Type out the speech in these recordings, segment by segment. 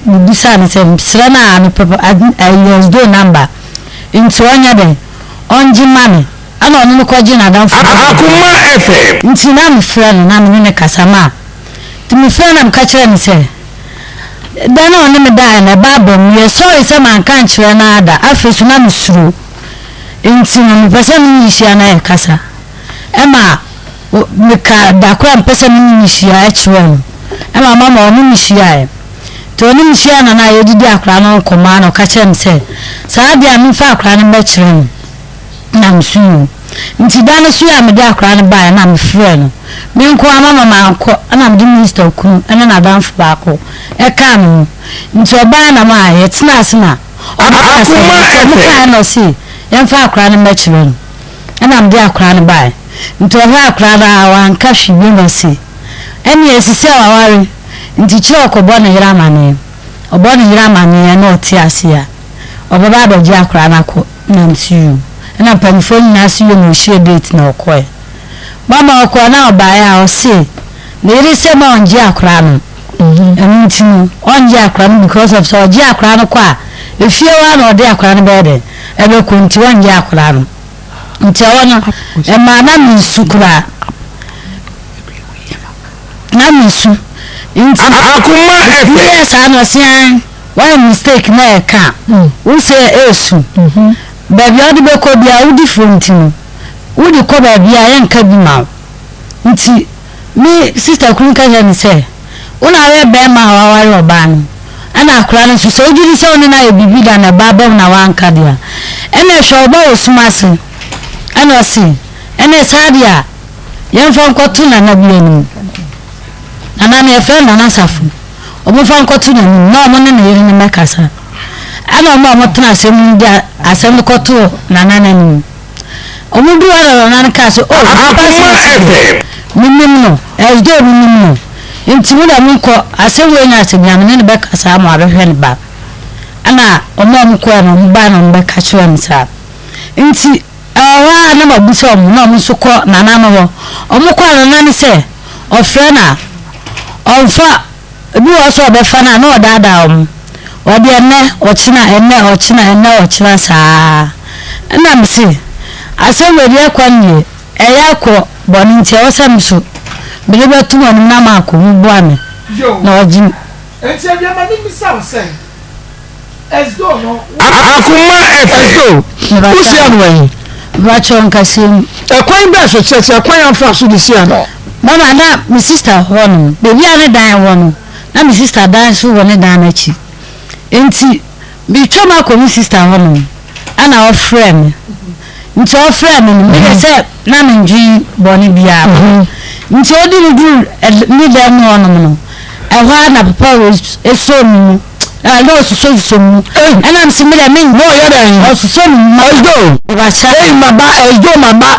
mebisaa no sɛ mesrɛ no a mepɛ ayi Esdo number nti ɔnyɛ dɛn ɔngye ma me ɛna ɔno no kɔgye n'adamfo bi Akoma FM. Nti na mefrɛ no na me ne no kasa ma nti mefrɛ no na meka kyerɛ no sɛ da no a ɔne me daeɛ no ɛba aba mu meyɛ sorry sɛ manka ankyerɛ no ara da afei so na mesuro nti no mepɛ sɛ me ne no hyia na yɛkasa ɛma Mekaa da koro a mepɛ sɛ me ne no hyia kyerɛɛ no. Ɛma mama ɔne me hyiaeɛ. Nti ɔne me hyiaeɛ na na yɛdidi akwadaa no ho nkɔmmɔ ara na ɔka kyerɛɛ me sɛ, saa deɛ a memfa akwadaa no mmɛkyerɛ no. Na meso yoo. Nti da no so a mede akwadaa no baeɛ na mefrɛɛ no. Me nko ara mama mankɔ ɛna mede minista kunu ne n'adamfo baako kaa me ho. Nti ɔbaeɛ na ma yɛtenaa ase na ɔkaa sɛ, nti ɔmo kaeɛ na ɔse yɛmfa akwadaa no mmɛkyerɛ no. Ɛna mede akwadaa no baeɛ. Nti ɔhwɛɛ akwadaa no ara wanka hwee bio na ɔse, ɛneɛ ɛsi sɛ waware nti kyerɛ ɔkɔbɔ ne yere amaneɛ. Ɔbɔ ne yere amaneɛ na ɔte aseɛ a, ɔbɛba abɛgye akwadaa no akɔ. Na mese yoo. Ɛna mpaninfoɔ nyinaa se yoo na ɔhyɛɛ date na ɔkɔeɛ. Mama ɔkɔɔ na ɔbaeɛ a ɔse ne yere sɛ ma ɔngye akwadaa no. Ɛno nti no ɔngye akwadaa no because of sɛ ɔgye akwadaa no kɔ a, efie hɔ ara na ɔde akwadaa no bɛyɛ dɛn? Ɛbɛkɔ nti ɔngye akwadaa no. Nti ɛhɔ no, ɛmaa na mensu koraa. Na mensu. Nti Akoma FM. meyɛɛ saa no ɔse ae, woayɛ mistake na ɛka a, wo sɛ ɛresu. Baabi a wode bɛkɔ biara wodi fɔ nti no, wode kɔ baabi a yɛnka bi ma wo. Nti me sister kunu ka kyerɛɛ me sɛ, Wo na woyɛ barima a woaware ɔbaa no, ɛna akwadaa no nso, sɛ wogye di sɛ wo ne no ayɛ biribi da na ɛba abam na woanka deɛ a, ɛnna hwɛ wo ba wɔ sum ase. Ɛnna ɔse, Ɛnneɛ saa deɛ a, yɛmfa nkɔto Nana bi anim. Nana no, yɛfrɛ no Nana Safo. Wɔmfa nkɔto n'anim na wɔne ne yere no mmɛkasa. Ɛnna wɔn a wɔtena asɛm no mu de asɛm no kɔtoo Nana no anim. Wɔduu hɔ na nana no kaa sɛ, Oh, nipa asɛm asi deɛ, menim no, as though menim no, nti mo deɛ monkɔ, asɛm wei nyɛ asɛm biara, me ne no bɛkasa ama wabɛhwɛ ne ba. Ɛna wɔn a wɔkɔɛ no, wɔbae na wɔbɛka kyerɛɛ me saa. Nti ɛwɔ hɔ ara na mabisa wɔn, na wɔn nso kɔ nana no hɔ. Wɔkɔ a nana no sɛ ɔfrɛ no a, ɔmfa. Ebi wɔ hɔ sɛ ɔbɛfa no a na ɔdaadaa wɔn. Ɔde ɛnnɛ, ɔkyena, ɛnnɛ, ɔkyena, ɛnnɛ, ɔkyena saa. Ɛna mese, asɛm wei deɛ ɛkɔ no deɛ, ɛyɛ akɔ bɔne nti ɛwɔ sɛ me nso mede bɛto mo anim na maakɔ, moboa me Yo, na ɔgye me. enti awia ma memmisa wo sɛ, Esdo no, wo. Akoma FM. Esdo, wohyia no wɔ he? Mepakyɛw nkasɛɛ mu. Ɛkwan bɛn so? Kyerɛkyerɛ kwan a wofaa so de hyiaa no. Mama, na me sista hɔ nom. Baabi a ne dan wɔ no, na me sista dan nso wɔ ne dan no akyi. Enti meretwam akɔ me sista hɔ nom, ɛna ɔfrɛɛ me. Nti ɔfrɛɛ me no, me deɛ sɛ na mendwen bɔne biara ho. Nti ɔde me duru ne dan mu hɔnom no, ɛhɔ ara na papa wei sɔɔ me mu. Na ɔsosɔsosɔ me mu. Ɛna mese me deɛ men. Na ɔyɛ dɛn? Ɔsosɔ me mu. Ɛsdo. Ei maba, ɛsdo maba,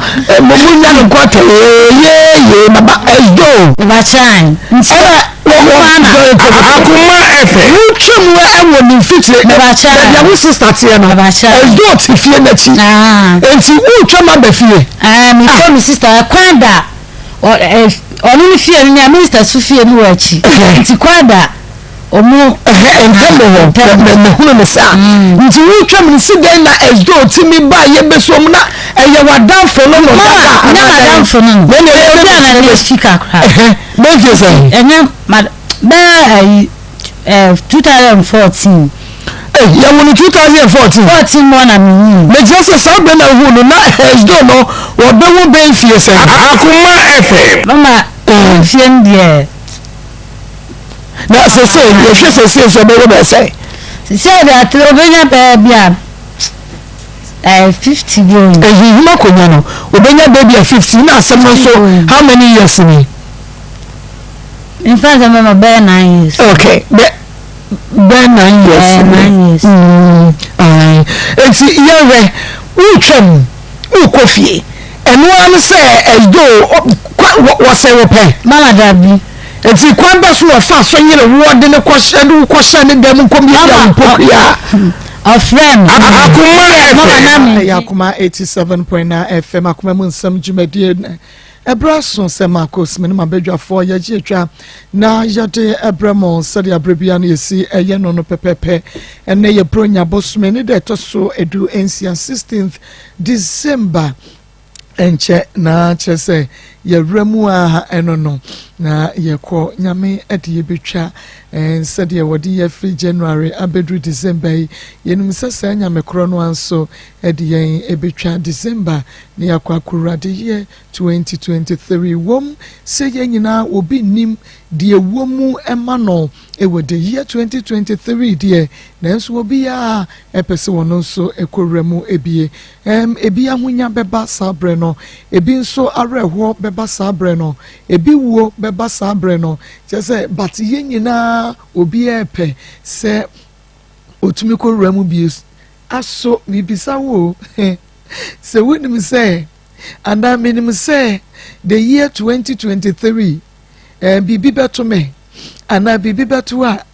mo mo nya no nkɔtɛ yee yee maba, ɛsdo. Mebakyɛ nti. Ɛna Akoma FM. Wotwa mu ɛwɔ ne mfikyire. Mebakyɛ. Baabi a wo sista teɛ no. Mebakyɛ. Ɛsdo te fie n'akyi. Nti wotwa mu aba fie. Ɛɛ mekɔ me sista ɛkwan da ɔno ne fie no nea minista so fie no wɔ akyi. Nti kwan da. Ɔmo Ɛhɛ ntɛm wɔ hɔ mɛ mehunu no saa nti wotwa mu no si dɛn na ɛsdɛ otimi ba yɛ bɛsɔ mu na ɛyɛ w'adamfo no no dada Mama nyɛ m'adamfo no no na ɛna ɛyɛ obi a na ne akyi kakra ɛhɛ bɛnfie sɛn ɛnyɛ ma bɛɛ ayi ɛɛ 2014 Ei yɛwo no 2014 14 mu na mehu no mekyerɛ sɛ saa bere na wohu no na ɛsdɛ no wɔbɛwo bɛnfie sɛn. Akoma FM. Mama mfie no deɛ. Na sese yɛhwɛ sese nso ɛbɛyɛ bɛyɛ sɛ. Sese de atere obenya bɛyɛ bi a ɛɛ 50 bi o. Ehinhim akonnwa no obenya bɛyɛ bi a 50 na asɛm no nso how many years ni. Nfa sɛ mɛma bɛyɛ 9 years. Okay bɛ bɛyɛ 9 years. Ɛɛ 9 years. Mm, ayi eti yɛhwɛ wotwam wokɔ fie ɛno ara ne sɛ ɛdo wɔsɛ wo pɛ. Mama dabi. Enti kwan bɛ so na ɔfaa so yere woɔ de no kɔhyɛ de wo kɔhyɛ ne dan mu nkɔmiamia wo mpokua? Ɔfrɛɛ me. Akoma Mama FM. na me. Ɛyɛ Akoma 87.9 FM Akoma mu nsɛm dwumadie. Ɛberɛ aso sɛ Marcos, me ne m'abadwafoɔ yɛgye atwa na yɛde ɛbrɛ mo sɛdeɛ aberɛ biara no yɛsi ɛyɛ no no pɛpɛpɛ. Ɛnnɛ yɛ Buronya bosome ne da ɛtɔ so 16, 16th December. Ɛnkyɛ na kyerɛ sɛ yɛwura mu a ɛno no na yɛkɔ Nyame de yɛbɛtwa sɛdeɛ wɔde yɛ firi January abɛduru December yi. Yɛnim sɛ saa Nyame korɔ no ara nso de yɛn ɛbɛtwa December na yɛakɔ akɔwura de year 2023. Wom sɛ yɛn nyinaa obi nnim deɛ ɛwɔ mu ma no wɔ the year 2023 deɛ, nanso obiara ɛpɛ sɛ ɔno nso ɛkɔwura mu ebie. Ɛm, ebi ahonya bɛba saa berɛ no, ebi nso awerɛhoɔ bɛba saa berɛ no, ebi wuo bɛba saa berɛ no, kyerɛ sɛ, but yɛn nyinaa obiara pɛ sɛ ɔtumi kɔwura mu bie. Aso mebisa wo o, sɛ wonim sɛ, anaa menim sɛ the year 2023 eh, biribi bɛto me anaa biribi bɛto a,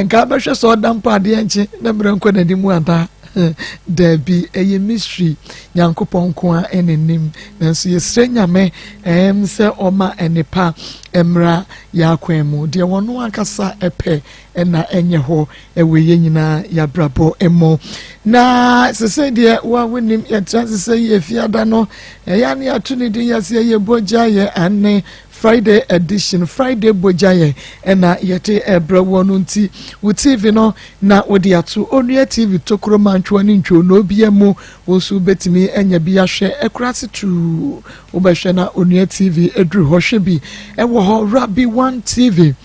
nka abɛhwɛ sɛ ɔda mpo adeɛ nkye na mmerɛ nkɔ n'anim anaa? Daabi, ɛyɛ mystery, Nyankopɔn nko a ɛna nim. Nanso yɛsrɛ Nyame ɛm sɛ ɔma nnepa mmra yɛn akwan mu, deɛ wɔno ankasa ɛpɛ ɛna ɛnyɛ hɔ ɛwɔ yɛn nyinaa yɛabrabɔ mu. Na sese deɛ wa wonim yɛtra ase sɛ yɛ fiada no ɛyɛ ne yɛato ne din yɛsɛ yɛ bogya yɛ ane Friday edition, Friday bogya yɛ ɛna yɛde ɛbrɛ wɔ no. Nti wo TV no na wode ato Onua TV tokuro mantwoa ne ntwonoo bia mu, wo nso wobɛtumi anya bi ahwɛ. Ɛkora ase tuu wobɛhwɛ na Onua TV aduru hɔ, hwɛ bi ɛwɔ hɔ. Rabbi One TV,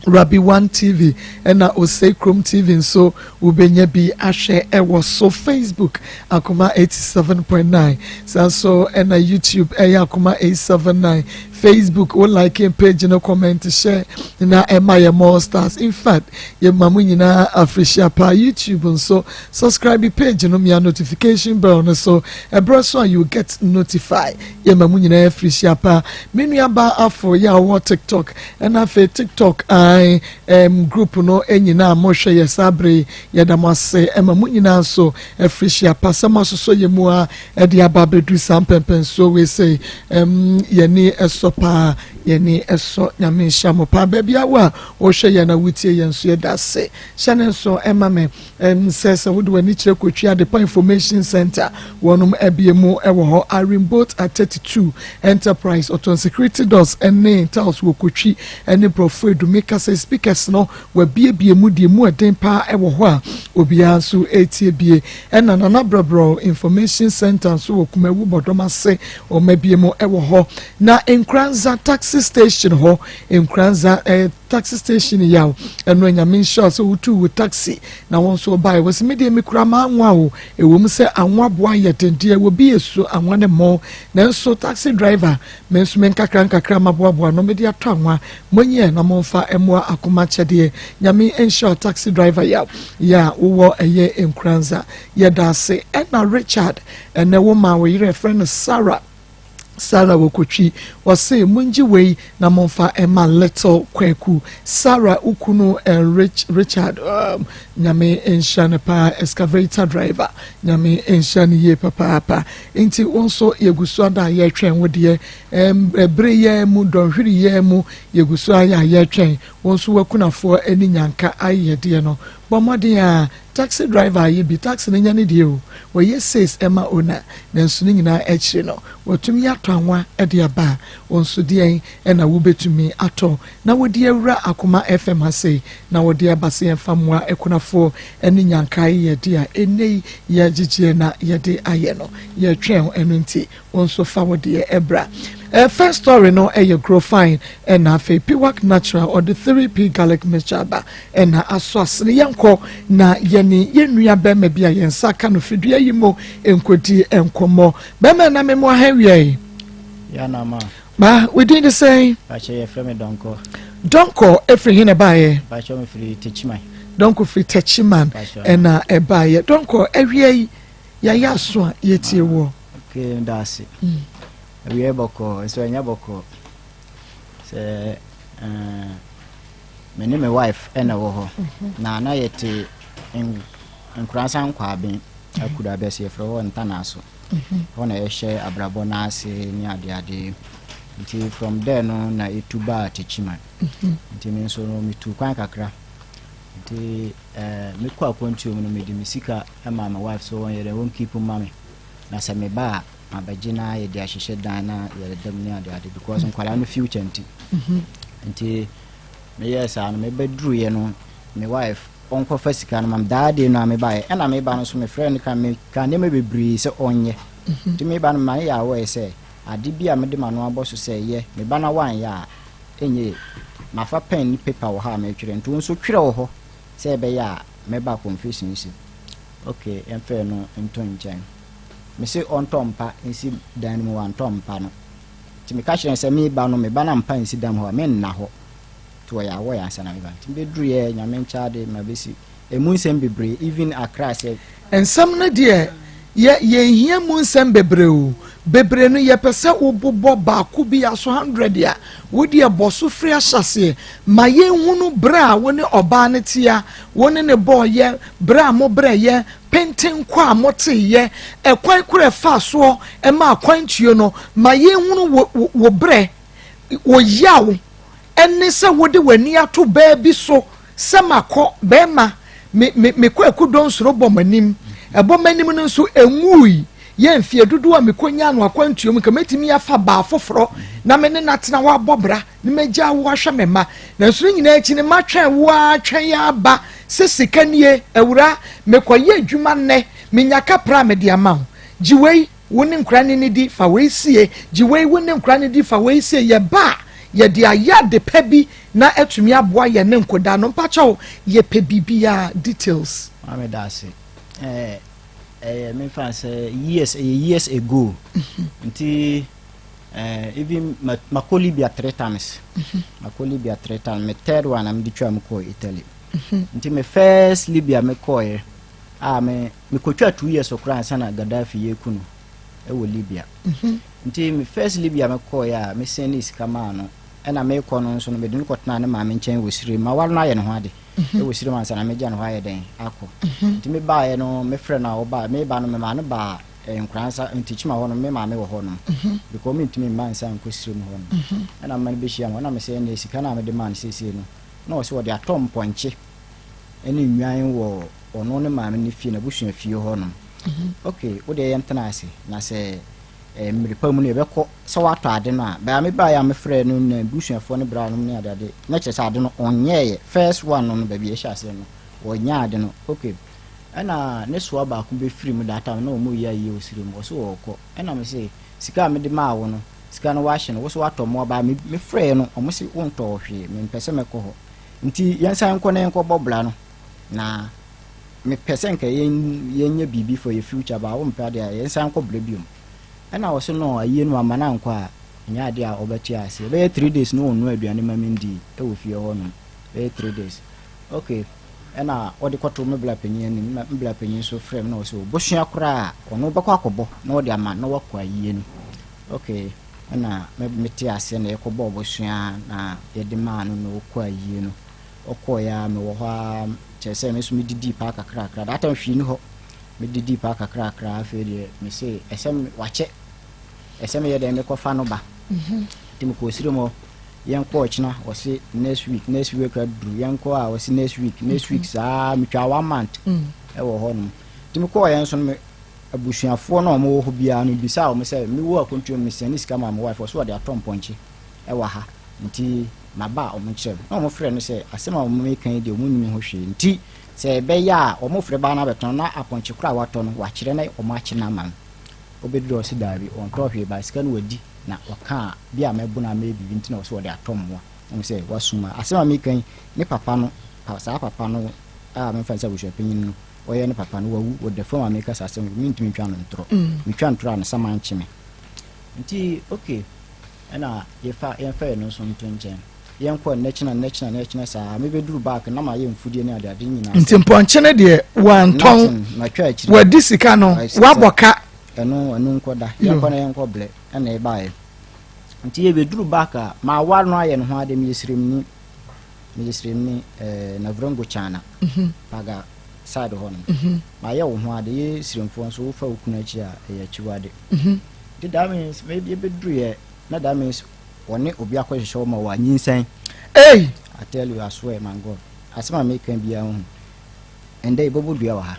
Rabbi One TV ɛna Osei Krom TV nso wobɛnya bi ahwɛ ɛwɔ so. Facebook, Akoma 87.9, saa nso ɛna YouTube ɛyɛ Akoma 879. Facebook, wo like page no, comment, share na ɛma yɛ more stars. In fact, yɛma mo nyinaa afirihyia pa. YouTube nso, subscribe page no, mia notification bell no so, ɛberɛ so a you get notified. Yɛma mo nyinaa afirihyia pa. Me nua afo yɛ a wɔwɔ TikTok ɛna afei TikTok an group no nyinaa mohwɛ yɛ saa bere, yɛda mo ase, ɛma mo nyinaa nso afirihyia pa sɛ mo asosɔ yɛ mu a ɛde aba abɛduru saa mpɛmpɛnsoɔ wei sɛ yɛni ɛsɔ paa, yɛni ɛsɔ. Nyame nhyia mo paa. Baabi awo a wɔhwɛ yɛn na wotie yɛn nso, yɛda ase. Hyɛ ne nso ɛma me sɛ wode w'ani kyerɛ Kotwi Adepa Information Center, wɔnom abie mu ɛwɔ hɔ. Irene Boat at 32 Enterprise, ɔtɔn security doors ɛne tiles wɔ Kotwi ɛne Borɔfo Edumi kasa. Speakers no wabiebie mu deɛ mu ɛden paa ɛwɔ hɔ a obiara nso etie bie. Ɛna Nana Brɛbrɛ Information Center nso wɔ Kumawu Bɔdɔm ase, wɔn abie mu ɛwɔ hɔ. Na Nkranza taxi station hɔ, Nkranza taxi station yaw ɛno, Nyame nhyira sɛ wotu wo taxi na wɔn nso baeɛ wɔ sɛ medeɛ mekura ma anwa o. Ɛwɔ mu sɛ anwa boa yɛ dendeɛ wɔ bi esu anwa ne mmɔ, nanso taxi driver, me nso me nkakra nkakra maboaboa no mede atɔ anwa monyɛ na momfa mmoa Akoma kyɛdeɛ. Nyame nhyira taxi driver yaw yɛ a wowɔ ɛyɛ Nkranza, yɛda ase. Ɛna Richard, ɛnɛ wo ma wo yerɛ frɛ no Sarah, Sarah Wokotwi, wɔse mongye wei na momfa ɛma Little Kwaku. Sarah ukunu Rich, Richard, Nyame nhyira no paa, excavator driver, Nyame nhyira no yie papaapa. Nti wo nso yɛgu so ada a yɛretwɛn wo deɛ. Ɛbere yɛ mu, dɔnhwere yɛ mu, yɛgu so ayɛ a yɛretwɛn wo nso wakunafoɔ ani nyanka ayɛ deɛ no. Bɔ mmɔden a taxi driver ayɛ bi, taxi no nya ne deɛ o, wɔyɛ sales ɛma owner, nanso ne nyinaa akyire no wɔtumi atɔ anwa de aba a, wɔn nso deɛn ɛna wobɛtumi atɔ na wɔde awura Akoma FM ha sei na wɔde aba sɛ yɛmfa mmoa akunafoɔ ne nyanka yɛ de a ɛnɛ yi yɛgyegyeɛ na yɛde ayɛ no, yɛtwɛn ɛno. Nti wɔn nso fa wɔ deɛ ɛbra. First story no ɛyɛ Grofine, ɛna afei Piwak Natural ɔde 3P garlic mixture aba ɛna aso asene. Yɛnkɔ na yɛne yɛn nua bɛrima bi a yɛn nsa ka no fidua yi mu nkɔdi nkɔmmɔ. Bɛrima na memo aha wia yi. Yanama. Ba wodin de sɛn? Pakyɛ, yɛfrɛ me Dɔnkɔ. Dɔnkɔ efiri hin na ɛbaayɛ? Pakyɛ, mefiri Techiman. Dɔnkɔ firi Techiman ɛna ɛbaayɛ. Dɔnkɔ, awia yi yɛayɛ aso a yɛtie wɔ. Ok, da ase. Awia bɔkɔɔ nso ɛnyɛ bɔkɔɔ sɛ me ne me wife ɛna wɔ hɔ na yɛte Nkoransa Nkwaaben akura bɛsɛ yɛfrɛ hɔ Ntanaa so. Hɔ na yɛhyɛ abrabɔ no ase ne adeade. Nti from there no na yɛtu baa Techiman. Nti me nso no metuu kwan kakra. Nti eh, mekɔ akwantuo mu no mede me sika maa me wife sɛ wɔnyɛ dɛ wɔn keep ma me. Na sɛ meba a mabɛgye na yɛde ahyehyɛ dan na yɛda mu ne ade ade because nkwadaa no future nti. Nti meyɛɛ saa no mebɛduruiɛ no me wife ɔnkɔfa sika no ma me daa day no a mebaeɛ ɛna meba no nso mefrɛ no ka meka nneɛma bebree sɛ ɔnyɛ. Nti meba no ma no yɛ aware sɛ ade bi a mede m'ano abɔ so sɛ yɛ meba na woanyɛ a ɛnyɛ yie. Mafa pen ne paper wɔ ha a meretwerɛ nti wo nso twerɛ wɔ hɔ sɛ ɛbɛyɛ a mɛba confession si. Ok yɛmfa ɛno nto nkyɛn. Mese ɔntɔ mpa nsi dan no mu wantɔ mpa no. Nti meka kyerɛ no sɛ meba no meba na mpa nsi dan mu hɔ a menna hɔ. Nti ɔyɛ aware ansa na meba. Nti mebɛduruiɛ Nyame nkyɛade mabɛsi Ɛmu nsɛm bebree even Accra sɛ. Nsɛm no deɛ yɛ yɛnhia mu nsɛm bebree o, bebree no yɛpɛ sɛ wo bobɔ baako bi aso hundred a, wo deɛ bɔ so firi ahyɛseɛ ma yɛnhunu berɛ a wo ne ɔbaa no tea, wo ne no bɔɔyɛ, berɛ a mo brɛyɛ, pentenkɔ a mo teeyɛ, ɛkwan koro a ɛfaa soɔ ɛma akwantuo no, ma yɛnhunu wo wo wo brɛ, wo yaw ɛne sɛ wode w'ani ato baa bi so Sɛ makɔ, bɛɛma, me, me, me kwaku dɔnsoro bɔ m'anim. Ɛbɔ m'anim no nso, ɛnwui. Yɛ mfeɛ dodoɔ a mekɔnyaa no akwantuo mu, nka mɛtumi afa baa foforɔ na me ne no atena hɔ abɔ bra na magyaa wo ahwɛ me mma. Nanso ne nyinaa akyi no, matwɛn wo ara twɛn ara ba sɛ sika nie, awuraa, mekɔyɛ adwuma nnɛ, menya kapra a mede ama wo. Gye wei. Wo ne nkora no nnidi, fa wei sie. Gye wei, wo ne nkora no di, fa wei sie. Yɛba a, yɛde ayɛ ade pa bi na atumi aboa yɛn ne nkoda no. Mpakyɛw, yɛpɛ biribiara details. Maame daase. Ɛɛ ɛyɛ me fa sɛ years ɛyɛ years ago. Nti ɛɛ even ma makɔ Libya three times. Makɔ Libya three times. Me third one na me de twa mu kɔɔ Italy. Nti me first Libya me kɔɔɛ a me Mekɔtwaa 2 years koraa ansa na Gaddafi yɛku no wɔ Libya. Nti me first Libya mekɔeɛ a me sɛndee sika maa no ɛna mekɔ no nso no mede no kɔtenaa ne maame nkyɛn wɔ Sirem. Maware no ayɛ ne ho ade wɔ Sirem ansa na megya ne hɔ ayɛ dɛn akɔ. Nti mebaeɛ no mefrɛ no a ɔbaa meba no memaa no baa eh, Nkoransa Ntikyima hɔ no me maame wɔ hɔ nom because mentumi mma nsa nkɔ Sirem hɔ nom. Ɛna mema no bɛhyia me hɔ na mesɛ ɛnneɛ sika no a mede maa no seesei no na ɔsɛ ɔde atɔ mpɔnkye ne nnwan wɔ ɔno ne maame no fie, n'abusua fie hɔ nom. Ok, wo deɛ yɛntena ase, na sɛ eh, mmere pa mu no yɛbɛkɔ sɛ woatɔ ade no a. Baa me baeɛ a mefrɛɛ no n'abusuafoɔ no braa nom ne adeade, na kyerɛ sɛ ade no ɔnyɛeɛ. First one no no, baabi yɛhyɛ aseɛ no, ɔnyɛɛ ade no. Ok, ɛna ne soa baako bɛfiri mu that time na wɔn reyɛ ayie wɔ sire mu, ɔse ɔrekɔ. Ɛna me se, sika a mede maa wo no, sika no woahye no, wo so woatɔ mmoa baa me mefrɛɛ no, wɔn se wontɔɔ hwee, mempɛ sɛ mɛkɔ hɔ. Nti yɛnsan nkɔ na yɛnkɔbɔ bra no. Na mepɛ sɛ nka yɛnyɛ biribi for yɛ future but wompɛ adeɛ a yɛnsan nkɔ brɛ biom. Ɛna ɔse no ayie no amma no ankɔ a ɛnyɛ adeɛ a ɔbɛte aseɛ. Bɛyɛ 3 days na ɔnnoa aduane ma mendii ɛwɔ fie hɔ nom. Bɛyɛ 3 days. Okay, ɛna ɔde kɔtoo me bra panyin anim na me bra panyin nso frɛ me na ɔse ɔbosua koraa a ɔno bɛkɔ akɔbɔ na ɔde ama na wakɔ ayie no. Okay, ɛna mete aseɛ na yɛkɔbɔɔ bosua na yɛde maa no na ɔkɔ ayie no. Ɔkɔeɛ ara mewɔ hɔ ara kyerɛ sɛ me nso medidii paa kakrakra. That time hwee ni hɔ. Medidii paa kakrakra afei deɛ mese ɛsɛ wakyɛ ɛsɛ meyɛ dɛn mekɔfa no ba. Nti mekɔɔ sirom hɔ yɛnkɔ ɔkyena ɔse next week, next week aduru yɛnkɔ a ɔse next week, next week saa metwaa one month ɛwɔ hɔ nom. Nti mekɔɔ yɛn nso no abusuafoɔ no a wɔwɔ hɔ biara no bisaa wɔn sɛ mewɔ akwantuo mu mesɛne sika maa me wife ɔse ɔde atɔ mpɔnkye ɛwɔ ha nti maba a wɔkyerɛ me. Na wɔfrɛ no sɛ asɛm a wɔreka yi deɛ wɔnnim ho hwee nti sɛ ɛbɛyɛ a wɔfrɛ baa no abɛtɔn na apɔnkye korɔ a watɔ no wakyerɛ na wɔakye no ama no. Ɔbɛduru hɔ ɔse daabi ɔntɔɔ hwee baa sika no wadi na ɔkaa bi a mɛbo no a mɛyɛ biribi nti na ɔse ɔde atɔ mmoa. Wohu sɛ wasum a asɛm a meka yi ne papa no saa papa no a memfa no sɛ abusuapanyin no ɔyɛ ne papa no wawu ɔda fam a meka saa asɛm yi mentumi ntwa no ntorɔ. Metwa ntorɔ a ne saman kye me. Nti okay. Ɛna yɛfa yɛmfa yɛn nso nto nkyɛn. Yɛnkɔ nnɛkyena nnɛkyena nnɛkyena saa. Mebɛduru back na mayɛ mfudeɛ ne adeade nyinaa. Nti mpɔnkye no deɛ wantɔn, wadi sika no, wabɔ ka. Ɛno ɛno nkɔ da. Yɛnkɔ na yɛnkɔ blɛ ɛna ɛbaeɛ. Nti yɛbɛduru back a, maware no ayɛ ne ho ade, meyɛ siremni. Meyɛ siremni ɛɛ Navrongo Chana, Paga side hɔ nom. Mayɛ wo ho ade, yɛ siremfoɔ nso wofa wo kunu akyi a ɛyɛ akyiwade. Nti that means maybe yɛbɛduruiɛ na that means ɔne obi akɔhyehyɛ hɔ ma wanyinsɛn. Ei! I tell you, I swear my God. Asɛm a meka biara ho. Ɛndɛ yɛbɛbɔ dua wɔ ha.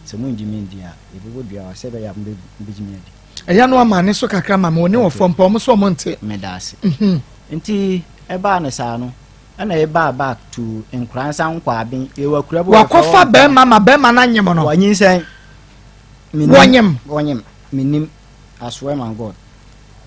Sɛ mongye me ndi a, yɛbɛbɔ dua wɔ ha sɛ ɛbɛyɛ a mobɛgye me adi. Ɛyɛ no ama ne so kakra ma me, wo ne wɔfoɔ mpa ɔmo so ɔmo nte. Meda ase. Nti ɛbaa no saa no, ɛna yɛbaa back to Nkoransa Nkwaaben. Yɛwɔ akura bi wɔ Wakɔfa bɛrima ma bɛrima no anyem no. Wanyinsɛn. Menim. Wɔnyem. Wɔnyem. Menim. I swear my God.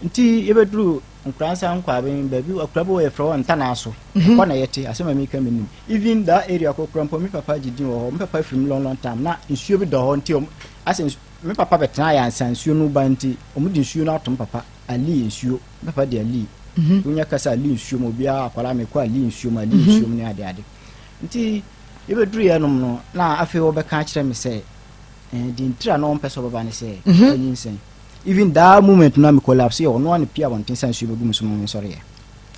Nti yɛbɛduru Nkoransa Nkwaaben baabi akura bi wɔ yɛfrɛ hɔ Ntanaa so. Ɛhɔ na yɛte. Asɛm a meka menim. Even that area kɔkora mpo me papa gye din wɔ hɔ. Me papa firi mu long long time na nsuo bi dɔ hɔ nti ɔmo asɛ me papa bɛtena yɛ ansa nsuo no ba nti ɔmo de nsuo no ato me papa Ali nsuo. Me papa de Ali. Wonya kasa Ali nsuo mu obiara akwadaa mekɔ Ali nsuo mu Ali nsuo mu ne ade ade. Nti yɛbɛduru yɛnom no na afei wɔbɛka akyerɛ me sɛ eh, deɛ ntira na ɔmpɛ sɛ ɔbɛba ne sɛ anyinsɛn. Even that moment na me collapse yɛ ɔno a ne pia abɔnten sa nsuo bɛgu me so ma me nsɔre yɛ.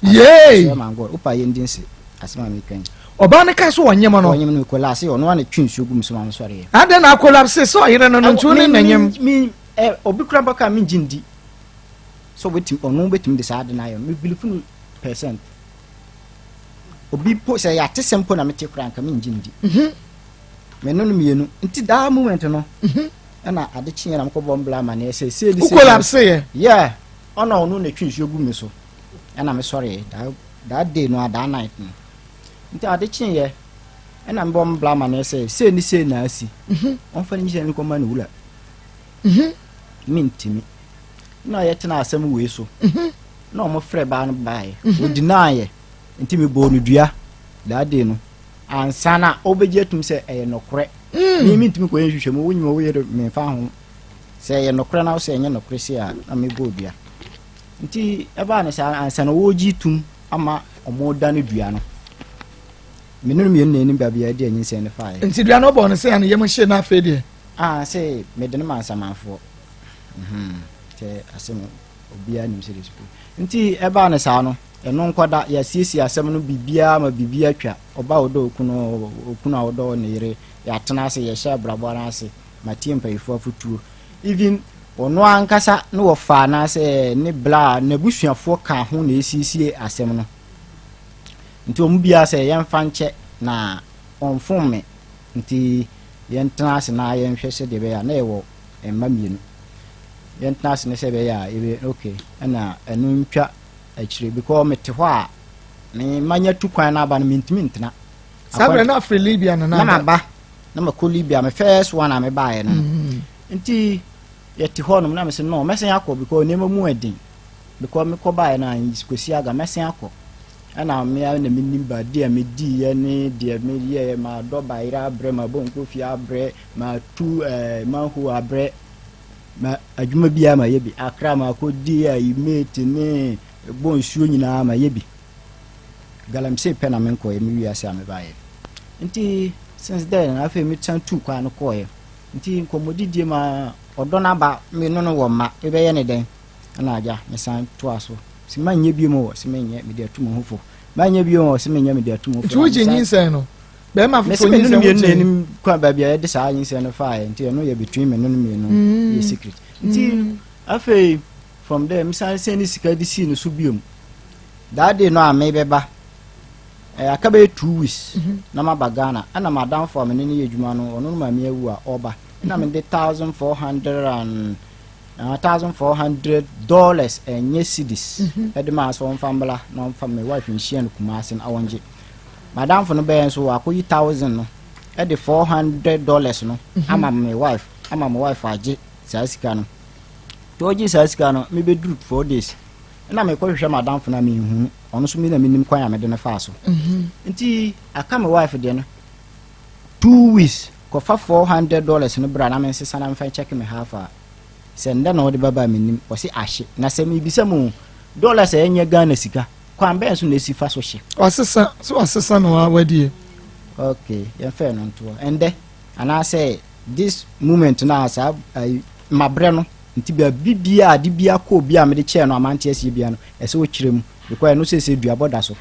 Yay! Sɛ my God, wopa yɛ ndi nse asɛm a meka yi. Ɔbaa no ka so ɔnyem no. Ɔnyem no me collapse yɛ ɔno a ne twe nsuo gu me so ma me nsɔre yɛ. Adɛn na collapse sɛ ɔyere no no nti wo ne nanyem. Me eh, obi kura bɛka me ngye ndi sɛ ɔbɛtumi ɔno bɛtumi de saa ade no ayɛ me believe no percent. Obi po sɛ yɛate sɛm po na mete kora nka me ngye ndi. Me no no mmienu nti daa moment no ɛna ade kyeɛ na mekɔbɔ mbla amaneɛ sɛ sei ne Wo sei. collapse yɛ. Yeah, ɔna ɔno na ɛtwe nsuo gu me so ɛna mesɔreɛ that, that day no a that night no nti ade kyeeɛ ɛna mebɔ mbla amaneɛ sɛ sei ne sei na asi ɔmfa ne nyihyɛ no nkɔma ne wura. Mentimi na yɛtena asɛm wei so na ɔmo frɛ baa no baeɛ ɔdinaeɛ nti mebɔɔ no dua that day no ansa na ɔbɛgye atum sɛ ɛyɛ nɔkorɛ. Me mentumi kɔyɛ nhwehwɛmu wonyim wo yere memfa ho sɛ ɛyɛ nɔkorɛ na wo sɛ ɛnyɛ nɔkorɛ sei a na mebɔɔ dua nti ɛbaa no saa ansa na wɔregye tum ama ɔmo da no dua no me ne no mmienu na anim baabi a ɛde anyinsɛn no faeɛ. Nti dua no ɔbɔɔ no sɛ ne yam hye no afei deɛ. Ah sɛ mede no ma nsamanfoɔ sɛ asɛm obiara nim sɛ de nti ɛbaa no saa no ɛno nkɔda yɛasiesie asɛm no biribiara ma biribiara atwa ɔba a ɔdɔ okunu okunu a ɔdɔ ne yere yɛatena ase yɛhyɛ abrabɔ no ase matie mpanyinfoɔ afotuo even ɔno ankasa ne wɔfa anaasɛ ne bla n'abusuafoɔ ka ho na esiesie asɛm no nti wɔn biara sɛ yɛmfa nkyɛ na ɔnfom me nti yɛntena ase na yɛnhwɛ sɛdeɛ ɛbɛyɛ a na yɛwɔ mma mmienu yɛntena ase ne sɛ ɛbɛyɛ a yɛbɛ okay ɛna ɛno ntwa akyire because mete hɔ a me manya tu kwan no aba no mentumi ntena. Saa berɛ na afiri Libya no na maba na makɔ Libya me first one a mebaeɛ no nti yɛte hɔ nom na mese no mɛsen akɔ because nneɛma mu ɛden because mekɔ baeɛ no a kɔsi aga mɛsen akɔ ɛna mmea na menim ba deɛ mediiɛ ne deɛ meyɛɛ madɔ bayerɛ abrɛ mabɔ nkofie abrɛ matu ɛɛ manho abrɛ ma adwuma biara mayɛ bi akra makɔdi ayi mate ne bɔ nsuo nyinaa mayɛ bi galamsey pɛ na menkɔɛ me wiase a mebaeɛ nti since then afei mesan tuu kwan no kɔɔɛ nti nkɔmmɔdidie ma ɔdɔ no aba me no no wɔ mma mebɛyɛ ne dɛn ɛna agya mesan toa so sɛ manyɛ bio mu wɔ sɛ menyɛ mede atu me ho fo manyɛ bio wɔ sɛ menyɛ mede atu me ho fo nti wogye nyinsɛn no bɛrima mese foforɔ me no nyinsɛn mmienu na wogye anim kwan baabi a yɛde saa nyinsɛn no faeɛ nti ɛno yɛ between me no no mmienu yɛ secret nti afei from there mesan sɛn ne sika de sii no so biom that day no a mebɛba ɛyɛ aka bɛyɛ 2 weeks na maba Ghana ɛna madamfo a mene ne yɛ adwuma no ɔno no maame awu a ɔba ɛna mede thousand four hundred and $1,400 ɛnyɛ cedis ɛde maa sɛ ɔmfa mbla na ɔmfa me wife nhyia no Kumase na ɔngye madamfo no bɛyɛ nso wakɔyi thousand no ɛde $400 no ama me wife ama me wife agye saa sika no nti ɔgye saa sika no mebɛduru 4 days ɛna mekɔhwehwɛ madamfo no a menhunu ɔno nso me na menim kwan a mede no faa so nti aka me wife deɛ no 2 weeks kɔfa $400 no bra na mensesa na memfa nkyɛke me half a sɛ ndɛ na ɔde bɛba a menim ɔse ahye na sɛ mebisa mu dollars a ɛnyɛ Ghana sika kwan bɛn so na ɛsi fa so hye. Wasesa so wasesa na wa wadie. Okay, yɛmfɛ no ntoɔ ɛndɛ anaasɛ this moment na saa ayi mabrɛ no nti baabi bia ade bia kɔ bi a mede kyɛɛ no amante asie bia no ɛsɛ wɔkyerɛ mu because ɛno sɛ sɛ duabɔ da so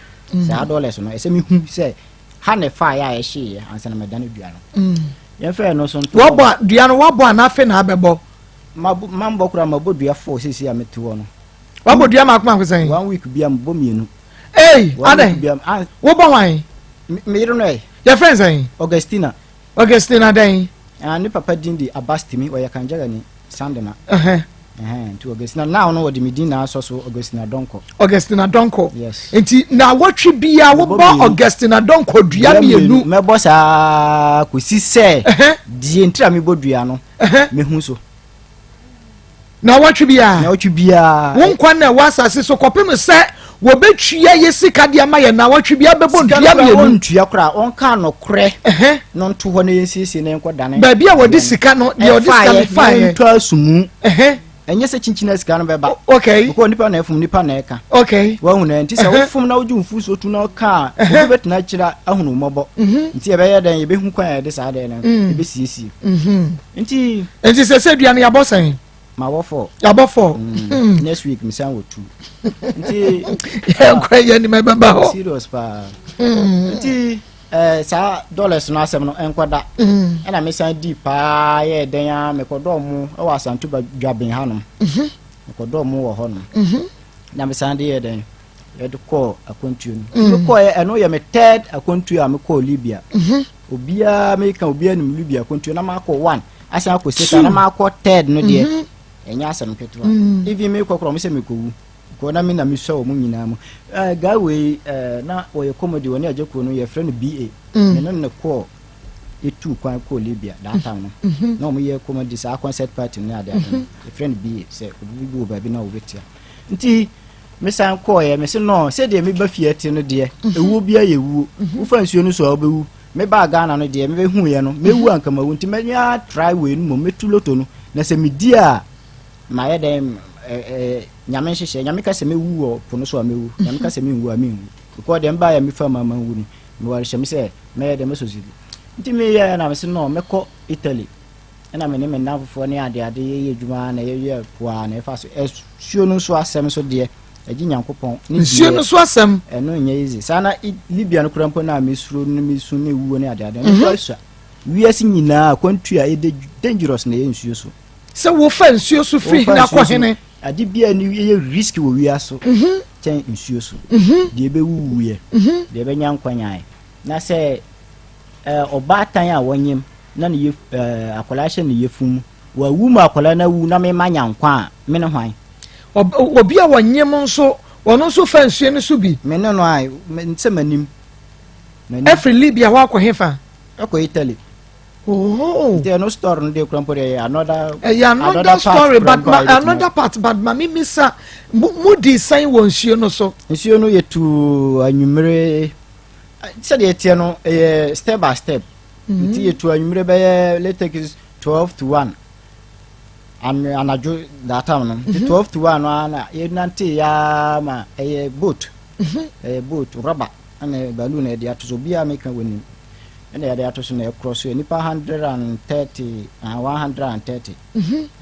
saa dollars no ɛsɛ mehu sɛ ha na ɛfaeɛ a ɛhyeeɛ ansa na mɛda no dua no yɛmfɛ no so ntoɔ Wɔbɔ dua no wɔbɔ a n'afe na abɛbɔ. Mabɔ mambɔ koraa mabɔ dua fo sisi a mete hɔ no. Wabɔ dua mako mako sɛn? One week bia mebɔ mmienu. Ei, adɛn? Wobɔ hwan? Me yere no ɛ. Yɛfrɛ no sɛn? Augustina. Augustina dɛn? Ah, ne papa din de Abastimi, ɔyɛ Kangyagani, Sandema. Nti Augustina, now no wɔde me din na asɔ so Augustina Donkor. Augustina Donkor. Yes. Nti na wɔtwe bia wobɔ Augustina Donkor dua mmienu. Mɛbɔ saa kɔsi sɛ deɛ ntira mebɔ dua no mehu so. Naawɔtwe biara. Naawɔtwe biara. Wo nkwa na ɛwɔ asase so kɔpem sɛ wɔbɛtua yɛ sika de ama yɛ naawɔtwe biara bɛbɔ Sika dua no koraa mmienu. wɔntua koraa, wɔnka nokorɛ no nto hɔ na yɛnsiesie na yɛnkɔ dane. Baabi a wɔde sika no, deɛ wɔde sika no Ɛfaeɛ na faeɛ. yɛntɔ asumu. Ɛnyɛ sɛ kyinkyin a sika no bɛba. Okay. Because nipa na ɛfom, nipa na ɛka. Okay. Wahu na nti sɛ wofom na wogye wo mfusuo tu na ɔka a, obi bɛtena akyire ahunu wo mmɔbɔ. Nti yɛbɛyɛ dɛn? Yɛbɛhu kwan a yɛde saa dɛn no yɛbɛsiesie. Nti. Nti sɛ sɛ dua no yɛabɔ sɛn? Ma wɔ fɔ. Yɛabɔ fɔ. Next week mesan wɔ tu. Nti. Yɛnkɔ yɛ anim ɛbɛba hɔ. Serious paa. Nti saa dollars no asɛm no ɛnkɔda. Ɛna mesan di paa yɛ dɛn a mekɔdɔɔ mo ɛwɔ Asanto Dwaben hanom. Mekɔdɔɔ mo wɔ hɔnom. Na mesan de yɛ dɛn yɛde kɔɔ akwantuo no. Mekɔɛ ɛno yɛ me third akwantuo a mekɔɔ Libya. Obiara meka obiara nim Libya akwantuo na makɔ one asan akɔ second na makɔ third no deɛ mhm. ɛnyɛ asɛm ketewa mm. even mekɔ korɔ ɔmo sɛ mekɔwu kɔ na me na mesua wɔn nyinaa mu ɛɛ eh, guy wei ɛɛ eh, na wɔyɛ comedy wɔne agye kuro no yɛfrɛ no ba mm. me ne ne kɔɔ etu kwan kɔɔ Libya that time no mhm. na wɔn yɛ comedy saa concert party no ne ade ade no mhm. yɛfrɛ no ba sɛ obi bi wɔ baabi na wɔbɛtia nti mesan kɔɔeɛ mese no sɛdeɛ meba fie te no deɛ ewuo biara yɛ wuo wofa nsuo no so a wobɛwu mebaa Ghana no deɛ mebɛhuiɛ no mɛwu anka mawu nti mɛnya try wei no mmom mɛtu loto no na sɛ medi a mayɛ dɛn nyame nhyehyɛ nyame ka sɛ mɛwu wɔ po no so a mɛwu nyame ka sɛ menwu a menwu because deɛ mebaeɛ a mefa ma manwu no mewɔ arehyɛmu sɛ mɛyɛ dɛn mɛsɔ sidi nti meyɛ na mese no mɛkɔ Italy Ɛna me ne me nnamfofoɔ ne adeade yɛyɛ adwuma na yɛyɛ po a na ɛfa so nsuo no so asɛm nso deɛ ɛgye Nyankopɔn ne nsuo no so asɛm ɛno nyɛ easy saa na Libya no kura mpo na mesuro no mesu ne wuo ne adeade no kura sua wiase nyinaa akwantu a ɛyɛ dangerous na ɛyɛ nsuo so sɛ wofa nsuo so firi hene akɔ hene ade bia ni ɛyɛ risk wɔ wiase so mhm. kyɛn nsuo so mhm. deɛ ɛbɛwuwuiɛ mhm. deɛ ɛbɛnya nkwa nyae na sɛ ɔbaatan a wɔnyem na ne yef ɛɛ akwadaa hyɛ ne yefun mu wawu ma akwadaa no awu na mema nya nkwa a me ne hwan. Obi a wɔnyem nso ɔno nso fa nsuo no so bi. Me ne no a sɛ m'anim. Ɛfiri Libya hɔ akɔ hefa? Ɛkɔ Italy. Oh. Nti ɛno story no deɛ kura mpo deɛ ɛyɛ another. Ɛyɛ another story but ma another part but ma mi misa mu di sɛn wɔ nsuo no so. Nsuo no yɛ tu anwummere sɛdeɛ ɛteɛ no ɛyɛ step by step. Mm-hmm. Nti yɛtu anwummerɛ bɛyɛ let's take it 12 to 1 anadwo that time no nti mm-hmm. 12 to 1 no ara na yɛnante ya ma ɛyɛ boat mm-hmm. ɛyɛ boat rɔba ɛna balloon na yɛde ato so obiara meka wɔ nim ɛna yɛde ato so na ɛkorɔ so nipa 130 130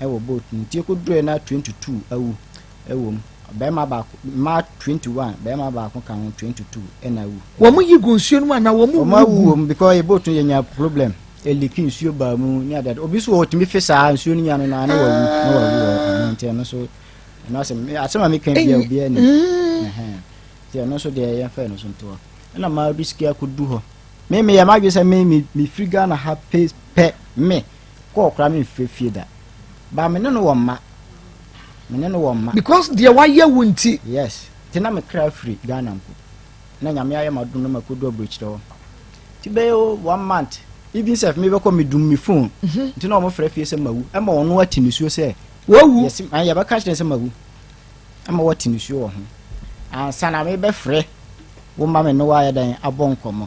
ɛwɔ boat no nti ɛkɔdurɛ na 22 awu ɛwɔ mu Barima baako, mmaa 21, barima baako ka ho 22 ɛna awu. Wɔn yi gu nsuo no mu anaa wɔn wu Wɔn awu wɔ mu because yɛ boat no yɛ nya problem. Eliki nsuo baa mu ne adeade. Obi so ɔtumi fe saa nsuo no nya no na na wawu na wawu wɔ ɛho nti ɛno so ɛno asɛm asɛm a meka bia obi ani. Nti ɛno nso deɛ yɛmfa ɛno so ntoɔ. Ɛna maa riski akɔdu hɔ. Me meyɛ m'adwene sɛ me me firi Ghana ha pɛ me kɔɔ koraa memfiri fie da. Ba me ne no wɔ mma. Me ne no wɔ mma. Because deɛ wayɛ wo nti. Yes. Nti na me kra firi Ghana mpo. Na Nyame ayɛ m'adom na makɔdu aburokyire hɔ. Nti bɛyɛ one month, even sef mebɛkɔ me dum me phone. Mhm. Nti na wɔn frɛ fie sɛ mawu. Ɛma ɔno ate nisuo sɛ. Wawu. Yɛsi yɛbɛka kyerɛ sɛ mawu. Ɛma wate nisuo wɔ ho. Ansa na mebɛfrɛ wo ma me ne wo ayɛ dɛn abɔ nkɔmmɔ.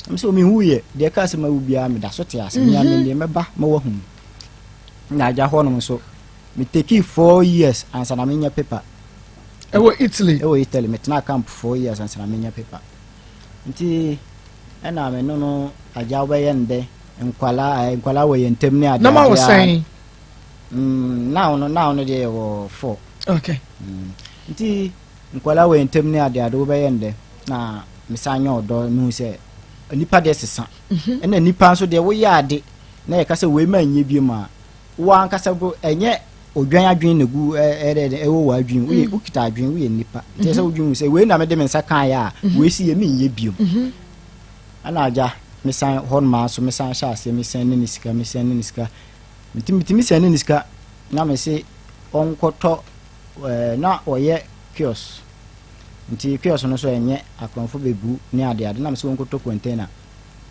Ɛm sɛ mehu yɛ deɛ ɛkaa sɛ mawu biara meda so te ase. Mea me deɛ mɛba ma wahu. Na agya hɔnom nso Me takii 4 years ansa na menya paper. Ɛwɔ Italy. Ɛwɔ Italy me tena camp 4 years ansa na menya paper. Nti ɛna me no no agya wobɛyɛ ndɛ nkwala eh, nkwala wɔ yɛn ntam ne ade Na ma wɔ sɛn? Now no deɛ yɛwɔ four. Okay. Nti nkwala wɔ yɛn ntam ne ade ade wobɛyɛ ndɛ na mesan nyɛ ɔdɔ mehu sɛ nipa deɛ sesa. Mhm. Ɛna nipa nso deɛ woyɛ ade na yɛka sɛ wei ma nyɛ bi mu a wo ankasa mpo ɛnyɛ Odwan adwene na egu ɛdɛ ɛwɔ wɔ adwene woyɛ mm. wokita adwene woyɛ nipa nti sɛ wodwene sɛ wei na mede me nsa kan yɛ a mm-hmm. wei si yɛ menyɛ biom mm-hmm. Ɛna agya mesan hɔ nom ara so mesan hyɛ aseɛ mesan ne ne sika mesan ne ne sika nti metumi sɛn ne ne sika na mese ɔnkɔtɔ ɛɛ na ɔyɛ kiosk nti kiosk no so ɛnyɛ akorɔmfo bɛbu ne adeade na mese ɔnkɔtɔ container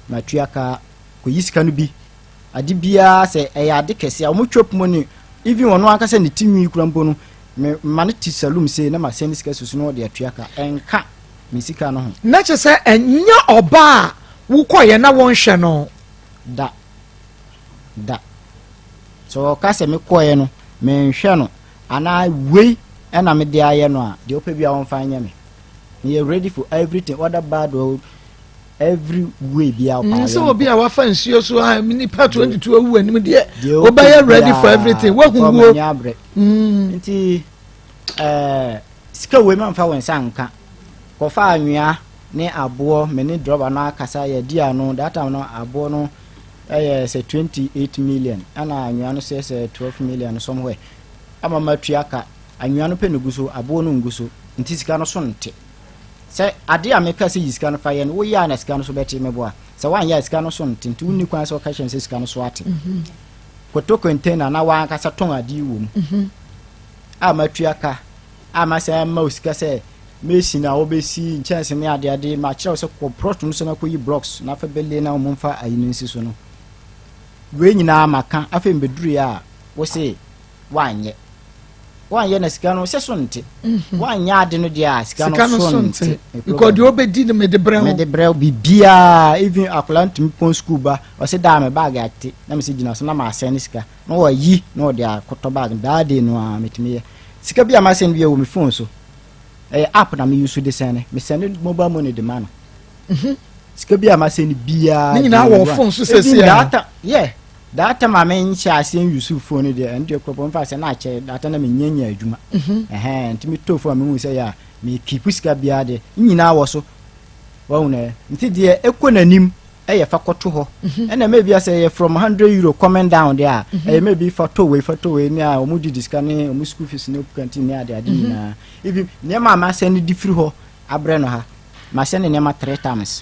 matua ka kɔyi sika no bi Ade biara sɛ ɛyɛ ade kɛse a wɔn chop money even ɔno ankasa ne ti nwi kura mpo no me ma no te saloon sei na ma send sika susu na ɔde atua ka ɛnka me sika no ho. Na kyerɛ sɛ ɛnyɛ ɔbaa a wokɔeɛ na wonhwɛ no. Da. Da. Sɛ ɔka sɛ mekɔeɛ no menhwɛ no anaa wei ɛna mede ayɛ no a deɛ ɔpɛ biara ɔmfa nyɛ me. Meyɛ ready for everything whether bad or every way bia ɔpaa mm, sɛ obi a wafa nsuo so a nipa 22 awu anim deɛ wobɛyɛ ready for everything wahu wuo mm. nti eh, sika wei mamfa wo nsa nka kɔfa anwea ne aboɔ me ne drɔba no akasa yɛdi ano that time no aboɔ no ɛyɛ sɛ 28 million ɛna anwea no sɛ sɛ 12 million somewhere ama matua ka anwea no pɛ no gu so aboɔ no ngu so nti sika no so nte Sɛ ade a meka sɛ yi sika no fa yɛ no, woyɛ a na sika no so bɛte, meboa? Sɛ woanyɛ a sika no so nte, nti wonni kwan sɛ woka kyerɛ me sɛ sika no so ate. Kɔtɔ container na w'ankasa tɔn ade yi wɔ mu a matua ka a masan ama wo sika sɛ mason a wobɛsi nkyɛnse ne adeade, makyerɛ wo sɛ kɔ plot no so na kɔyi blocks na fa bɛle na wɔn mfa ayi no nsi so no. Wei nyinaa maka, afei mbɛduruiɛ a wo se woanyɛ. Woanyɛ na sika no sɛ so nte. Mhm. Woanyɛ ade no deɛ a sika no so nte. Because deɛ ɔbɛdi no mede brɛ wo. Mede brɛ wo biribiara even akwadaa ntumi pɔn sukuu ba ɔsɛ daa me baage ate na mesi gyina so na ma asɛn ne sika na wayi na ɔde akɔtɔ baage daa de no a metumi yɛ sika bi a masɛn bi wɔ me phone so ɛyɛ app na me use de sɛn ne mesɛn ne mobile money de ma no mhm. sika bi a masɛn biara ne nyinaa wɔ phone so sɛsi a yeah That time a menhyɛ aseɛ nuse phone no deɛ ɛno deɛ kurɔpɔ mfa sɛ na akyɛ that time na menya nya adwuma mhm. ɛhɛn nti metɔ phone a mehu sɛ yɛ a mekeep sika biara deɛ nyinaa wɔ so wahu nɛ nti deɛ ɛkɔ n'anim ɛyɛ fa kɔto hɔ mhm. ɛna maybe asɛ ɛyɛ from 100 euro coming down deɛ a mhm. ɛyɛ maybe fa tɔ wei fa tɔ wei ne a wɔn didi sika ne wɔn school fees ne canteen ne ade ade nyinaa even nneɛma a masɛn no di firi hɔ abrɛ no ha masɛn ne nneɛma three times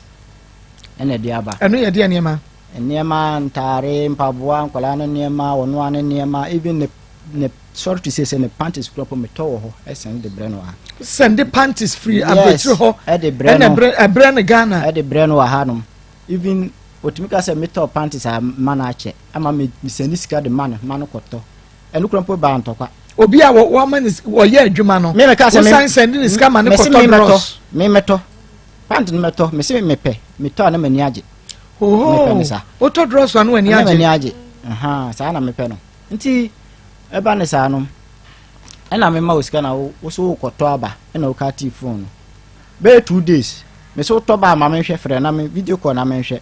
ɛna ɛde aba ɛno yɛ deɛ nneɛma Nneɛma, ntaare, mpaboa, nkwadaa no nneɛma, ɔno ara ne nneɛma, even ne ne sorry to say sɛ ne panties kura po metɔ wɔ hɔ ɛsɛn de brɛ no wɔ ha. Sɛnde panties firi aburokyire hɔ ɛde brɛ no ɛna ɛbrɛ no Ghana. Ɛde brɛ no wɔ ha nom even otumi ka sɛ metɔ panties a ma no akyɛ ama me sɛnde sika de ma no ma no kɔtɔ ɛno kura mpo baa ntɔkwa. Obi a wɔama ne wɔyɛ adwuma no me meka sɛ wosan sɛnde ne sika ma no kɔtɔ drɔs. Me mɛtɔ pant no mɛtɔ mese mepɛ metɔ a na m'ani agye. Mepɛ ne saa. Wotɔ drɔs a na w'ani agye. Na m'ani agye. Saa na mepɛ no. Nti ɛba ne saa no ɛna mema wo sika na wo so wokɔtɔ aba ɛna woka tii phone no. Bɛyɛ 2 days. Me so wotɔ ba a ma menhwɛ frɛ na me video call na menhwɛ.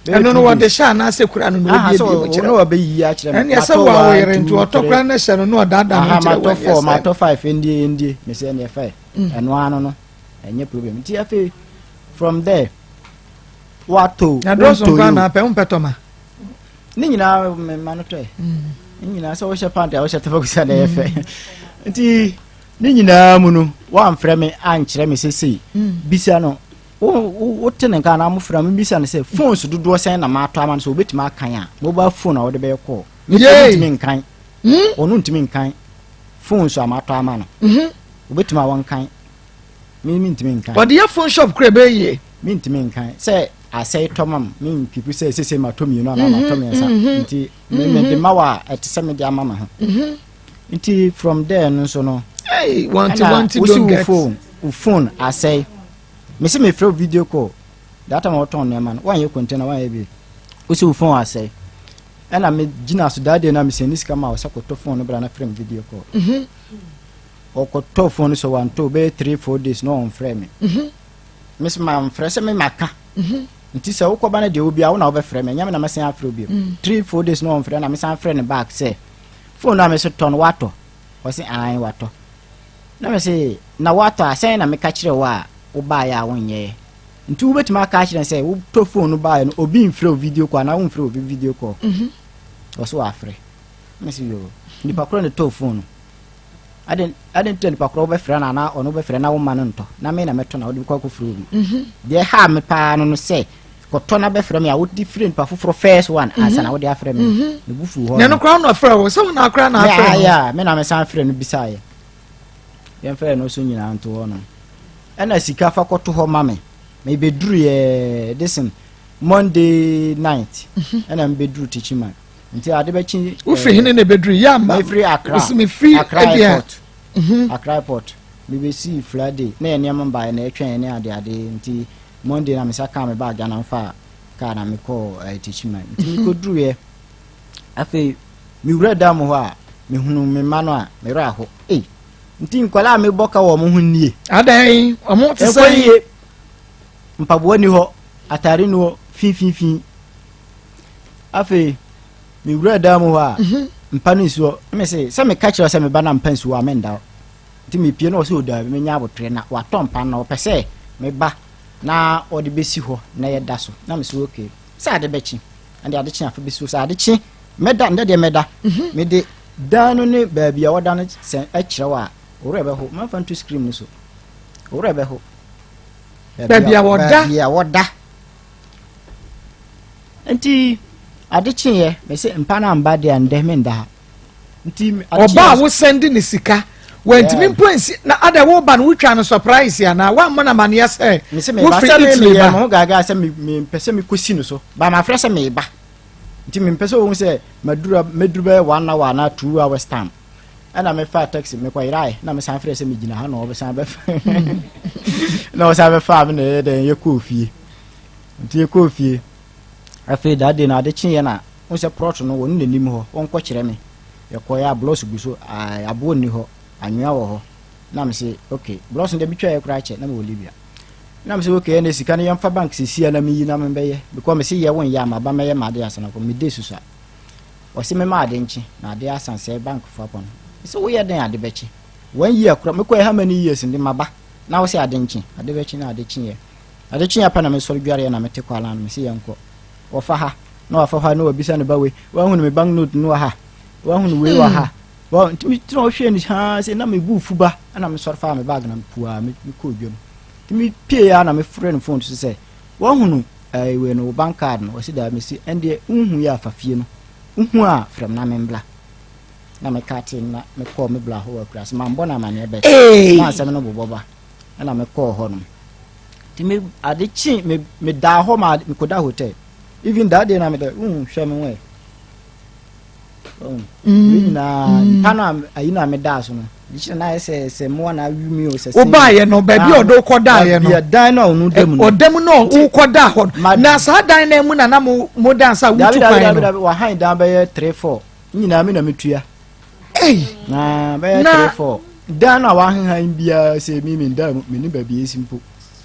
Ɛno no wɔde hyɛ anaasɛ kura no na obi ebi mu kyerɛ. Na wɔbɛyiyi akyerɛ me. Ɛnneɛ sɛ wo a wo yere nti ɔtɔ kura no hyɛ no na ɔdaadaa no kyerɛ wo. Matɔ four matɔ five ndie ndie mesɛ ɛnneɛ fɛ. Ɛno ano no ɛnyɛ problem. Nti afei from there. Watɔ o, Na drɔs wontɔ nko yi o. na apɛ wompɛ tɔma. Ne nyinaa mema no tɔe. Ne nyinaa sɛ wohyɛ pant a wohyɛ tabakusa na ɛyɛ fɛ. Nti ne nyinaa mu no woamfrɛ me ankyerɛ me sɛ sei. Bisa no wote ne nka anaa mofrɛ me bisa no sɛ phones dodoɔ sɛn na matɔ ama no sɛ wobɛtumi akan a mobile phone a wode bɛyɛ call. Yay! Ɔno ntumi nkan. Ɔno ntumi nkan phones a matɔ ama no. Wobɛtumi a wɔnkan. Me mentumi nkan. Ɔde yɛ phone shop kura ɛbɛyɛ yie. Mentumi nkan sɛ asɛe tɔ mam menkipu sɛ sese matɔ mmienu anaa matɔ mhm, mmiɛnsa mhm. nti me mhm. mede ma wa a ɛte sɛ mede ama me ho nti from there no nso no ɛna wosi wo phone wo phone asɛe mese mefrɛ video call that time wɔtɔn nneɛma no woanyɛ container woanyɛ bi wosi wo phone asɛe ɛna megyina so that day na mesɛne sika ma wo sɛ kɔtɔ phone no bra na frɛ me video call Ɔkɔtɔɔ phone no sɛ wantɔ bɛyɛ 3, 4 days na ɔmfrɛ me. Me sɛ mamfrɛ sɛ me maka. Nti sɛ wokɔba no deɛ obi a wo na wobɛfrɛ me ɛnyɛ me na mɛsan afrɛ wo bio. 3, 4 days na ɔmfrɛ na mesan frɛ no back sɛ phone no a me so tɔ no watɔ. Ɔse ae watɔ. Na me se na watɔ a sɛn na meka kyerɛ wo a wobaeɛ a wonyɛɛ. Nti wobɛtumi aka akyerɛ no sɛ wotɔ phone no baeɛ no obi mfrɛ wo video call anaa womfrɛ obi video call. Ɔse wafrɛ. Mese yoo. Nipa korɔ na ɛtɔɔ phone no. Adɛn adɛn nti na nipa korɔ wobɛfrɛ no anaa ɔno wobɛfrɛ na woma no ntɔ na me na mɛtɔ na wode kɔ akɔfrɛ obi. Mhm. Deɛ ɛhaa me paa no no sɛ kɔtɔ na bɛfrɛ me a wode frɛ nipa foforɔ first one mhm. ansa na wode afrɛ me. Mhm. Me bu fuu hɔ. Na ɛno koraa na ɔfrɛ wo sɛ wo na akora na afrɛ no. Ya me na mesan frɛ no bisaeɛ. Yɛmfrɛ no so nyinaa nto hɔ no. Ɛna sika fa kɔto hɔ ma me. Mebɛduruiɛ this Monday night ɛna mebɛduru Techiman. Nti ade bɛkye. Wofiri hene na ebeduru yɛ ama. Mefiri Accra. Wosi mefiri Accra airport. Mhm. Accra airport. Mebɛsii Friday na yɛ nneɛma mbaeɛ na ɛtwɛn yɛ ne ade ade nti Monday na mesa kaa me bag na mfa kaa na mekɔɔ eh, Techiman. Nti mhm. mekɔduruiɛ afei mewura dan mu hɔ a mehunu me mma no a merɛ aho. Ei nti nkwadaa a mebɔ ka wɔ wɔn ho nie. Adan wɔn te sɛ. Ɛkɔ yie mpaboa ni hɔ atare ni hɔ finfinfin. Afei mewuraa dan mu hɔ a mhm. mpa no nsi hɔ na mese sɛ meka kyerɛ sɛ meba na mpa nsi hɔ a menda hɔ nti mepie na ɔsɛ ɔdaabi menya abotrɛ na watɔ mpa no na ɔpɛ sɛ meba na ɔde bɛsi hɔ na yɛda so na mesɛ okay sɛ ade bɛkye ɛde ade kye afa bɛsi hɔ sɛ ade kye mɛda ndɛ deɛ mɛda mhm. mede dan no ne baabi a wɔda no sɛ ɛkyerɛ wɔ a owurɛ bɛho mamfa nto screen no so owurɛ bɛho baabi a wɔda baabi a wɔda Nti ade kyeeɛ mese mpa no amba deɛ ndɛ menda ha. Nti ade kyeeɛ. Ɔbaa wo sɛnde ne sika wantumi mpo nsi na ada wo ba no wotwa no surprise anaa wammɔ no amaneɛ sɛ mese meba sɛ me meyɛ me ho gaagaa sɛ mempɛ sɛ mekɔsi no so ba mafrɛ sɛ meba nti mempɛ sɛ ɔhu sɛ maduru mɛduru bɛyɛ one hour anaa 2 hours time ɛna mefaa taxi mekɔyeraeɛ na mesan frɛ sɛ megyina ha na ɔbɛsan bɛfa na ɔsan bɛfaa me na ɛyɛ dɛn yɛkɔɔ fie Nti yɛkɔɔ fie. Afei that day no ade kyeeɛ na wohu sɛ prɔt no wɔne n'anim hɔ wɔnkɔkyerɛ me. Yɛkɔeɛ a blocks gu so, aboɔ nni hɔ, anwea wɔ hɔ. Na mese okay, blocks no deɛ metwaeɛ koraa kyɛ na mewɔ Libya. Na mese okay ɛnna sika no yɛmfa bank seesei a na meyi na membɛyɛ because mese yɛ wonyɛ a maba mɛyɛ m'ade ansa na kɔ me day susua. Ɔse mema ade nkye na ade asa sɛ bank fo apɔn. Mese woyɛ dɛn ade bɛkye? One year koraa mekɔɛ how many years nde maba na wose ade nkye, ade bɛkye na ade kyeeɛ. Ade kyeeɛ pɛ na mesɔre dwareɛ na mete kwala no, mese yɛnkɔ. Wɔfa ha, na wafa hɔ a na wabisa ne ba wei, woahunu me bank note no wɔ ha? Woahunu wei wɔ ha? Wɔ nti metena hɔ hwɛɛ no haa sɛ na mebu fu ba ɛna mesɔre faa me bag na mepuaa mekɔɔ dwam. Nti mepie a na mefrɛ no phone so sɛ woahunu ɛɛ wei no wo bank card no? Ɔse daa mese ɛndeɛ wonhu yɛ a fa fie no. Wohu a frɛ me na membla. Na mekate na mekɔɔ me bla hɔ wɔ akuraase mambɔ no amaneɛ bɛt na asɛm no bobɔ ba. ɛna mekɔɔ hɔ nom nti me ade kye me medaa hɔ ma mekɔda hotel even that day na meda wohu hwɛ me ho ɛ mm. nyinaa mm. mpa no ayi no a medaa so no de kyerɛ na ayɛ sɛ sɛ mmoa na awi mi o sɛ wobaayɛ no baabi a ɔde wokɔ daayɛ no dan no a ɔno da mu no ɔda mu no wokɔ daa hɔ no na saa dan no mu na na mo mo dan sa wotu kwan no dabi wahan dan bɛyɛ 3 4 nyinaa me na metua Ei! Na bɛyɛ Na- 3 4 dan no a wahehan biara sɛ mi mi nda mu menim baabi esi mpo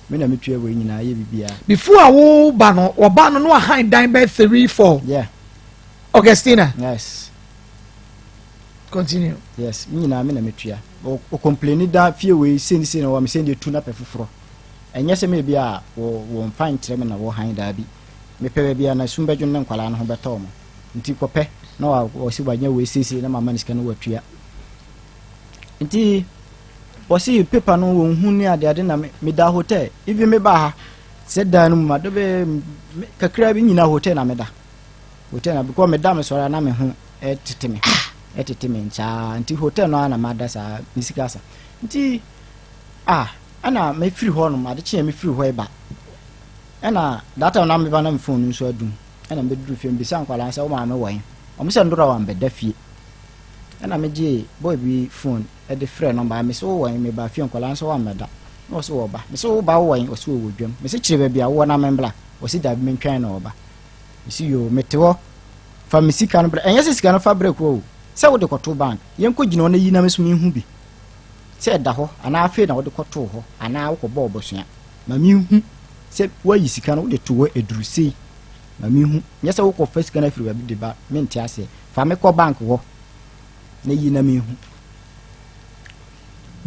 me na metua wei nyinaa yɛ biribiara. Before a woba no, wɔba no na wahan dan bɛyɛ 3 4. Yeah. Augustina. Yes. Continue. Yes, me nyinaa me na metua. O complaini dan fie wei sei ne sei na wɔ me sɛ deɛ tu na pɛ foforɔ. Ɛnyɛ sɛ maybe a wɔ wɔmfa nkyerɛ me na wɔhan daabi. Mepɛ baabi a na sum bɛdwo ne nkwadaa no ho bɛtɔ wɔn. Nti kɔpɛ na wa wɔsi wanya wei seesei na mama no sika no watua. Nti wɔsi paper no wɔn hu ne ade ade na meda hotel even me ba ha sɛ dan no mu ma do bɛ kakra bi nyina hotel na meda hotel na because meda me sɔrɔ na me ho ɛtete me ɛtete me saa nti hotel no ara na mada saa me sika asa nti ah ɛna mefiri hɔ nom ade kyeɛ mefiri hɔ ɛba ɛna that time na meba na me phone no nso adum Ɛna mebɛduru fie mebisa nkwadaa no sɛ wo maame wɔ he? Wɔn sɛ Ndora wambɛda fie. Ɛna megyee boy bi phone de frɛɛ nɔmba mese wowɔ he? Mebaa fie nkwadaa no sɛ wammɛda. Na ɔse wɔba. Mese wo ba wowɔ he? Ɔse ɔwɔ dwam. Mese kyerɛ baabi a wowɔ na membla. Ɔse daabi mentwɛn na ɔba. Mese yoo mete hɔ fa me sika no brɛ. Ɛnyɛ sɛ sika no fa brɛ kura o. Sɛ wode kɔto bank. Yɛnkɔ gyina hɔ na yi na me so menhu bi. Sɛ ɛda hɔ anaa afei na wode kɔtoo hɔ anaa wokɔbɔɔ bosea. Ma menhu sɛ woayi sika no wode too hɔ aduru sei. Ma menhu. Nyɛ sɛ wokɔfa sika no afiri baabi de ba, mente aseɛ. Fa me kɔ bank hɔ na yi na menhu.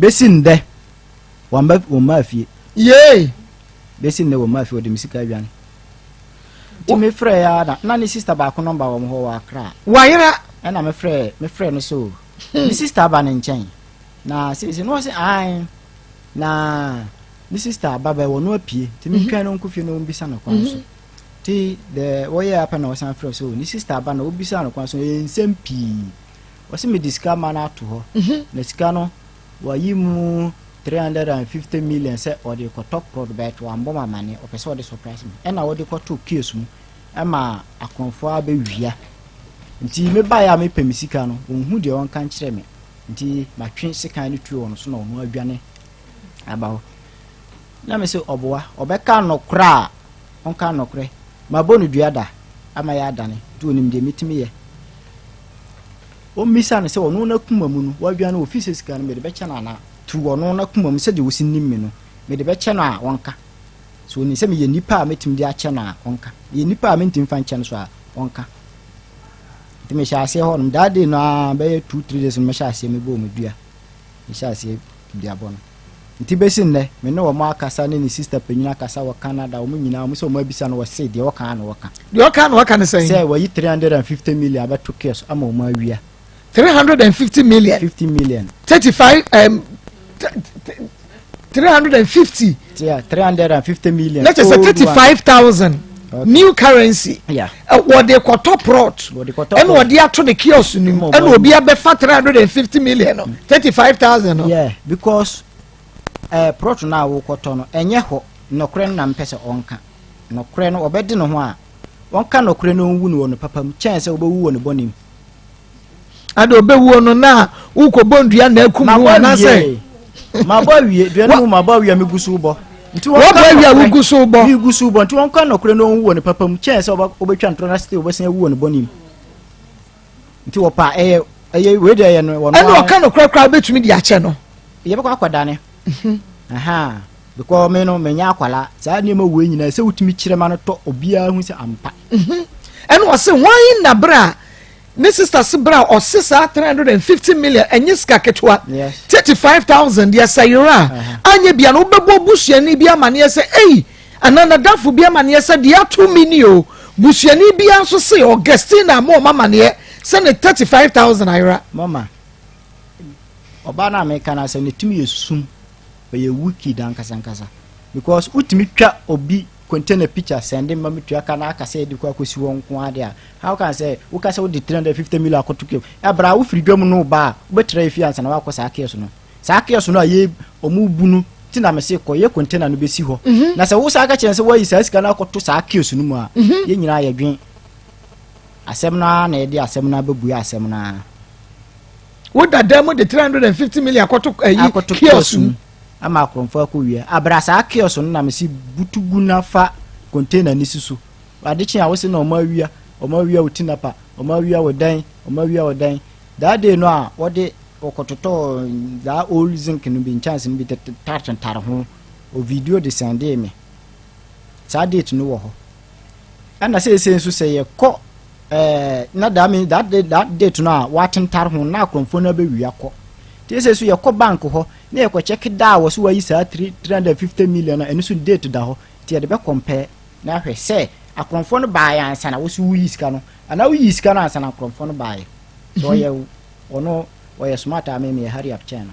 Bɛsi ndɛ, wɔmma wɔmmaa fie. Yee! Bɛsi ndɛ wɔmmaa fie, wɔde me sika adwane. Nti mefrɛɛ ara na, na ne sister baako nɔmba wɔ me hɔ wɔ Accra. Wayera. Ɛna mefrɛ mefrɛ no so ne sister aba ne nkyɛn na seesei na ɔse ae na ne sister aba bɛ wɔn apue nti mentwɛn no nkɔ fie na ɔmbisa no kwan so. Nti dɛ wɔyɛɛ ara pɛ na ɔsan frɛ so ne sister aba na ɔbisa no kwan so ɛyɛ nsɛm pii. Ɔse mede sika ma no ato hɔ na sika no wayi mu 350 million sɛ ɔde kɔtɔ prod but wambɔ me amaneɛ ɔpɛ sɛ ɔde surprise me ɛna ɔde kɔto kiosk mu ɛma akorɔmfoɔ abɛwia nti mebaeɛ a mepɛ me sika no ɔnhu deɛ ɔnka nkyerɛ me nti matwe sekan no tuo wɔ no so na ɔno adwane aba hɔ na me sɛ ɔboa ɔbɛka nɔkorɛ a ɔnka nɔkorɛ mabɔ no dua da ama yɛ adane nti ɔnim deɛ metumi yɛ Ɔmmisa no sɛ ɔno n'akoma mu no wadwane ofi sɛ sika no mede bɛkyɛ no anaa? Through ɔno n'akoma mu sɛdeɛ ɔsi nim me no mede bɛkyɛ no a ɔnka. Sɛ ɔnim sɛ meyɛ nipa a mɛtumi de akyɛ no a ɔnka. Meyɛ nipa a mentumi mfa nkyɛ no so a ɔnka. Nti mehyɛ aseɛ hɔ nom that day no ara bɛyɛ 2-3 days no mehyɛ aseɛ mebɔɔ me dua. Mehyɛ aseɛ duabɔ no. Nti bɛsi nnɛ, me ne wɔn akasa ne ne sista panyin akasa wɔ Canada, wɔn nyinaa wɔn sɛ wɔn abisa no wɔse deɛ ɔka ara na ɔka. Deɛ ɔka na ɔka ne sɛn? Sɛ wɔyi 350 million abɛto kiosk ama wɔn awia. 350 million. 50 million. 35 um, 350. Yeah, 350 million. Let's say 35,000. Okay. New currency. Yeah. Wɔde kɔtɔ plot. Ɛna wɔde ato ne kiosk no mu. Ɛna obi abɛfa 350 million no. 35,000 no. Yeah, because plot no a wokɔtɔ no ɛnyɛ hɔ. Nɔkorɛ no na mpɛ sɛ ɔnka. Nɔkorɛ no ɔbɛde ne ho a ɔnka nɔkorɛ no ɔnwu no wɔ no papa mu kyɛn sɛ ɔbɛwu wɔ ne bɔne mu. Ade ɔbɛwuo no na wokɔbɔ ndua na akum no anaasɛ mabɔ awie dua no mu mabɔ awie a megu so bɔ nti wɔn ka awie a wogu so bɔ megu so bɔ nti wɔn ka nɔkorɛ na ɔnwu wɔ ne papa mu kyɛn sɛ ɔbɛtwa ntorɔ na still ɔbɛsan awu wɔ ne bɔne mu nti wɔpa ɛyɛ ɛyɛ wei deɛ ɛyɛ no wɔn ɛna ɔka nɔkorɛ koraa bɛtumi de akyɛ no yɛbɛkɔ akɔdane mhm. because me no menya akwala saa nneɛma wei nyinaa sɛ wotumi kyerɛ ma no tɔ obiara hu sɛ ampa mhm. Ɛna ɔse hwan na berɛ a ne sister se berɛ a ɔse saa 350 million ɛnyɛ sika ketewa, 35,000 deɛ sɛ yera a anyɛ bia no wobɛbɔ busuani bi amaneɛ sɛ ei anaa nadamfo bi amaneɛ sɛ deɛ ato me ni o. Busuani bia nso se Augustina ama ɔma amaneɛ sɛ ne 35,000 ayera. Mama, ɔbaa no a meka no asɛm no tumi yɛ sum, ɔyɛ wicked ankasa ankasa because wotumi twa obi container picture sɛnde ma metua ka na aka sɛ yɛde kɔ akɔsi hɔ nko ara de a, how can sɛ woka sɛ wode 350 million akɔto kiosk ɛbra a wofiri dwam no ba a wobɛtra efie ansa na woakɔ saa kiosk no saa kiosk no a yɛ ɔmo bu no ti na mese kɔ yɛ container no bɛsi hɔ mhm. na sɛ wo saa ka kyerɛ sɛ woayi saa sika no akɔto saa kiosk no mu a mhm. yɛn nyinaa yɛdwen asɛm no ara na yɛde asɛm no abɛbue asɛm no ara woda dan mu de 350 million akɔto ayi kiosk mu ama akorɔmfoɔ akɔwia. Abra saa kiosk no na mese butu gu na fa container no si so. Ade kye a wose na ɔmo awia, ɔmo awia wo tinapa, ɔmo awia wo dan, ɔmo awia wo dan. That day no a wɔde wɔkɔtotɔɔ that old zinc no bi, nkyɛnse no bi tetare ho, o video de sɛndee me. Saa date no wɔ hɔ. Ɛna seesei nso sɛ yɛkɔ ɛɛ na that means that day that date no a wɔatentar ho na akorɔmfoɔ no abɛwia kɔ. Nti seesei nso yɛkɔ bank hɔ na yɛkɔ check da a wɔso wɔayi saa 350 million no ɛno nso date da hɔ nti yɛde bɛ compare na ahwɛ sɛ akorɔmfoɔ no baeɛ ansa na wɔso woyi sika no anaa woyi sika no ansa na akorɔmfoɔ no baeɛ. So ɔyɛ ɔno ɔyɛ smart a me meyɛ hurry up kyɛn no.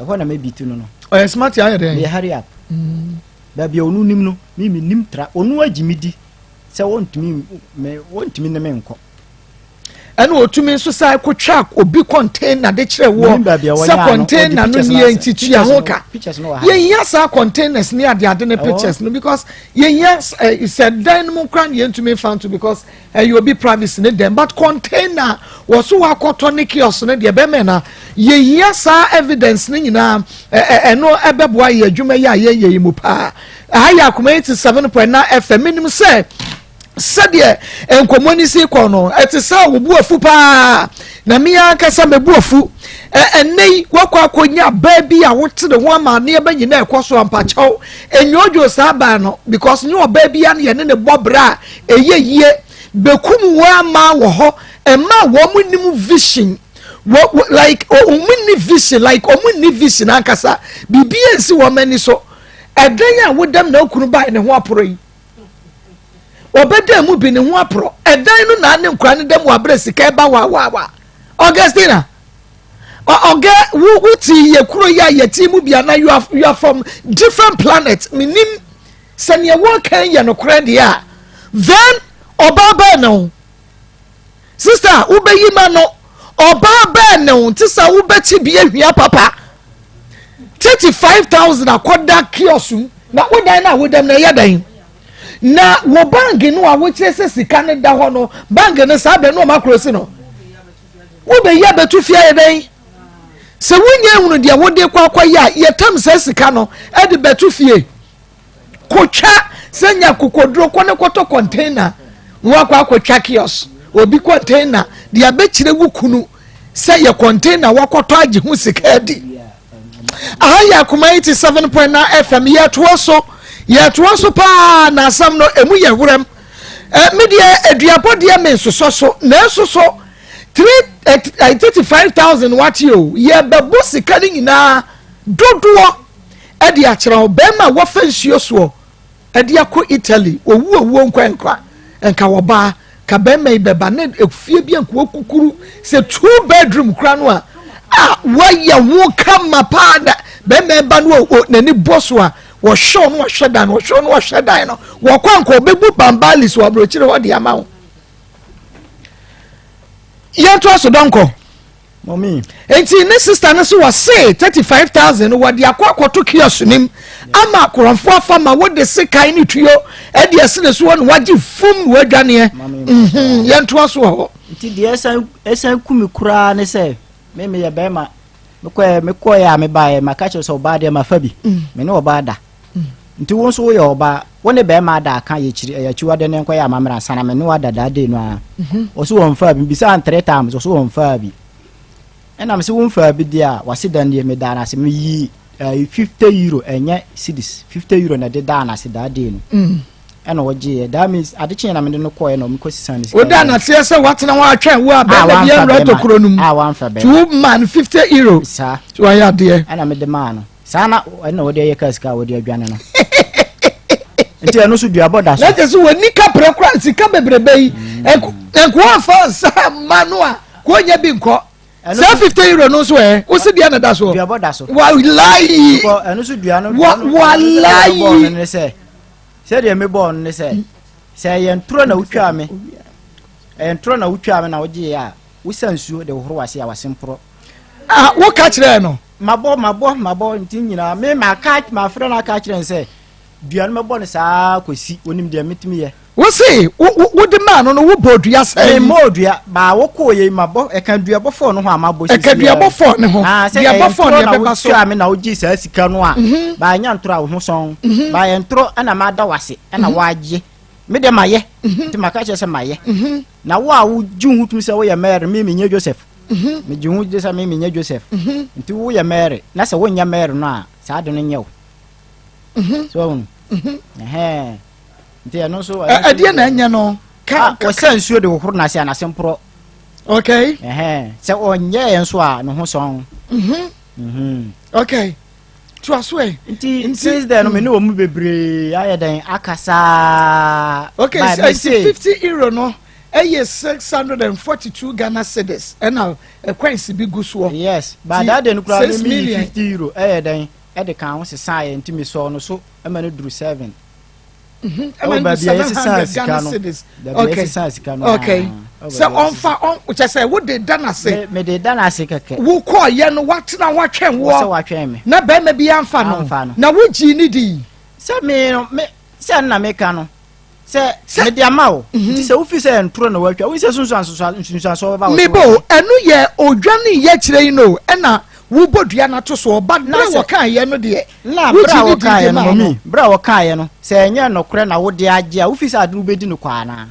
Ɛhɔ na mɛbi tu no no. Ɔyɛ smart ayɛ dɛn? Meyɛ hurry up. Mm. Baabi a ɔno nim no me menim tra ɔno agye me di sɛ wɔntumi me wɔntumi ne me nkɔ. Ɛna ɔtumi nso san kɔtwa obi container de kyerɛ woɔ sɛ container no nie nti tua ho ka. Yɛhia saa containers ne adeade ne pictures no because yɛhia eh, sɛ dan no mu koraa ne yɛntumi mfa nto because ɛyɛ obi privacy ne dɛm but container wɔ so wakɔtɔ ne kiosk no deɛ bɛmɛ na yɛhia saa evidence no nyinaa ɛno ɛbɛboa yɛ adwuma yi a yɛyɛ yi mu paa. Aha yɛ Akoma 87.9 FM. Menim sɛ sɛdeɛ nkɔmmɔ no si kɔ no, ɛte sɛ wo bo afu paa. Na me ankasa mebu afu. Ɛnnɛ yi, woakɔ akɔnya baa bi a wote ne ho ama nneɛma nyinaa ɛkɔ so ampakyɛw. Ɛnyoodwoo saa baa no because nyɛ ɔbaa bi a na yɛne ne bɔ bra a ɛyɛ yie. Bɛkum wo ama wɔ hɔ. Ɛma wɔn nim vision. Wɔ, like, wɔn nni vision, like wɔn nni vision ankasa. Biribi ansi wɔn ani so. Ɛdan a wodam na okunu bae ne ho aporɔ yi. Ɔbɛda mu bi ne ho aporɔ. Ɛdan no na ne nkora no da mu abrɛ sika ɛba wawawa. Augustina, ɔgɛ wo wo ti yɛ kuro yi a yɛte mu bi ana you are from different planet. Menim sɛ neɛ wɔka yɛ nokorɛ deɛ a then ɔbaa bɛɛ ne ho. Sister, wobɛyi ma no ɔbaa bɛɛ ne ho nti sɛ wobɛkyi bi ahwia papa. 35,000 akɔda kiosk mu na wodan no a wodam no ɛyɛ dɛn? Na wo bank no a wokyerɛ sɛ sika no da hɔ no, bank no saa bɛn no ɔma koro si no, wobɛyi abɛto fie ayɛ dɛn? Sɛ wonya ehunu deɛ wode kɔ akɔyɛ a, yɛtam saa sika no de bɛto fie. Kotwa sɛ nya kokoduro kɔ ne kɔtɔ container na wakɔ akɔtwa kiosk obi container de abɛkyerɛ wo kunu sɛ yɛ container wakɔtɔ agye ho sika adi. Aha yɛ Akoma 87.9 FM. Yɛtoa so, yɛtoa so paa na asɛm no emu yɛ werɛm. Me deɛ aduabɔ deɛ me nsosɔ so, nanso so 35,000 wate o, yɛbɛbɔ sika no nyinaa dodoɔ ɛde akyerɛ wo. Bɛrima a wɔfa nsuo soɔ ɛde akɔ Italy, owu owuo nkwa nkwa nka wɔbaa ka bɛrima yi bɛba ne efie bi nkoa kukuru sɛ two bedroom kura no a a wɔayɛ ho kama paa na bɛrima yi ba no o n'ani bɔ so a wɔhwɛ no wɔhwɛ dan no wɔhwɛ no wɔhwɛ dan no wɔkɔ anka ɔbɛbu bambali so aburokyire hɔ de ama wo. Yɛnto aso dɔnkɔ. Mummy. Nti ne sister no so wɔse 35,000 no wɔde akɔ akɔto kiosk nim ama akorɔmfoɔ afa ma wode sekan ne tuo ɛde asi ne so hɔ na wagye fum na wadwaneɛ. Yɛntoa so wɔ hɔ. Nti deɛ ɛsan ɛsan ku me koraa ne sɛ me meyɛ bɛrima mekɔɛ mekɔɛ a mebaeɛ maka kyerɛ sɛ ɔbaa deɛ mafa bi me ne ɔbaa da nti wo nso woyɛ ɔbaa wo ne bɛrima ada aka yɛkyiri ɛyɛ akyiwadeɛ ne nkɔyɛ amammerɛ ansa na me ne wada that day no a ɔso wɔmfaa bi bisaa no three times ɔso wɔmfaa bi ɛna me sɛ womfaa bi deɛ a wase dan deɛ medaa no ase meyii 50 euro ɛnyɛ cedis 50 euro na ɛde daa no ase that day no ɛna ɔgyeeɛ. That means ade kyeeɛ na mede no kɔeɛ na ɔmekɔ sisan ne sika. Woda nateɛ sɛ watena hɔ atwɛn wo a bɛrima bi awura tokuro no mu. A wamfa bɛrima. Ti wo maa no 50 euro. Saa. Ti wayɛ adeɛ. Ɛna mede maa no. Saa na ɛna wɔde ayɛ kaa sika a wɔde adwane no. Nti ɛno nso duabɔ da so. Na kyerɛ sɛ wɔni kaprɛ kora sika bebrebe yi. Nkoa fa nsa ma no a kò nyɛ bi nkɔ. Saa 50 euro no nso ɛ wosi deɛ na da soɔ. Duabɔ da so. Walayi. Ɛno nso dua no. Walayi. Sɛdeɛ mebɔɔ no ne sɛ, sɛ ɛyɛ ntorɔ na wotwaa me, ɛyɛ ntorɔ na wotwaa me na wogyeeɛ a, wosa nsuo de hohoro w'ase a w'ase mporɔ. Ah, woka kyerɛɛ no? Mabɔ, mabɔ, mabɔ, nti nyinaa, me maka, mafrɛ no aka akyerɛ no sɛ, dua no mɛbɔ no saa kɔsi, onim deɛ metumi yɛ. Wo se wode maa no no wobɔɔ dua sɛn? Memmɔɔ dua, baa wokɔɔ yei mabɔ, ɛka duabɔ fɔɔ no ho a mabɔ sisi. Ɛka duabɔ fɔɔ ne ho, ah, sɛ duabɔ ɛyɛ fɔɔ ntorɔ ne na ɛbɛba so. wotwaa me na wogyee saa sika no a, mhm. baa ɛnyɛ ntorɔ a wo ho sɔn, mhm. baa ɛyɛ ntorɔ ɛna mada wase ɛna mhm. woagye. Me deɛ mayɛ, nti maka kyerɛ sɛ mayɛ. Na wo a wogye wo ho tum sɛ woyɛ Mary, me menyɛ Joseph. Megye ho gye sɛ me menyɛ Joseph. Nti woyɛ Mary, na sɛ wonyɛ Mary no a, saa ade no nyɛ wo. So woahunu? Ɛhɛn. Nti ɛno nso. Ɛdeɛ na ɛnyɛ no. Ka ah, ɔsɛ nsuo de hohoro n'ase a n'ase mporɔ. Okay. Ɛhɛn sɛ ɔnyɛ yɛn nso a ne ho sɔn. Mhm. Mhm. Okay. To aso ɛ. Nti since then no me ne wɔn mu bebree ayɛ dɛn akasa. Okay, so nti 50 euro no ɛyɛ 642 Ghana cedis ɛna coins bi gu soɔ. Yes, but that day no kura mi mi 50 euro ɛyɛ dɛn ɛde kan ho sisan yɛ nti mi sɔɔ no so ɛma no duru 7. Ɛwɔ baabi a yɛsesa sika no, baabi a yɛsesa sika no. Okay, sɛ ɔnfa ɔn kyɛ sɛ wode da n'ase. Mede da n'ase kɛkɛ. Wokɔɔ yɛ no watena watwɛn woɔ. Wɔsɛ watwɛn me. Na bɛrima bi anfa no. Anfa no. Na wogyii ne di. Sɛ me no me sɛ nna meka no sɛ mede ama wo. Mhm. Nti sɛ wofi sɛ ntoro na watwa woyi sɛ nsunsuansoɔ bɛba wo so. Mebo ɛno yɛ odwa ne yɛ kyerɛ yi no ɛna wobɔ dua no ato so ɔba berɛ wɔkaeɛ no deɛ. Na berɛ a wɔkaeɛ no, mɔmi, berɛ a wɔkaeɛ no, sɛ ɛnyɛ nokorɛ na wode agye a, wofi sɛ ade no wobɛdi no kwa anaa?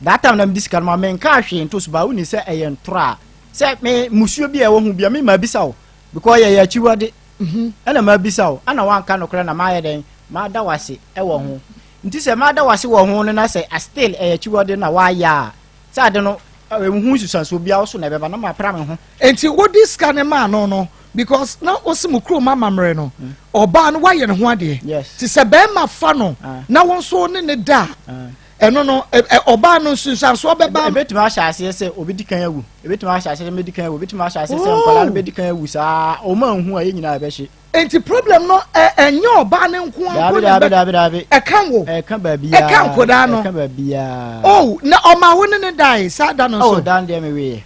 That time na mede sika no ma menkaa hwee nto so baa woni sɛ ɛyɛ ntorɔ a sɛ me musuo bi a ɛwɔ ho bi a me mabisa wo because yɛyɛ akyiwade mhm. ɛna mabisa wo ɛna wanka nokorɛ na mayɛ dɛn mada wase ɛwɔ ho nti sɛ mada wase wɔ ho no na sɛ still ɛyɛ akyiwade na wayɛ a sɛ ade no ɛho nsusuansoɔ biara so na ɛbɛba na mapra me ho. Nti wode sika no maa no no. Because na wosi mo kurom amammerɛ no, ɔbaa no wayɛ ne ho adeɛ. Yes. Te sɛ bɛrima fa no Ah. na wo nso ne ne da a, Ah. ɛno no ɔbaa no nsunsuansoɔ bɛba. Ebetumi ahyɛ aseɛ sɛ obi di kan awu, ebetumi ahyɛ aseɛ sɛ medi kan awu, ebetumi ahyɛ aseɛ sɛ nkwadaa no bɛdi kan awu saa. Ɔmo anhu a, yɛn nyinaa yɛbɛhye. Nti problem no ɛnyɛ ɔbaa ne nko ara Daabi mpo na daabi ɛbɛ daabi daabi. Ɛka wo. Ɛka baabiara. Ɛka nkwadaa no. Ɛka baabiara. Oh, na ɔma wo ne ne dae saa da no Oh, nso? Dan deɛ me weyɛ.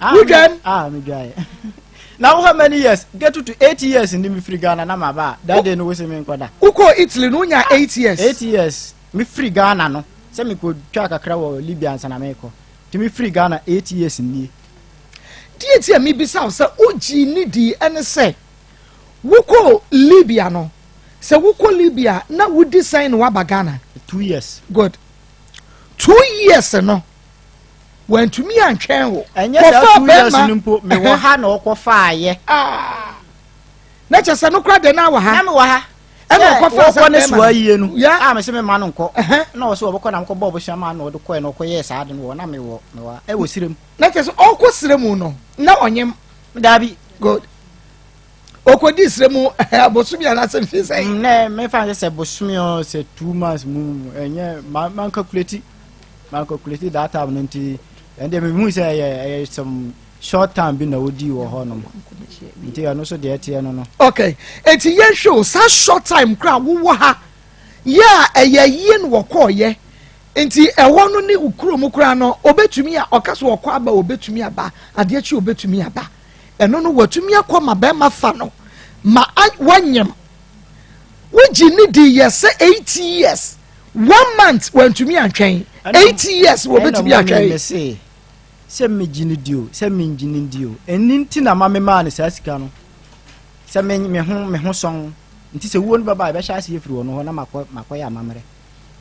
Ah, Wodwam? Ah, me dwae. Na wo how many years? Get to 8 years ni me firi Ghana na ma ba. That day no wo se me nkɔda. Wokɔ Italy no wonya 8 years? 8 years. Me firi Ghana no. Sɛ me kɔ twa kakra wɔ Libya ansa na me kɔ. Nti me firi Ghana 8 years nie. Deɛ ti a mebisa wo sɛ wogyee ne dii ɛne sɛ wokɔ Libya no, sɛ wokɔ Libya na wodi sɛn na woaba Ghana? 2 years. Good. 2 years no wantumi antwɛn wo. Ɛnyɛ saa. Kɔfaa 2 years bɛrima no mpo me wɔ ha na ɔkɔ faayɛ. Ah. Na kyerɛ sɛ no kora deɛ na wɔ ha. Na me wɔ ha. Ɛna ɔkɔfaa saa wɔkɔ ne bɛrima soa no. yie no. Yeah. A me sɛ me ma no nkɔ. Ɛhɛ. Na ɔsɛ ɔbɛkɔ na mekɔ bɔ ɔbosua ma na ɔde kɔɛ na ɔkɔyɛɛ saa de no wɔ na me wɔ ha ɛwɔ sirem. Na kyerɛ sɛ ɔkɔ serɛ mu no na ɔnyem? Daabi. Good. Ɔkɔdi serɛ mu abosomi anaasɛ mfie sɛn? Nɛ mefa sɛ bosome o sɛ 2 months mu, ɛnyɛ ma man calculate, man calculate that time no. Nti ɛndeɛ mehu sɛ ɛyɛ some short time bi na wodii wɔ hɔ nom, nti ɛno so deɛ ɛteɛ no. Okay, eti yɛhwɛ o, saa short time kora wowɔ ha yɛ a ɛyɛ yie no wɔkɔɔyɛ, nti ɛhɔ no ne kurom koraa no, obetumi a ɔka so ɔkɔ aba, obetumi aba adeɛ kyi, obetumi aba. Ɛno no watumi akɔ ma bɛrima fa no ma wanyam, wogye ne di yɛ sɛ 8 years 1 month wantumi antwɛn, 8 years wɔbɛtumi atwɛn? Me se sɛ megye no di o, sɛ mengye no di o, ɛni nti na ma memaa no saa sika no sɛ me ho sɔn. Nti sɛ wuo no bɛba a, ɛbɛhyɛ aseɛ firi ɔno hɔ na makɔyɛ amammerɛ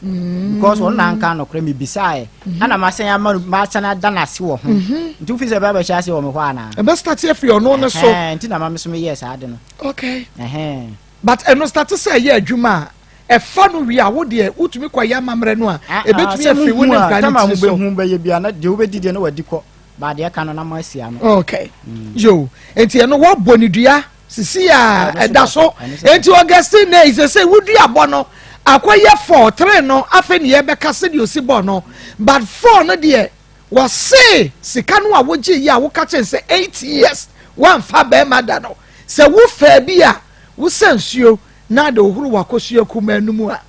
because ɔno na anka nɔkorɛ. Mebisaeɛ ɛna masan ama no, masan ada no ase wɔ ho. Nti wofi sɛ ɛbɛbɛhyɛ aseɛ wɔ me hɔ anaa? Ɛbɛ start afiri ɔno ne so. Ɛhɛn, nti na ma me so meyɛɛ saa de no. Okay. Ɛhɛn. But ɛno start sɛ ɛyɛ adwuma a ɛfa no wie a, wo deɛ wotumi kɔ yɛ amammerɛ no a, ɛbɛtumi afiri wo ne nkra tama ne tiri so. Mobɛhu bɛyɛ bia na deɛ wobɛdi deɛ na wadi kɔ baadeɛ ka no na moasi ano. Okay, yo, nti ɛno wɔbɔ ne dua sisi a Ɛno so ɛda da. so. Ɛno so da. Nti Augustine ne sɛ wodua bɔ no akɔyɛ four three no, afei ne yɛbɛka sɛdeɛ osi bɔ no, but four no deɛ wɔse sika no a wogye yi a woka kyɛn sɛ 8 years woamfa bɛrima da no, sɛ wofaa bi a wosa nsuo na de ohoro wakɔsua kuma no mu a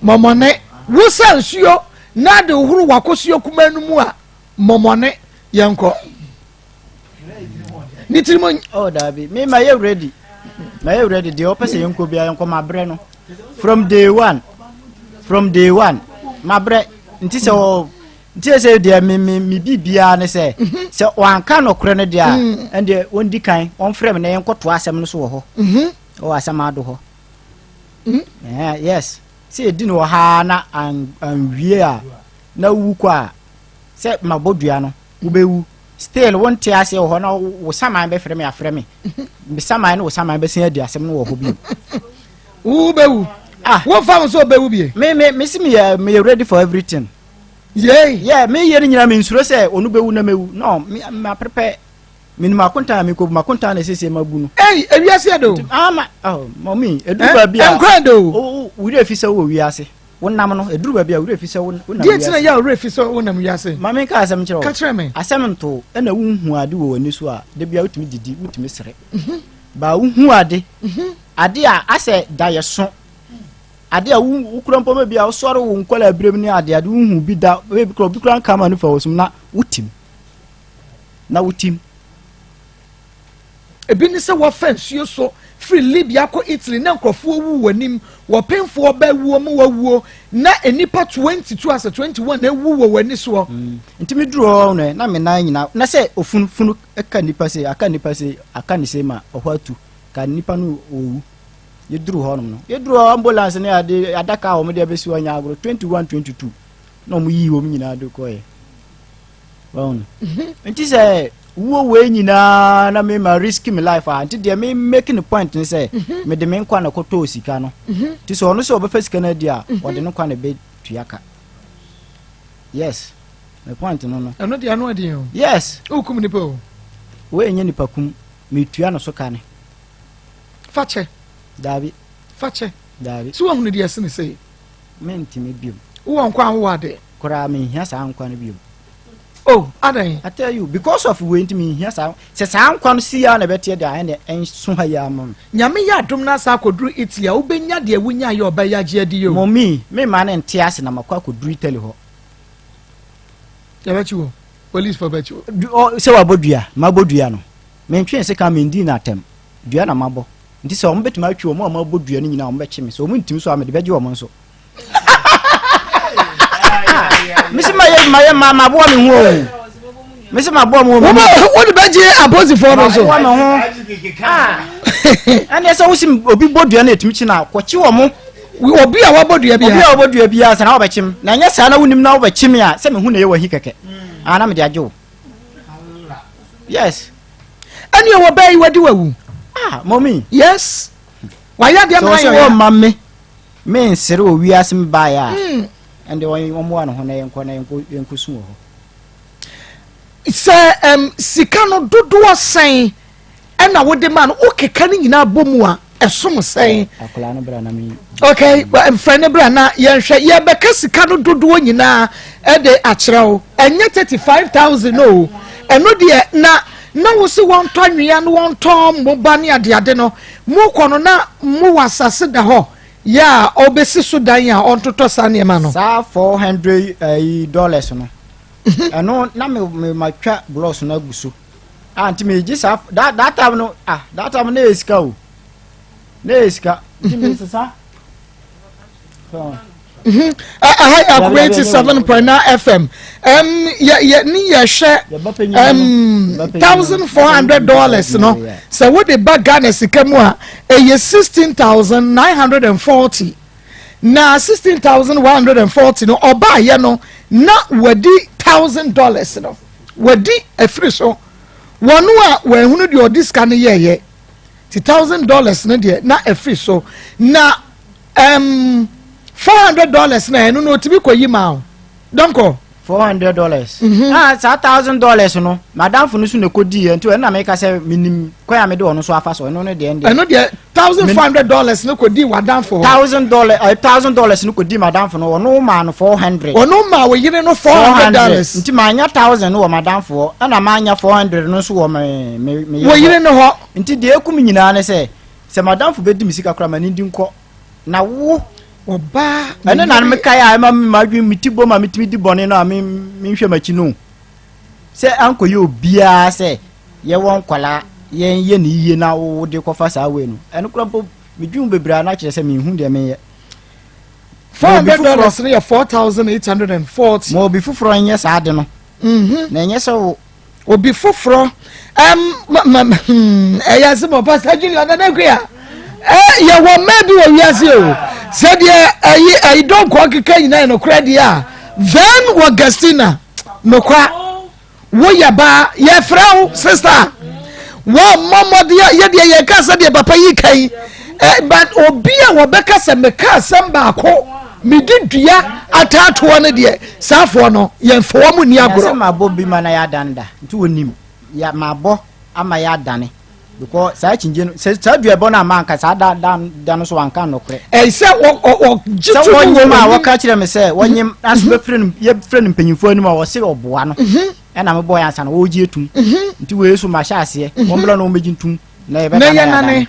mɔmɔne, wosa nsuo na de ohoro wakɔsua kuma no mu a mɔmɔne, yɛnkɔ ne tirim. Oh dabi, me ma yɛ ready, ma yɛ ready deɛ ɔpɛ sɛ yɛnkɔ biara yɛnkɔ. Ma brɛ no from day one, from day one ma brɛ. Nti sɛ ɔ nti sɛ deɛ me bi biara ne sɛ wanka nɔkorɛ no deɛ a, ɛndeɛ wɔndi kan wɔmfrɛ me na yɛnkɔtoa asɛm no so wɔ hɔ, ɔwɔ asɛm ado hɔ. Yes, sɛ yɛdi no wɔ ha na anwie a na wu kɔ a, sɛ mabɔ dua no wobɛwu still wonte aseɛ wɔ hɔ na wo saman bɛfrɛ me, afrɛ me, me saman ne wo saman bɛsen adi asɛm no wɔ hɔ bio. Wobɛwu. Ah. Womfa wo sɛ wobɛwu bie. Me si meyɛ ready for everything. Yei. Yeah, meyɛ no nyinaa mensuro sɛ ɔno bɛwu na mɛwu no. Me ma prepare, menim akontan a mekɔbu makontan na ɛsiesie mabu no. Ei, ewiase yɛ de o. Ama oh, mɔmi ɛduru baabi a Nkwa de o. Wo werɛ fi sɛ wowɔ wiase, wonam no ɛduru baabi a werɛ fi sɛ wonam Deɛ nti na wiase. yɛ a werɛ fi sɛ wonam wiase? Ma menka asɛm kyerɛ wo. Ka kyerɛ me. Asɛm nto ɛna wonhu ade wɔ w'ani so a, da bia wotumi didi, wotumi sere baa wohu ade a asɛ da yɛ so ade a wokura mpo ma bi a wosɔre wo nkɔla abirem ne ade wohu bi da ebi kura obi kura nka ma no fa wɔ sum na wotim na wotim. Ebi ne sɛ wɔfa nsuo so firi Libya kɔ Italy na nkurɔfoɔ wu w'anim, wɔpemfoɔ bɛwuo mu wawuo na nnipa 22 asɛ 21 ewu wɔ w'ani soɔ. Nti meduru hɔ no na me nan nyinaa na sɛ ofunu funu ka nipa se aka nipa se aka ne se ma ɔhɔ atu ka nipa no owu. Yɛduru hɔ nom no, yɛduru hɔ ambulance ne ade adaka a wɔn de abɛsi hɔ nyɛ agorɔ, 21 22 na wɔn yii wɔn nyinaa de kɔɛ wɔn. Nti sɛ wuo wei nyinaa na me ma risk me life a, nti deɛ me make ne point ne sɛ mede me nkwa na kɔtɔɔ sika no. Nti sɛ ɔno sɛ ɔbɛfa sika no adi a, ɔde ne nkwa na ɛbɛtua ka. Yes. Me point no no. Ɛno deɛ ano ɛden o. Yes. Wokum nipa o. Wei nyɛ nipa kum. Metua no so ka ne. Fa kyɛ. Daabi. Fa kyɛ. Daabi. So wahunu deɛ ɛsene sei? Mentumi biom. Wowɔ nkwa a wowɔ adeɛ. Koraa menhia saa nkwa no biom. Oh, adɛn? I tell you, because of wei nti menhia saa. Sɛ saa nkwa no si ya na ɛbɛteɛ deɛ ɛne ɛnso ha yi ama me. Nyame yɛ adom na asa akɔduru Italy a, wobɛnya deɛ wonyaeɛ ɔba yi agye adi o. Mummy, memma no nte ase na makɔ akɔduru Italy hɔ. Yɛbɛkye wo. Police fo bɛkye wo. Sɛ wabɔ dua, mabɔ dua no. Mentwee sekan mendii no atɛm. Dua na mabɔ. Nti sɛ wɔn bɛtumi atwe wɔn a wɔabɔ dua no nyinaa wɔn bɛkye me. Sɛ wɔn ntumi so a mede bɛgye wɔn nso. Mesi ma yɛ ma yɛ ma maboa me ho o. Mesi maboa me ho. Wode bɛgye apolisifoɔ no so. Maboa me ho. Ɛnna sɛ wosi obi bɔ dua no etumi kyi na kɔkye wɔn. Obi a wabɔ dua biara. Obi a wabɔ dua biara sɛ na wɔbɛkye m. Na nyɛ saa na wonim na wobɛkye me a sɛ mehu na ɛyɛ wahi kɛkɛ. Ah na mede agye wo. Yes. Ɛnna wɔ bɛyi wadi wawu. Ah mommy. Yes. Wayɛ adeɛ ma ayɛ. Sɛ wɔn ma me. Me nsere wɔ wiase me baeɛ a, ɛnde wɔmmoa ne ho na yɛnkɔ na yɛnkɔsu wɔ hɔ. Sɛ ɛm sika no dodoɔ sɛn ɛna wode ma no wokeka no nyinaa bɔ mu a ɛsom sɛn? Akwadaa no bra na me. Okay, mfrɛ ne bra na yɛnhwɛ yɛbɛka sika no dodoɔ nyinaa ɛde akyerɛ wo ɛnyɛ 35,000 o ɛno deɛ na na wo se wɔntɔ anwea no wɔntɔ mmoba ne adeade no Mokɔ no na mowɔ asase da hɔ yɛ a ɔbɛsi so dan a ɔntotɔ saa nneɛma no. Saa 400 ɛyi dollars no, ɛno na me me ma twa gloss no agu so. Ah, nti me gye saa that that time no ah that time na yɛ sika o, na yɛ sika nti me sesa. Aha yɛ akoma 87.9 FM. Yɛ yɛ ne yɛhwɛ $1,400 no sɛ wode ba Ghana sika mu a ɛyɛ 16,940 na 16,140 no ɔbaayɛ no na wadi $1,000 no wadi afiri so wɔn a wɔahunu deɛ ɔde sika no yɛɛyɛ ti $1,000 no deɛ na afiri so na $400 na ɛno no otumi kɔ yi ma o dɔnkɔ. $400. Ah, saa $1,000 no madamfo no so na ɛkɔ di yɛ nti ɛno na meka sɛ menim kwan a mede ɔno so afa so ɛno no deɛ ɛno deɛ $1,400 no kɔ di wadamfo hɔ. $1,000 $1,000 no kɔ di madamfo no ɔno maa no 400. Ɔno maa wo yere no $400. Nti maanya 1,000 no wɔ madamfo hɔ ɛna maanya 400 no nso wɔ me me me wɔ yere no hɔ. Nti deɛ ekum nyinaa ne sɛ sɛ madamfo bɛdi me sika koraa ma ne di nkɔ. Na wo. Ɔbaa. Ɛno na mekae a ɛma m'adwene me ti bɔ ma metumi di bɔne no a menhwɛ m'akyi no. Sɛ ankɔyɛ obiara sɛ yɛwɔ nkwadaa yɛnyɛ ne yie na wode kɔfa saa wei no. Ɛno koraa mpo medwene bebree a na kyerɛ sɛ menhu deɛ menyɛ. $400 no yɛ 4,840. Ma obi foforɔ nyɛ saa ade no. Na ɛnyɛ sɛ wo. Obi foforɔ ɛyɛ ase ma Pastor Junior Nana Akua yɛwɔ mmaa bi wɔ wiase o sɛdeɛ ɛyi ɛyi dɔnkɔ keka nyinaa yɛ nokorɛ deɛ a then wɔ Gastina nokwa woyɛ baa yɛfrɛ wo sister wɔn mmɔmmɔde yɛdeɛ yɛka sɛdeɛ papa yi ka yi but obi a wɔbɛka sɛ meka asɛm baako mede dua ataatoɔ no deɛ saafoɔ no yɛmfa wɔn nni agorɔ. Sɛ mabɔ bi ma na yɛadane da nti wɔnim ya mabɔ ama yɛadane because saa akyingye no sɛ saa duabɔ no ama anka saa da da da no so wanka nokorɛ. Ɛyɛ sɛ ɔgye to mu wɔ wɔn a wɔka kyerɛ me sɛ wɔnyem aso bɛfrɛ no yɛfrɛ no mpanyinfoɔ anim a wɔse ɔboa no ɛna mebɔ yɛ ansa na wɔregye atum nti wei so mahyɛ aseɛ wɔn bɛlɛ na wɔn bɛgye ntum na yɛbɛda na yɛadane.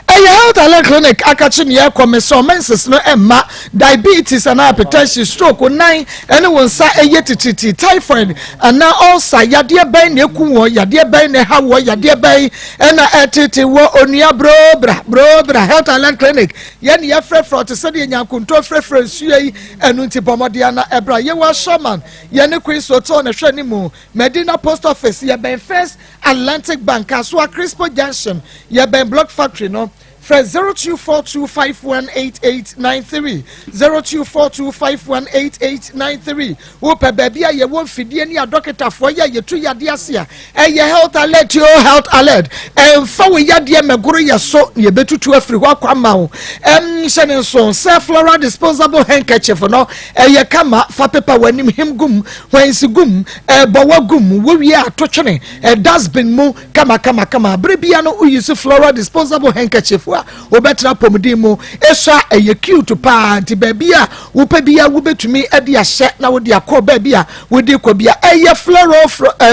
Ɛyɛ Health Alert Clinic akakye nea ɛkɔ me sɛ menses no mma, diabetes anaa hypertension, stroke, wo nan ne wo nsa ɛyɛ titiritii, typhoid anaa ulcer, yadeɛ bɛn na ɛku wɔ, yadeɛ bɛn na ɛha wɔ, yadeɛ bɛn na ɛtete wɔ, onua bro bra, bro bra, Health Alert Clinic, yɛne yɛfrɛfrɛ ɔte sɛdeɛ nyankonto frɛfrɛ nsuo yi, ɛno nti bɔ mmɔden ana ɛbra, yɛwɔ Ashaman, yɛne Queens Hotel na ɛhwɛ ne mu, Medina Post Office, yɛbɛn First Atlantic Bank, Kasoa Crispo Junction, yɛbɛn Block Factory no. Frɛ 0242518893, 0242518893. Wopɛ baabi a yɛwɔ mfidie ne adɔketafoɔ yɛ a yɛtu yadeɛ ase a, ɛyɛ Health Alert o, Health Alert. Ɛmfa wo yadeɛ mmɛgoro yɛ so na yɛbɛtutu afiri hɔ akɔ ama wo. Ɛm, hyɛ ne nso sɛ floral disposable handkerchief no, ɛyɛ kama, fa pepa w'anim, hem gum, hwansi gum, ɛbɔwɔ gum, wowie a to twene dustbin mu kama kama kama. Bere bia no woyi so floral disposable handkerchief a, wobɛtena apɔmuden mu. Esɔ a ɛyɛ cute paa, nti baabi a wopɛ bia wobɛtumi de ahyɛ na wode akɔ baabi a wode kɔ bia. Ɛyɛ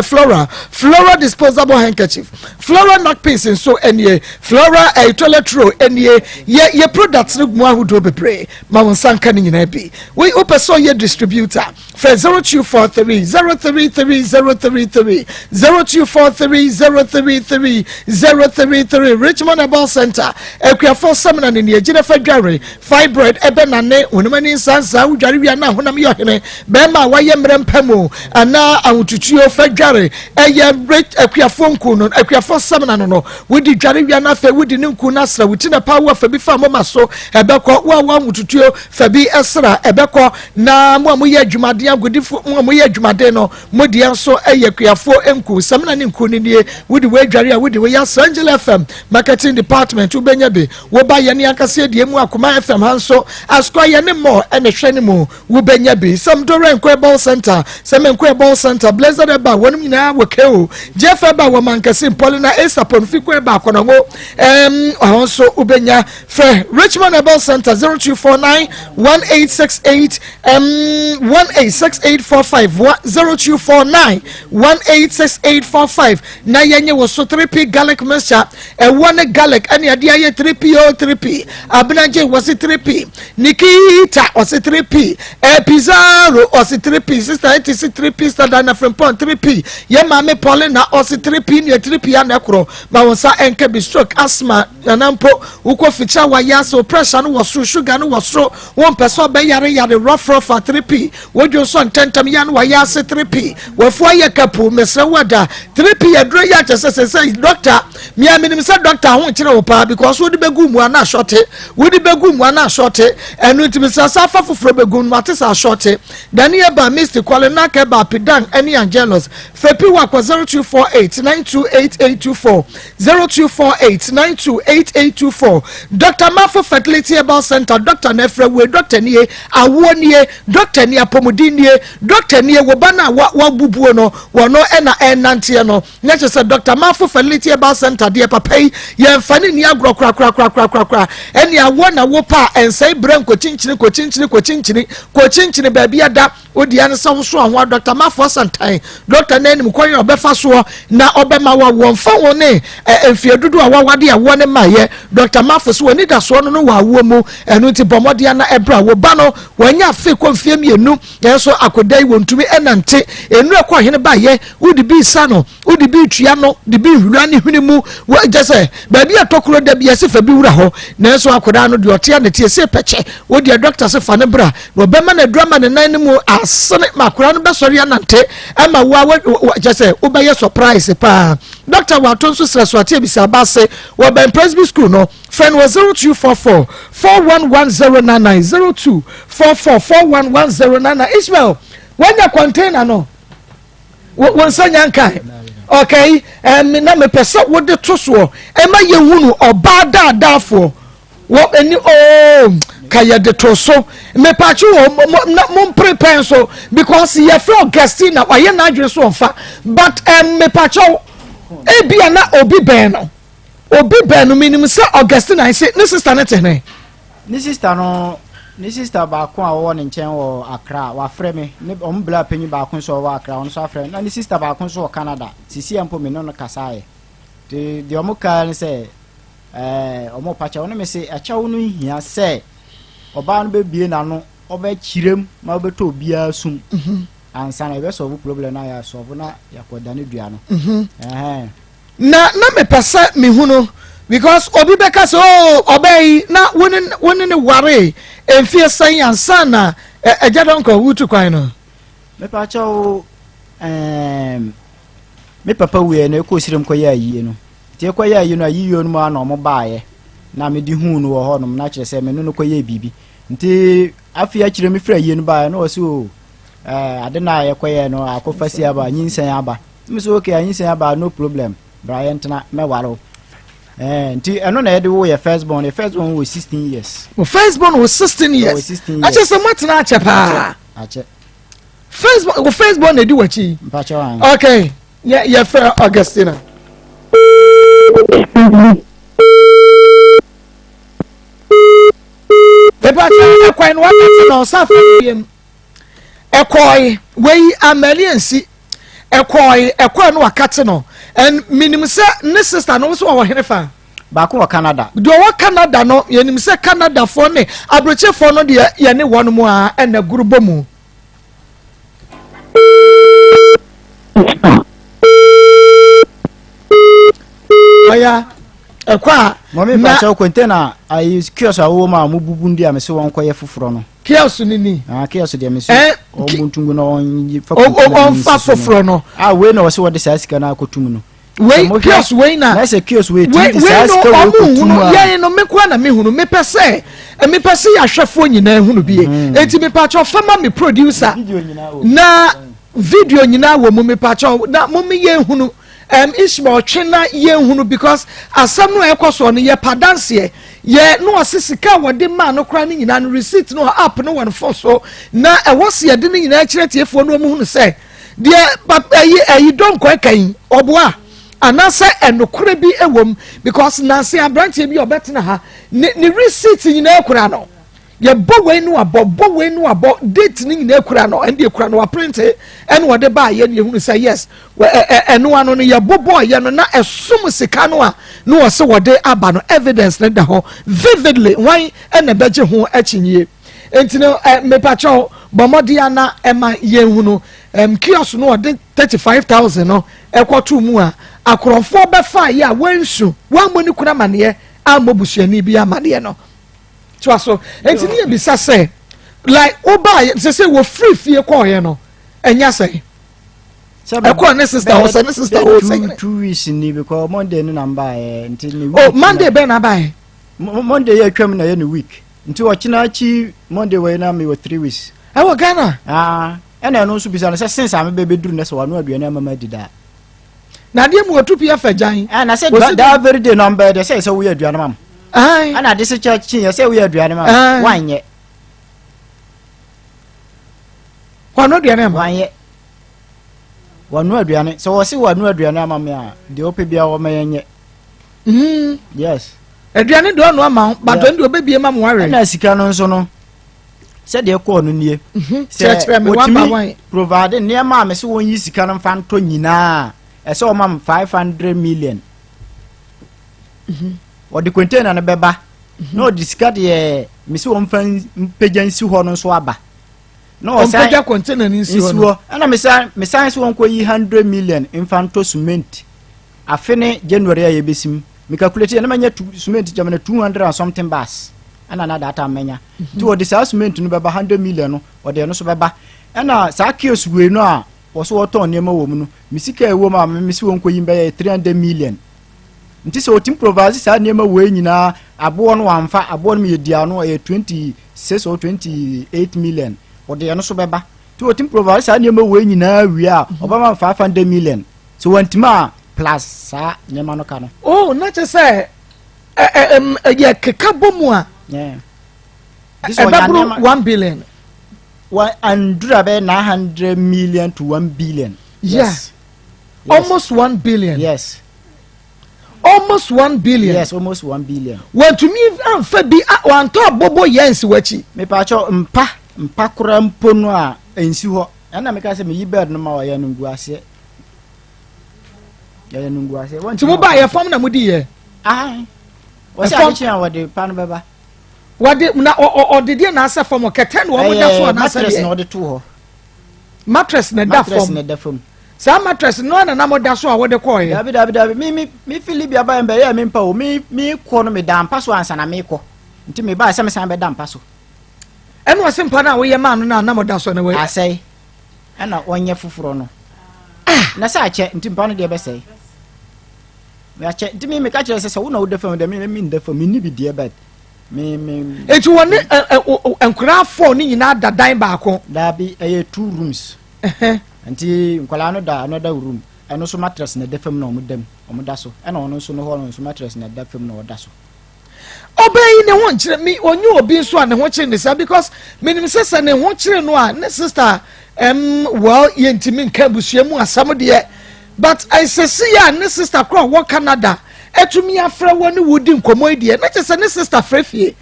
floral disposable handkerchief, floral napkins nso nie, floral toilet roll nie. Yɛ products no mu ahodoɔ bebree, ma wo nsa nka no nyinaa bi. Wopɛ sɛ ɔyɛ distributor, frɛ 0243 033 033, 0243 033 033. Richmond Herbal Center, Akuafoɔ Sɛmina ne nea gyina fa dware fibroid ɛbɛnane honam ani nsansaa. Wodware wia na honam yɛ ɔhene bɛrima a wayɛ mmerɛ mpa mu anaa ahotutuo, fa dware. Ɛyɛ akuafoɔ nku no, Akuafoɔ Sɛmina no, wodi dware wia no, afei wodi ne nku no asra wo ti na pa wo afa bi fa moma so, ɛbɛkɔ. Wo a wo ahotutuo, fa bi ɛsra, ɛbɛkɔ. Na mo a moyɛ adwumaden, agodifo, mo a moyɛ adwumaden no, mo deɛ nso ɛyɛ akuafoɔ nku samina ne nku no nie. Wode wo adware a, wode wo yɛ asra. Angel FM marketing department, wobɛnya bi. Woba yɛ ne ankasa deɛ mu, Akoma FM ha nso, asokɔ yɛ ne mmɔ ɛna hwɛ ne mu, wobɛnya bi. Sɛmdore Nkɔ Herbal Center, sɛmɛ Nkɔ Herbal Center, Blessed Ɛba, wɔnom nyinaa wɔ ko Jeff Ɛba wɔ Mankasi, Mpɔlina Esapɔn Fiko Ɛba Akɔnɔngo, ɔhɔ nso wobɛnya. Frɛ Richmond Herbal Center 0249 1868 186845, 0249 186845 na yɛnyɛ wɔ so. 3P garlic mixture, ɛwɔ ne garlic ɛne adeɛ ayɛ 3P o 3P. Abenagye wɔsi 3P, Nikita ɔsi 3P, Pizarro ɔsi 3P, Sister Eti si 3P, Sister Dana Frimpong 3P, yɛ maame Paulina ɔsi 3P ne 3P ana ɛkorɔ ma wɔn nsa ɛnka bi. Stroke, asthma, nana mpo wokɔ fikyia wayɛ ase, o pressure no wɔ soro, sugar no wɔ soro, wɔn mpɛ sɛ ɔbɛyare yare rɔfrɔfa, 3P. Wodwo nso ntɛntɛm yɛ no wayɛ ase, 3P. Wɔfo ayɛ kapu, mesrɛ wada 3P aduro yɛ akyɛ sɛ doctor mia menim sɛ doctor ho kyerɛ wo paa because wode bɛgu mu ana asɔte, wode bɛgu mu ana asɔte. Ɛno nti mesrɛ sɛ afa foforɔ bɛgu no ate sɛ asɔte. Daniel ba Misty Kɔle Naka ba Pidan ɛne Angelos Fɛpi wakɔ 0248 928824, 0248 928824. Dr Mafo Fertility Herbal Center, doctor na ɛfrɛ wei. Doctor nie, awoɔ nie, doctor nie, apɔmuden nie, doctor nie. Wo ba no a wabubuo no, wɔno ɛna ɛnanteɛ no na kyerɛ sɛ Dr Mafo Fertility Herbal Center deɛ, papa yi yɛmfa ne ni agorɔ korakorakorakorakora. Ɛne awoɔ na wo pa a ɛnsɛe berɛ nkɔkyinkyini kɔkyinkyini kɔkyinkyini kɔkyinkyini baabi ada odia no sɛ woso ahoa. Dr Mafo asantan doctor no anim kwan a ɔbɛfa soɔ na ɔbɛma wa wɔmfa wo ne mfie dodo a wawade awoɔ ne mayɛ. Dr Mafo so w'ani da soɔ no wɔ awoɔ mu. Ɛno nti bɔ mmɔden na ɛbrɛ a wo ba no wɔanya afe kɔ mfie 2, nanso akɔda yi wɔntumi ɛnante. Nnura kɔ ɔhene bayɛ, wode bi sa no, wode bi tua no, de bi hwura ne hwene mu, gye sɛ baabi a tɔkoro da bi ɛsɛ fa bi wura hɔ, nanso akwadaa no deɛ ɔte a ne te ɛsɛ pɛkyɛ. Wodeɛ doctor sɛ fa ne bra na ɔbɛma no adura ma ne nan no mu asene ma akwadaa no bɛsɔre anante ɛma wo a, kyɛ sɛ wobɛyɛ surprise paa. Doctor wato nso srɛ so ate abisa aba ase wɔbɛn Presby School no. Frɛ no wɔ 0244 411099, 0244 411099. Ismail, wanya container no, wo nsa nya nkae. Okay, na mepɛ sɛ wode to soɔ ɛma yɛhunu ɔbaa daadaafoɔ wɔ ani ooo ka yɛde to so. Mepakye wɔ mo mo mpere pɛn so because yɛfrɛ Augustina, wayɛ n'adwene so ɔmfa, but mepakye ebia na obi bɛn no, obi bɛn no. Menim sɛ Augustina sɛ ne sister ne te hene. Ne sister no, ne sister baako a ɔwɔ ne nkyɛn wɔ Accra wafrɛ me, ne ɔmo bla panyin baako nso a ɔwɔ Accra, ɔno nso afrɛ me, na ne sister baako nso wɔ Canada. Sisi yɛ mpo me ne no kasaeɛ te deɛ ɔmo kaa ne sɛ ɔmo pa kyɛw ne me se ɛkyɛw no nhia sɛ ɔbaa no bɛbie n'ano, ɔbɛkyerɛ mu ma ɔbɛtɔ obiara sum ansa na yɛbɛsolve problem na yɛasolve na yɛakɔda ne dua no. Ɛhɛn. Na mepɛ sɛ mehu no because obi bɛka sɛ, "Oh, ɔbaa yi na wo ne ware mfie sɛn ansa na agya dɔnkɔ wotu kwan no?" Mepa kyɛw, me papa wuiɛ no, ɛkɔ sirem kɔyɛ ayie no, nti ɛkɔyɛ ayie no, ayiyie no mu a na ɔmo baeɛ. na mede huu no wɔ hɔnom na kyerɛ sɛ me ne no kɔyɛɛ biribi. Nti afei akyire mefiri ayie no baeɛ na ɔse o eh, ade no a yɛkɔyɛɛ no akɔfa si aba, nyinsɛn aba. Nti me sɛ okay, anyinsɛn aba no problem, bra yɛntena mɛware wo. Eh, nti ɛno na yɛde wo yɛ first born, yɛ first born wɔ 16 years. Wo first born wɔ 16 years. Wɔ 16 years. Akyɛ sɛ moatena akyɛ paa. Akyɛ. First born, wo first born na ɛdi w'akyi. Mpakyɛ wa. Okay, yɛ yɛfrɛ Augustina. Mepakyɛ ɛkwan no wakate na ɔsa fa biem. Ɛkɔe wei amani ansi. Ɛkɔe ɛkɔe no wakate no. And minim sɛ ne sister no nso wɔ hene fa. Baako wɔ Canada. Deɛ ɔwɔ Canada no yɛnim sɛ Canadafoɔ ne aburokyefoɔ no deɛ yɛne wɔn mu a ɛna guru bɔ mu. Ɔya ɛkɔ a. Mɔmi mpakyɛw container ayi kiosk a wɔwɔ mu a wɔn bubu ndi a mesi wɔn kɔyɛ foforɔ no. Kiosk ni ni. Ah kiosk deɛ mesi wɔn bu ntungu na wɔn fa container ni nsi so no. Ɔnfa foforɔ no. Ah wei na wɔsi wɔde saa sika no akɔtum no. Wei kiosk wei na. Na sɛ kiosk wei tumi de saa sika wei kɔtum a. Wei no ɔmo nhunu yɛn no me koraa na me hunu mepɛ sɛ mepɛ sɛ yɛahwɛfoɔ nyinaa hunu bie mm. Eti mepakyɛw fama me producer na video nyinaa wɔ mu mepakyɛw na mo me yɛn hunu. Um, Ishmael twe na yɛn hunu because asɛm no a ɛkɔ soɔ no yɛ padanseɛ yɛ na ɔse sika a wɔde maa no koraa no nyinaa no receipt no app no wɔ no fon so na ɛwɔ se yɛde no nyinaa kyerɛ tiefoɔ no wɔn hunu sɛ deɛ ɛyi ɛyi dɔnkɔ ɛka yi ɔboa anaasɛ ɛnokorɛ bi ɛwɔ mu because nanse aberanteɛ bi ɔbɛtena ha ne ne receipt nyinaa kura no. Yɛbɔ wei no abɔ, bɔ wei no abɔ, date no nyinaa kura no, ɛnde ekura no waprinte ɛna ɔde baa yɛ no yɛhunu sɛ yes, ɛno ano no yɛbobɔɔ yɛ no na ɛsom sika no a na wɔse wɔde aba no evidence no da hɔ vividly, hwan ɛna ɛbɛgye ho akyinyie? Nti no mepakyɛw bɔ mmɔden ana ɛma yɛnhunu um, kiosk no ɔde 35,000 no ɛkɔtoo mu a akorɔmfoɔ bɛfa yɛ a wɔansu wɔammɔ ne kunu amaneɛ ammɔ busuani bi amaneɛ no. toa so nti ne yɛbisa sɛ like wobaa sɛ sɛ wɔfiri fie kɔɔyɛ no ɛnyɛ sɛn ɛkɔɔ ne sister hɔ sɛ ne sister hɔ sɛ 2 weeks ni because Monday no na mbaeɛ nti ne week oh Monday bɛn na abaeɛ Monday yɛ atwam na yɛ ne week nti ɔkyena akyi Monday wɔ yi na mewɔ 3 weeks ɛwɔ Ghana. Ah, ɛna ɛno nso bisa no sɛ since a mebɛ bɛduru nɛ sɛ wano aduane ama ma adi daa. Na adeɛ mu wɔtu pia fɛ gyan. Ɛna sɛ that very day na ɔmbɛyɛ deɛ sɛ sɛ woyɛ aduane ma m. Ɛna ade sɛ kyɛ kyeeɛ sɛ woyɛ aduane ma m. Wanyɛ. Wano aduane ama. Wanyɛ. Wano aduane sɛ wɔse wano aduane ama me a deɛ ɔpɛ biara wɔma yɛnyɛ. Mm. Yes. Aduane deɛ ɔno ama wo but ɔno deɛ ɔbɛbie ma mo awe. Ɛna sika no nso no sɛdeɛ ɛkɔɔ no nie. Mhm. Sɛ wɔtumi provide nneɛma a mese wɔnyi sika no mfa ntɔ nyinaa ɛsɛ wɔma m 500 million. Mhm. Wɔde container no bɛba mhm. na ɔde sika deɛ mese wɔmfa mpagya nsi hɔ no nso aba. Na ɔsan mpagya container no nsi hɔ no. Ɛna mesan mesan sɛ wɔnkɔyi 100 million mfa ntɔ cement. Afe ne January a yɛbɛsim me calculate yɛ na manya cement gyamina 200 and something bars ɛna na that time manya nti wɔde saa cement no bɛba 100 million no wɔde ɛno so bɛba ɛna saa kiosk wei no a wɔso wɔtɔn nneɛma wɔ mu no me sika ɛwɔ mu a me si wɔn kɔyi bɛyɛ 300 million nti sɛ wɔtumi provide saa nneɛma wei nyinaa aboɔ no wɔamfa aboɔ no meyɛ di ano ɛyɛ 26 or 28 million wɔde ɛno so bɛba nti wɔtumi provide saa nneɛma wei nyinaa wie a ɔbɛma 500 million sɛ wɔntumi a plus saa nneɛma no ka no. Oh, na kyerɛ sɛ yɛ keka bɔ mu a ɛbɛboro 1 billion. Wa andura bɛyɛ 900 million to 1 billion. Yeah. Yes. Almost 1 billion. Yes. Almost 1 billion. Yes, almost 1 billion. Wɔntumi anfa bi wantɔ abobo yɛn nsi w'akyi. Mepaakyɛw mpa mpa koraa mpo no a nsi hɔ ɛna meka sɛ meyi bed no ma wɔyɛ no ngu aseɛ yɛyɛ no ngu aseɛ. Nti mo ba yɛ fam na mo di yɛ. Wɔsɛ adekye a wɔde pa no bɛba. Wɔde na ɔde deɛ na asɛ fam kɛtɛ na wɔn da so anaasɛ deɛ. Mattress na ɔde to hɔ. Mattress na ɛda fam. Mattress na ɛda fam. Saa mattress no na na mo da so a wɔde kɔɔ yɛ. Dabi dabi dabi mi mi mi fi Libya ba yɛn bɛ yɛ mi mpa o mi mi kɔ no mi da mpa so ansa na mi kɔ nti mi ba sɛ mi san bɛ da mpa so. Ɛna ɔsi mpa no a woyɛ maa no na na mo da so no wɔ. Asɛe ɛna ɔnyɛ foforɔ no. Ah. Na sɛ akyɛ nti mpa no deɛ bɛsɛe. Akyɛ nti me meka kyerɛ sɛ sɛ wo na woda fam deɛ me me nda fam menni bi deɛ but me me. Eti wɔn ne ɛ ɛ nkwadaa fɔɔ ne nyinaa da dan baako. Daabi, ɛyɛ two rooms. Nti nkwadaa no da another room, ɛno nso mattress na ɛda fam na wɔn da mu, wɔn da so. Ɛna ɔno nso no hɔ no nso mattress na ɛda fam na ɔda so. Ɔbaa yi ne ho nkyerɛ me, ɔnyɛ obi nso a ne ho kyere ne saa because menim sɛ sɛ ne ho kyere no a ne sister um, well yɛntumi nka abusua mu asɛm deɛ but ɛsɛsi a ne sister korɔ a ɔwɔ Canada atumi afrɛ wɔ ne wo di nkɔmmɔ yi deɛ na kyerɛ sɛ ne sister frɛ fie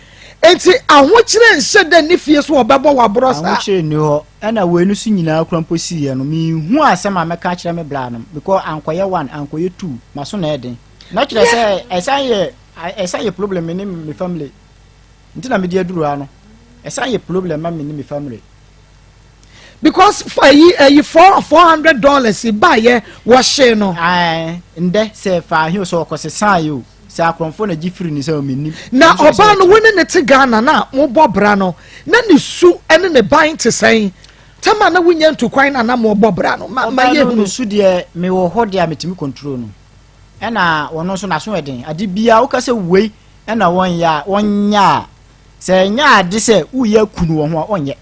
nti ahokyerɛ nhyɛ dɛ ne fie so ɔbɛbɔ waborɔ saa. Ahokyerɛ nni hɔ ɛna wei no so nyinaa kura mpo siiɛ no menhu asɛm a mɛka akyerɛ me bra no because ankɔyɛ one ankɔyɛ two maso na ɛden na kyerɛ sɛ ɛsan yɛ ɛsan yɛ problem me ne me family nti na mede aduru ha no ɛsan yɛ problem ma me ne me family. Because ayi ayi $400 baayɛ wɔhyee no. Ɛɛ ndɛ sɛ fa ahe o sɛ ɔkɔsesaa yɛ o sɛ akorɔmfoɔ na gye firi ne sɛ o mennim. Na ɔbaa no wo ne ne te Ghana na mobɔ bra no na ne su ne ne ban te sɛn? Tam a na wonya ntu kwan na na mobɔ bra no ma ma Ɔbaa yɛ no hunu. ne su deɛ mewɔ hɔ deɛ a metumi control no. Ɛna ɔno nso n'aso yɛ den. Ade biara woka sɛ wei ɛna wɔnyɛ a, ɔnyɛ a, sɛ ɛnyɛ ade sɛ woyɛ aku no wɔ ho a, ɔnyɛ.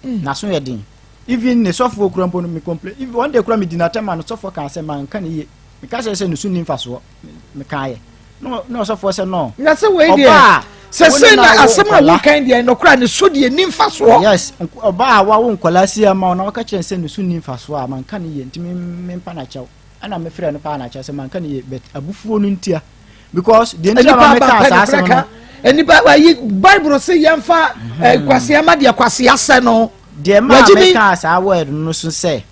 Mm. N'aso yɛ den. Even ne sɔfoɔ kura mpo no, me complain. Even one day kura me di n'atɛm ma no sɔfoɔ kaa sɛ manka ne yie. Meka sɛ sɛ ne so nni mfasoɔ. Mekaeɛ. Na ɔsɔfoɔ sɛ no. Na sɛ wei deɛ, sɛ sɛ na asɛm a wokan deɛ nɔkora ne so deɛ nni mfasoɔ. Yes, ɔbaa a wawo nkwadaa si ama wo na wɔka kyerɛ sɛ ne so nni mfasoɔ a manka ne yie nti mempa no akyɛw. Ɛna me frɛ no paa na kyerɛ sɛ manka ne yie but abufuo no ntia because deɛ nti a ma meka saa asɛm no nipa ayi bible se yɛmfa eh, mhm. kwasea ma deɛ kwasea sɛ no deɛ maa meka saa word no so sɛ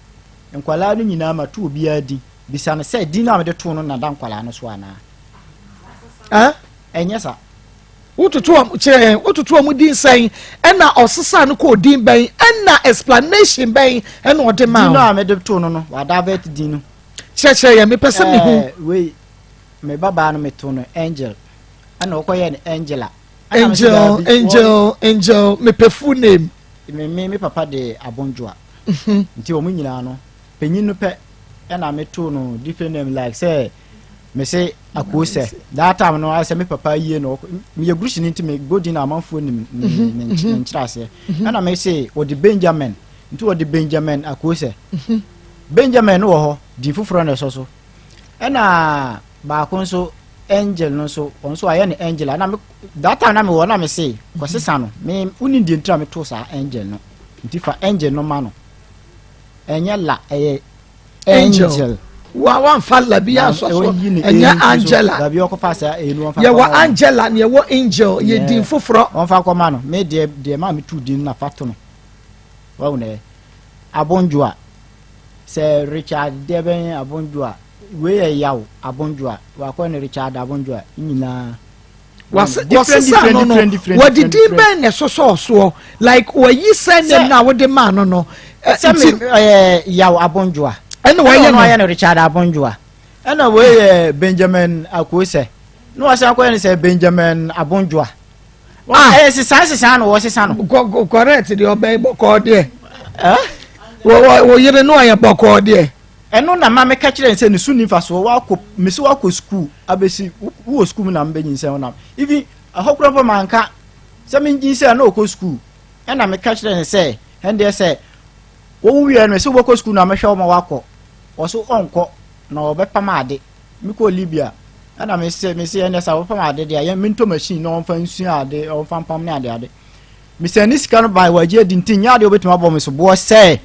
nkwadaa no nyinaa ma to obiara din bisa no sɛ din no a mede too no nada nkwadaa no so anaa ɛnyɛ sa Wototo wɔn, kyerɛ yɛn, wototo wɔn din sɛn, ɛna ɔsesaa no kɔɔ din bɛn, ɛna explanation bɛn ɛna ɔde maa Din no a mede too no no, wadavert din no. Kyerɛkyerɛ yɛn, mepɛ sɛ mehu. Eh, wei, me babaa no metoo no Angel, ɛna ɔkɔyɛɛ no Angela. Angel, Angel, Angel, mepɛ full name. Me, me, me papa de Abondwoa. Mhm. Nti wɔn nyinaa no, panyin no pɛ ɛna metoo no different name like sɛ mese Akoo sɛ that time no ayɛ sɛ me papa yie na meyɛ gurusi nti me bɔ din na amanfoɔ nim ne mhm, mhm. nkyerɛ aseɛ mhm. ɛna me se wɔde Benjamin nti wɔde Benjamin Akoo sɛ Benjamin no wɔ hɔ din foforɔ na ɛsɔ so ɛna baako nso Angel no nso wɔn nso ayɛ no Angel na me that time na me wɔ na me se kɔsesa no me wonim deɛ ntira me to saa Angel no nti fa Angel no ma no ɛnyɛ la ɛyɛ Angel. Wa wamfa la bi asɔ so ɛnyɛ Angela. Yɛwɔ Angela na yɛwɔ Angel yɛ din foforɔ. Wɔnfa kɔma no me deɛ deɛ maa me tu din na fa to no wɔn nɛ abondwoa sɛ Richard deɛ bɛn abondwoa wei yɛ yaw abondwoa wakɔ ne Richard abondwoa nyinaa. Wɔsesa no no wɔde din bɛn na ɛsosɔɔ soɔ like wɔyi surname no a wode maa no no. Sɛ me ɛyɛ Yaw Abondwoa. Ɛna wɔyɛ no ɔyɛ no Richard Abondwoa. Ɛna wei yɛ Benjamin Akosɛ. Na wɔsan kɔyɛ no sɛ Benjamin Abondwoa. Ah. Ɛyɛ sesa sesa na wɔsesa no. Correct deɛ ɔbɛn bɔkɔɔ deɛ. Wɔ yere no ɔyɛ bɔkɔɔ deɛ. Ɛno na ma meka kyerɛɛ no sɛ ne so nni mfasoɔ, woakɔ, mese woakɔ sukuu abɛsi, wowɔ sukuu mu na mebɛnyinsɛn wo nam. Even ɛhɔ koraa mpo manka sɛ menyinsɛn na ɔkɔ sukuu. Ɛna meka kyerɛɛ no sɛ, ɛndeɛ sɛ wowo wieɛ no mese wobɛkɔ sukuu na mɛhwɛ wo ma woakɔ. Ɔso ɔnkɔ na ɔbɛpam ade. Mekɔɔ Libya ɛna mese mese ɛndeɛ sɛ ɔbɛpam ade deɛ yɛn mentɔ machine na ɔmfa nsua ade, ɔmfa mpam ne ade ade. Mesɛn ne sika no bae wagye adi nti nyɛ adeɛ wobɛtumi abɔ me soboɔ sɛ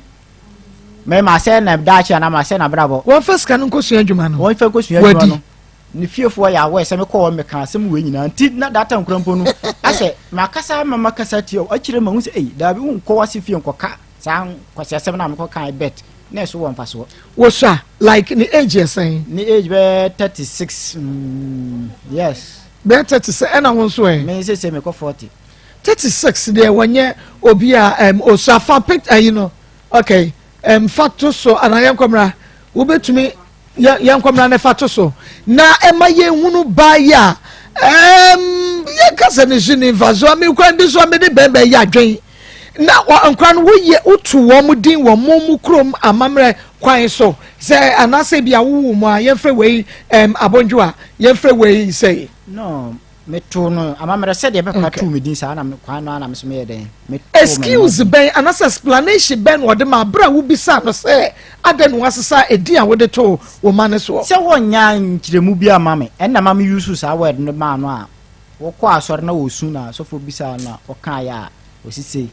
Me masɛe na daakye anaa masɛe n'abrabɔ. Wɔmfa sika no nkɔsua adwuma no. Wɔmfa nkɔsua adwuma no. Ne fiefoɔ yɛ aware sɛ mekɔ hɔ meka asɛm wei nyinaa nti na that time kora mpo no asɛ makasa ama makasa tia akyire ma hu sɛ ei daabi wonkɔ wase fie nkɔka saa nkwasi asɛm no a mekɔ kan bet na ɛso wɔ mfasoɔ. Wosua like ne age yɛ sɛn? Ne age bɛyɛ 36 mm, yes. Bɛyɛ 36 ɛna wo nso ɛ? Me sese mekɔ 40. 36 deɛ wɔnyɛ obi a um, osua fa pic ayi no okay um, fa to so anaa yɛn nkɔmra wobɛtumi yɛn nkɔmra ne fa to so na ɛma yɛn hunu baa yi a um, yɛn kasa ne so ne nfa so a mi kwan bi so a mi de bɛnbɛn yɛ adwen. Na nkora no woyɛ wotu wɔn din wɔ mo mu kurom amammerɛ kwan so sɛ anaasɛ bi a wowo mu a yɛmfrɛ wei abɔndwo a yɛmfrɛ wei sɛ? No, metoo no amammerɛ sɛdeɛ bɛpa too me din saa na kwan no ara na me so meyɛ dɛn. Excuse bɛn anaasɛ explanation bɛn na ɔde ma abere a wobisa no sɛ adɛn na wasesa edin a wode too wo ma no soɔ? Sɛ wɔnnya nkyerɛmu bi ama me, ɛnna ma me use saa word no maa no a, wɔkɔ asɔre na wɔsu na sɔfo bisaa no a ɔkaeɛ a ɔsi sei.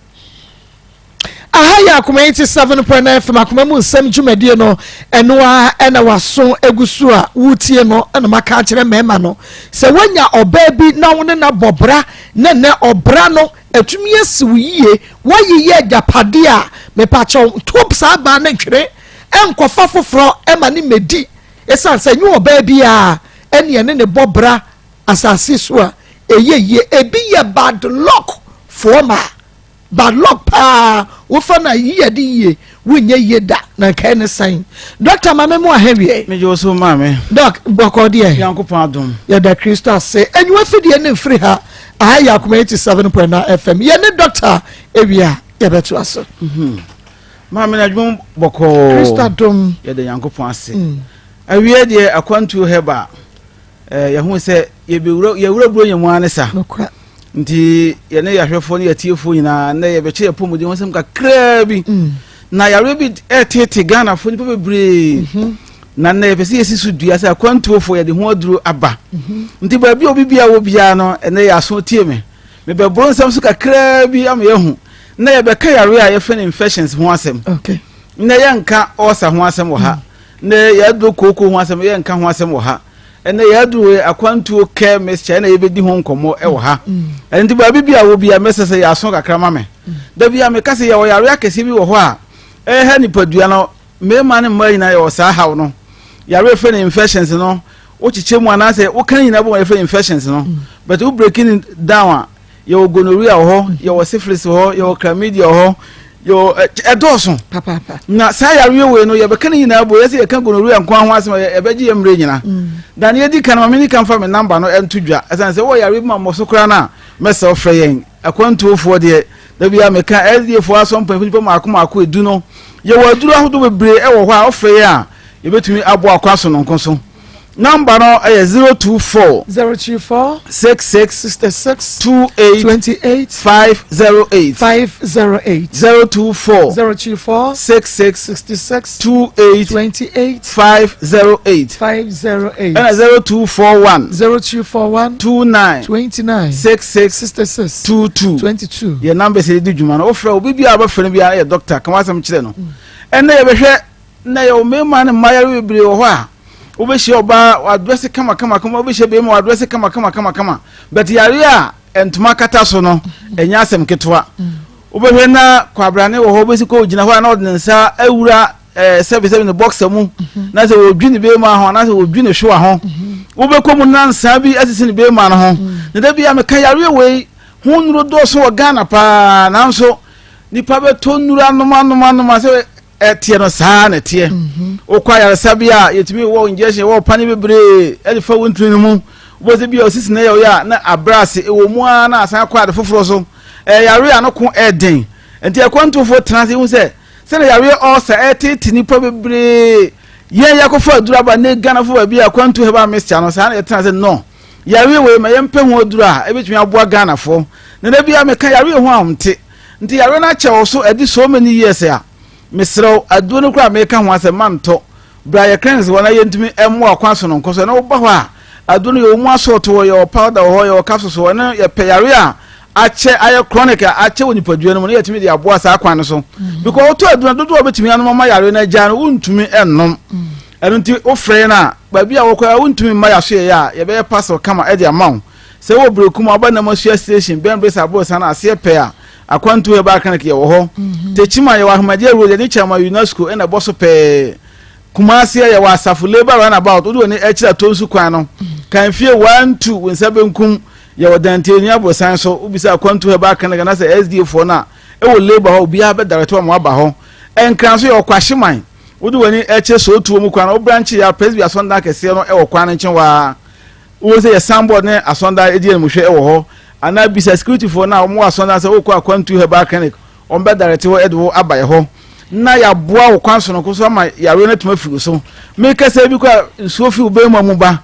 Aha yɛ Akoma 87.9 FM Akoma mu nsɛm dwumadie no, ɛno ara ɛna waso egu so a wotie no. Ɛna maka akyerɛ mmarima no sɛ woanya ɔbaa bi na wo ne no abɔ bra na nɛ ɔbra no atumi asi wo yie, woayeyɛ agyapadeɛ a, mepakyɛw nto saa baa no ntwene ɛnkɔfa foforɔ ɛma ne mmɛdi, ɛsiane sɛ nyɛ ɔbaa biara ɛne ɛne ne bɔ bra asase so a ɛyɛ yie. Ebi yɛ bad luck foɔ maa bad luck paa, wofa no a yie de yie wonyɛ yie da na nkae ne sɛn. Dɔkta, ma me mu ahɛ wie. Megye wo so, maame. Doc, bɔkɔ deɛ? Nyankopɔn adom. Yɛda Kristo ase. Anyiwa fidie ne mfiri ha. Aha yɛ Akoma 87.9 FM. Yɛne dɔkta ewie a yɛbɛtoa so. Maame, na adwuma mu bɔkɔɔ? Kristo adom. Yɛda Nyankopɔn ase. Awie deɛ, akwantuo hɛba yɛho sɛ yɛbɛwura yɛwura Buronya mu ara ne sa. Nti yɛne yɛahwɛfoɔ ne yɛtiefoɔ nyinaa nnɛ yɛbɛkyɛ yɛ pɔmuden ho asɛm kakraa bi. Na yareɛ bi ɛretete Ghanafoɔ nnipa bebree. Na nnɛ yɛpɛ sɛ yɛsi so dua sɛ akwantuofoɔ yɛde ho aduro aba. Nti baabi a obi bia wɔ biara no, ɛnnɛ yɛ aso tie me. Mebɛboro nsɛm so kakraa bi ama yɛahu. Nnɛ yɛbɛka yareɛ a yɛfrɛ no infections ho asɛm. Nnɛ yɛnka ulcer ho asɛm wɔ ha. Nnɛ yɛaduro kooko ho asɛm, yɛnka ho asɛm wɔ ha. Ɛnɛ yɛaduro akwantuo care mixture ɛna yɛbɛdi ho nkɔmmɔ ɛwɔ ha. Ɛno nti baabi bi a wɔ bi a mɛsɛ sɛ yɛaso kakra ma me. Da bi a meka sɛ yɛwɔ yareɛ akɛseɛ bi wɔ hɔ a ɛha nipadua no, mmarima ne mmaa nyinaa yɛwɔ saa haw no. Yareɛ fɛ no infections no, wokyekyɛ mu anaasɛ woka ne nyinaa bɔ mu yɛfrɛ infections no. But wo breaking down a, yɛwɔ gonorrhea wɔ hɔ, yɛwɔ syphilis wɔ hɔ, yɛwɔ chlamydia wɔ hɔ, yɛwɔ ɛdɔɔso. Na saa yareɛ wei no yɛbɛka ne nyinaa bo, yɛsɛ yɛka gonorrhea nko ho asɛm a ɛbɛgye yɛ mmerɛ nyina. Na ne yɛdi kan ma mene kan fa me namba no ɛnto dwa, ɛsiane sɛ wowɔ yareɛ bi ma mmɔ so koraa no a, mɛsɛ wofrɛ yɛn. Akwantuofoɔ deɛ da biara meka SDA foɔ asɔ mpanyinfoɔ nipa mmaako mmaako edu no, yɛwɔ aduro ahodoɔ bebree ɛwɔ hɔ a wofrɛ yɛn a yɛbɛtumi aboa akwan sononko so. Number no ɛyɛ 024 024 66 66 28 28 508 508 024 024 66 66 28 28 508 508 ɛna 0241 0241 29 29 66 66 22 22. Yɛ numbers yɛ di dwuma no, wofrɛ obi biara wobɛfrɛ no biara yɛ doctor ka w'asɛm kyerɛ no. Ɛnna yɛbɛhwɛ na yɛwɔ mmarima ne mmaa yare bebree wɔ hɔ a wobɛhyia ɔbaa wadrɛse kama kama kama, wobɛhyia bɛrima wadrɛse kama kama kama kama, but yare a ntoma kata so no ɛnyɛ asɛm ketewa. Wobɛhwɛ na kwabrane wɔ hɔ, wobɛsi kɔ ogyina hɔ a na ɔde ne nsa awura sɛbisɛbi ne bɔksa mu na sɛ wɔdwi ne bɛrima ho anaasɛ wɔdwi ne hwewa ho, wobɛkɔ mu nansa bi asisi ne bɛrima no ho. Na da bi a meka yareɛ wei ho nnuro dɔɔso wɔ Ghana paa, nanso nipa bɛtɔ nnuro anom anom anom a sɛ ɛteɛ no saa na ɛteɛ. Wokɔ ayaresabea a yɛtumi wɔ injection, wɔ pane bebree ɛde fa wo ntini no mu, wobɛsɛ bi a osisi na ɛyɛ ɔyɛ a na abrɛ ase ɛwɔ mu ara na asan akɔ ade foforɔ so. Ɛyɛ yareɛ a no ko ɛden, nti akwantufoɔ tena ase hu sɛ sɛdeɛ yareɛ ɔɔsa ɛtete nipa bebree, yɛn yɛakɔfa aduro aba ne Ghanafoɔ baabi a akwantu herbal mixture no saa na yɛtena ase no yareɛ wei ma yɛmpɛ ho aduro a ɛbɛtumi aboa Ghanafoɔ. Na da bi a meka yareɛ ho ahomte nti yareɛ no akyɛ wo so adi so many years a, mesrɛ wo, aduro no koraa meka ho asɛm ma ntɔ bra yɛ clinics hɔ na yɛntumi mmoa kwan sononko so. Na woba hɔ a, aduro no yɛwɔ mu asɔɔto hɔ, yɛwɔ powder wɔ hɔ, yɛwɔ capsules wɔ hɔ, ɛno yɛpɛ yareɛ a akyɛ ayɛ chronic a akyɛ wɔ nipadua no mu na yɛtumi de aboa saa kwan no so. Because wotɔ aduro no dodoɔ a wobɛtumi anom ama yareɛ no agyaa no, wontumi nnom. Ɛno nti wofrɛ yɛn a, baabi a wɔkɔ a wontumi mma yɛaso yɛyɛ a, yɛbɛyɛ parcel kama de ama wo. Sɛ wɔ Berekum a, woba Namasua station bɛn Bresa Aborosan no aseɛ pɛɛ a, Akwantu Herbal Clinic yɛwɔ hɔ. Techiman yɛwɔ Ahomagye Road, yɛne Chairman UNESCO na ɛbɔ so pɛɛ. Kumasi yɛwɔ Asafo Labour Runabout, wode w'ani kyerɛ Atonsu kwan no, kan fie 1 2 wo nsa benkum, yɛwɔ Dantani Aborosan so, wobisa Akwantu Herbal Clinic anaasɛ SDA foɔ no a ɛwɔ Labour hɔ, obiara bɛdirect wo ama woaba hɔ. Nkran nso yɛwɔ Kwahyeman, wode w'ani kyerɛ Sootuo mu kwan no, wo branch yɛ a Presby Asɔndan kɛseɛ no wɔ kwan no nkyɛn hɔ ara. Wobɛhu sɛ yɛ signboard ne asɔndan di animhwɛ wɔ hɔ, anaa bisa security foɔ no a wɔwɔ asɔndan sɛ wokɔ Akwantu Herbal Clinic. Wɔn bɛ direct wo de wo aba yɛ hɔ na yɛaboa wo kwan sononko so ama yareɛ no atumi afiri wo so. Mekasa bi kɔ a nsuo fi wo bɛrima mu ba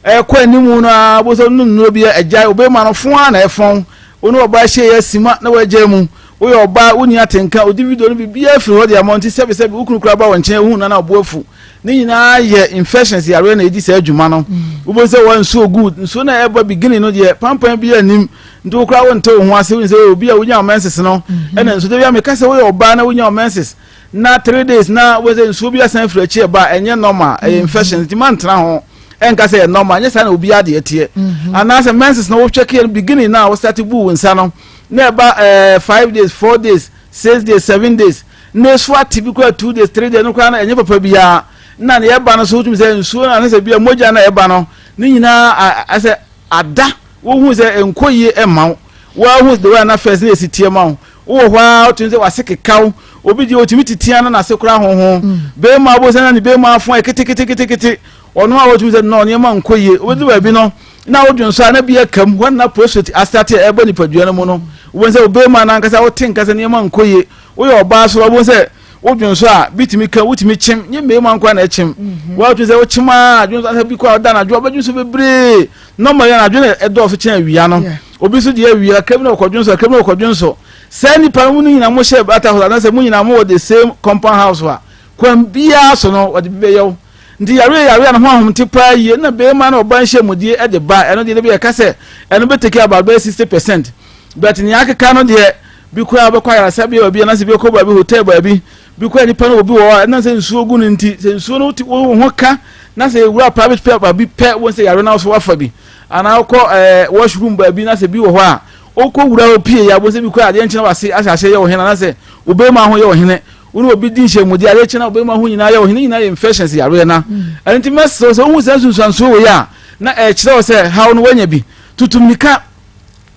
ɛkɔ anim no ara bo sɛ no nnuro bi agyae wo bɛrima no fon ara na ɛfɔn wo ne ɔbaa hyia yɛ asima na wagyae mu. Woyɛ ɔbaa wonni atenka odi video no biribiara firi hɔ de ama nti sɛbesɛbe wo kunu koraa ba wo nkyɛn wohu no na ɔbo afu. Ne nyinaa yɛ infections yareɛ na ɛdi saa adwuma no. Wobɛhu sɛ wɔ nsuo gu nsuo no a ɛba beginning no deɛ pampan bi anim nti wo koraa wonte wo ho ase wonim sɛ obi a wonya wo menses no mhm. ɛna nso da bi a meka sɛ woyɛ ɔbaa na wonya wo menses na 3 days na wo sɛ nsuo bi asan firi akyi ɛba ɛnyɛ normal ɛyɛ mhm. infection nti mantena ho ɛnka sɛ ɛyɛ normal nyɛ saa na obi adeɛ teɛ mhm. anaasɛ menses na wotwa kɛ no beginning na wo start bu wo nsa no na ɛba 5 days, 4 days, 6 days, 7 days na esu ate bi koraa 2 days, 3 days no koraa no ɛnyɛ papa biara na ne ɛba no so wotumi sɛ nsuo no anasɛ bi a mogya na ɛba no ne nyinaa asɛ ada. Wohu sɛ ɛnkɔ yie mma wo. Woahu the way a na first na ɛsi teɛ ma wo. Wowɔ hɔ ara wotumi sɛ w'ase keka wo. Obi deɛ ɔtumi titia na n'ase koraa honhon. Bɛrima wobɛhu sɛ na ne bɛrima afo ayɛ keteketekete. Ɔno a wotumi sɛ no nneɛma nkɔ yie. Wobɛdu baabi no na wodwo nso a na bi aka mu. Hɔ na prostate astate a ɛba nipadua no mu no. Wobɛhu sɛ wo bɛrima no ankasa wote nka sɛ nneɛma nkɔ yie. Woyɛ ɔbaa so a wobɛhu sɛ wodwo nso a bi tumi ka wotumi kyem. Nyɛ mmarima nko ara na ɛkyem. Woatumi sɛ wokyem a adwo nso asɛ bi kɔ a ɔda anadwo a wobɛdwo nso bebree. Normally anadwo na ɛdɔɔso kyɛn awia no. Obi nso deɛ awia kakra bi na ɔkɔdwo nso, kakra bi na ɔkɔdwo nso. Saa nnipa no mu no nyinaa mo hyɛ bata house anaasɛ mo nyinaa mo wɔ the same compound house a, kwan biara so no wɔde bi bɛyɛ wo. Nti yareɛ yareɛ a ne ho ahomte paa yie na bɛrima ne ɔbaa nhyiamudie de ba, ɛno deɛ bi yɛka sɛ ɛno bɛ take about bɛyɛ 60%. But nea akeka no deɛ bi koraa bɛkɔ ayaresabea baabi anaasɛ bi bɛkɔ baabi hotel baabi. Bi koraa nipa no obi wɔ hɔ a ɛnam sɛ nsuo gu no nti, sɛ nsuo no wo ho ka na sɛ ewura private pɛ baabi pɛ wɔn sɛ yare na so wafa bi anaa wokɔ ɛɛ washroom baabi na sɛ bi wɔ hɔ a wokɔ wura hɔ pie ya wɔn sɛ bi koraa adeɛ nkyɛn wase ahyɛ ahyɛ yɛ ɔhene anaasɛ obɛrima ho yɛ ɔhene wo ne obi di nhyɛmudi adeɛ kyɛn obɛrima ho nyinaa yɛ ɔhene nyinaa yɛ infections yareɛ na ɛno nti mɛsrɛ sɛ wohu sɛ nsunsuansoɔ wei a na ɛkyerɛ wo sɛ haw no wanya bi tutu mmirika.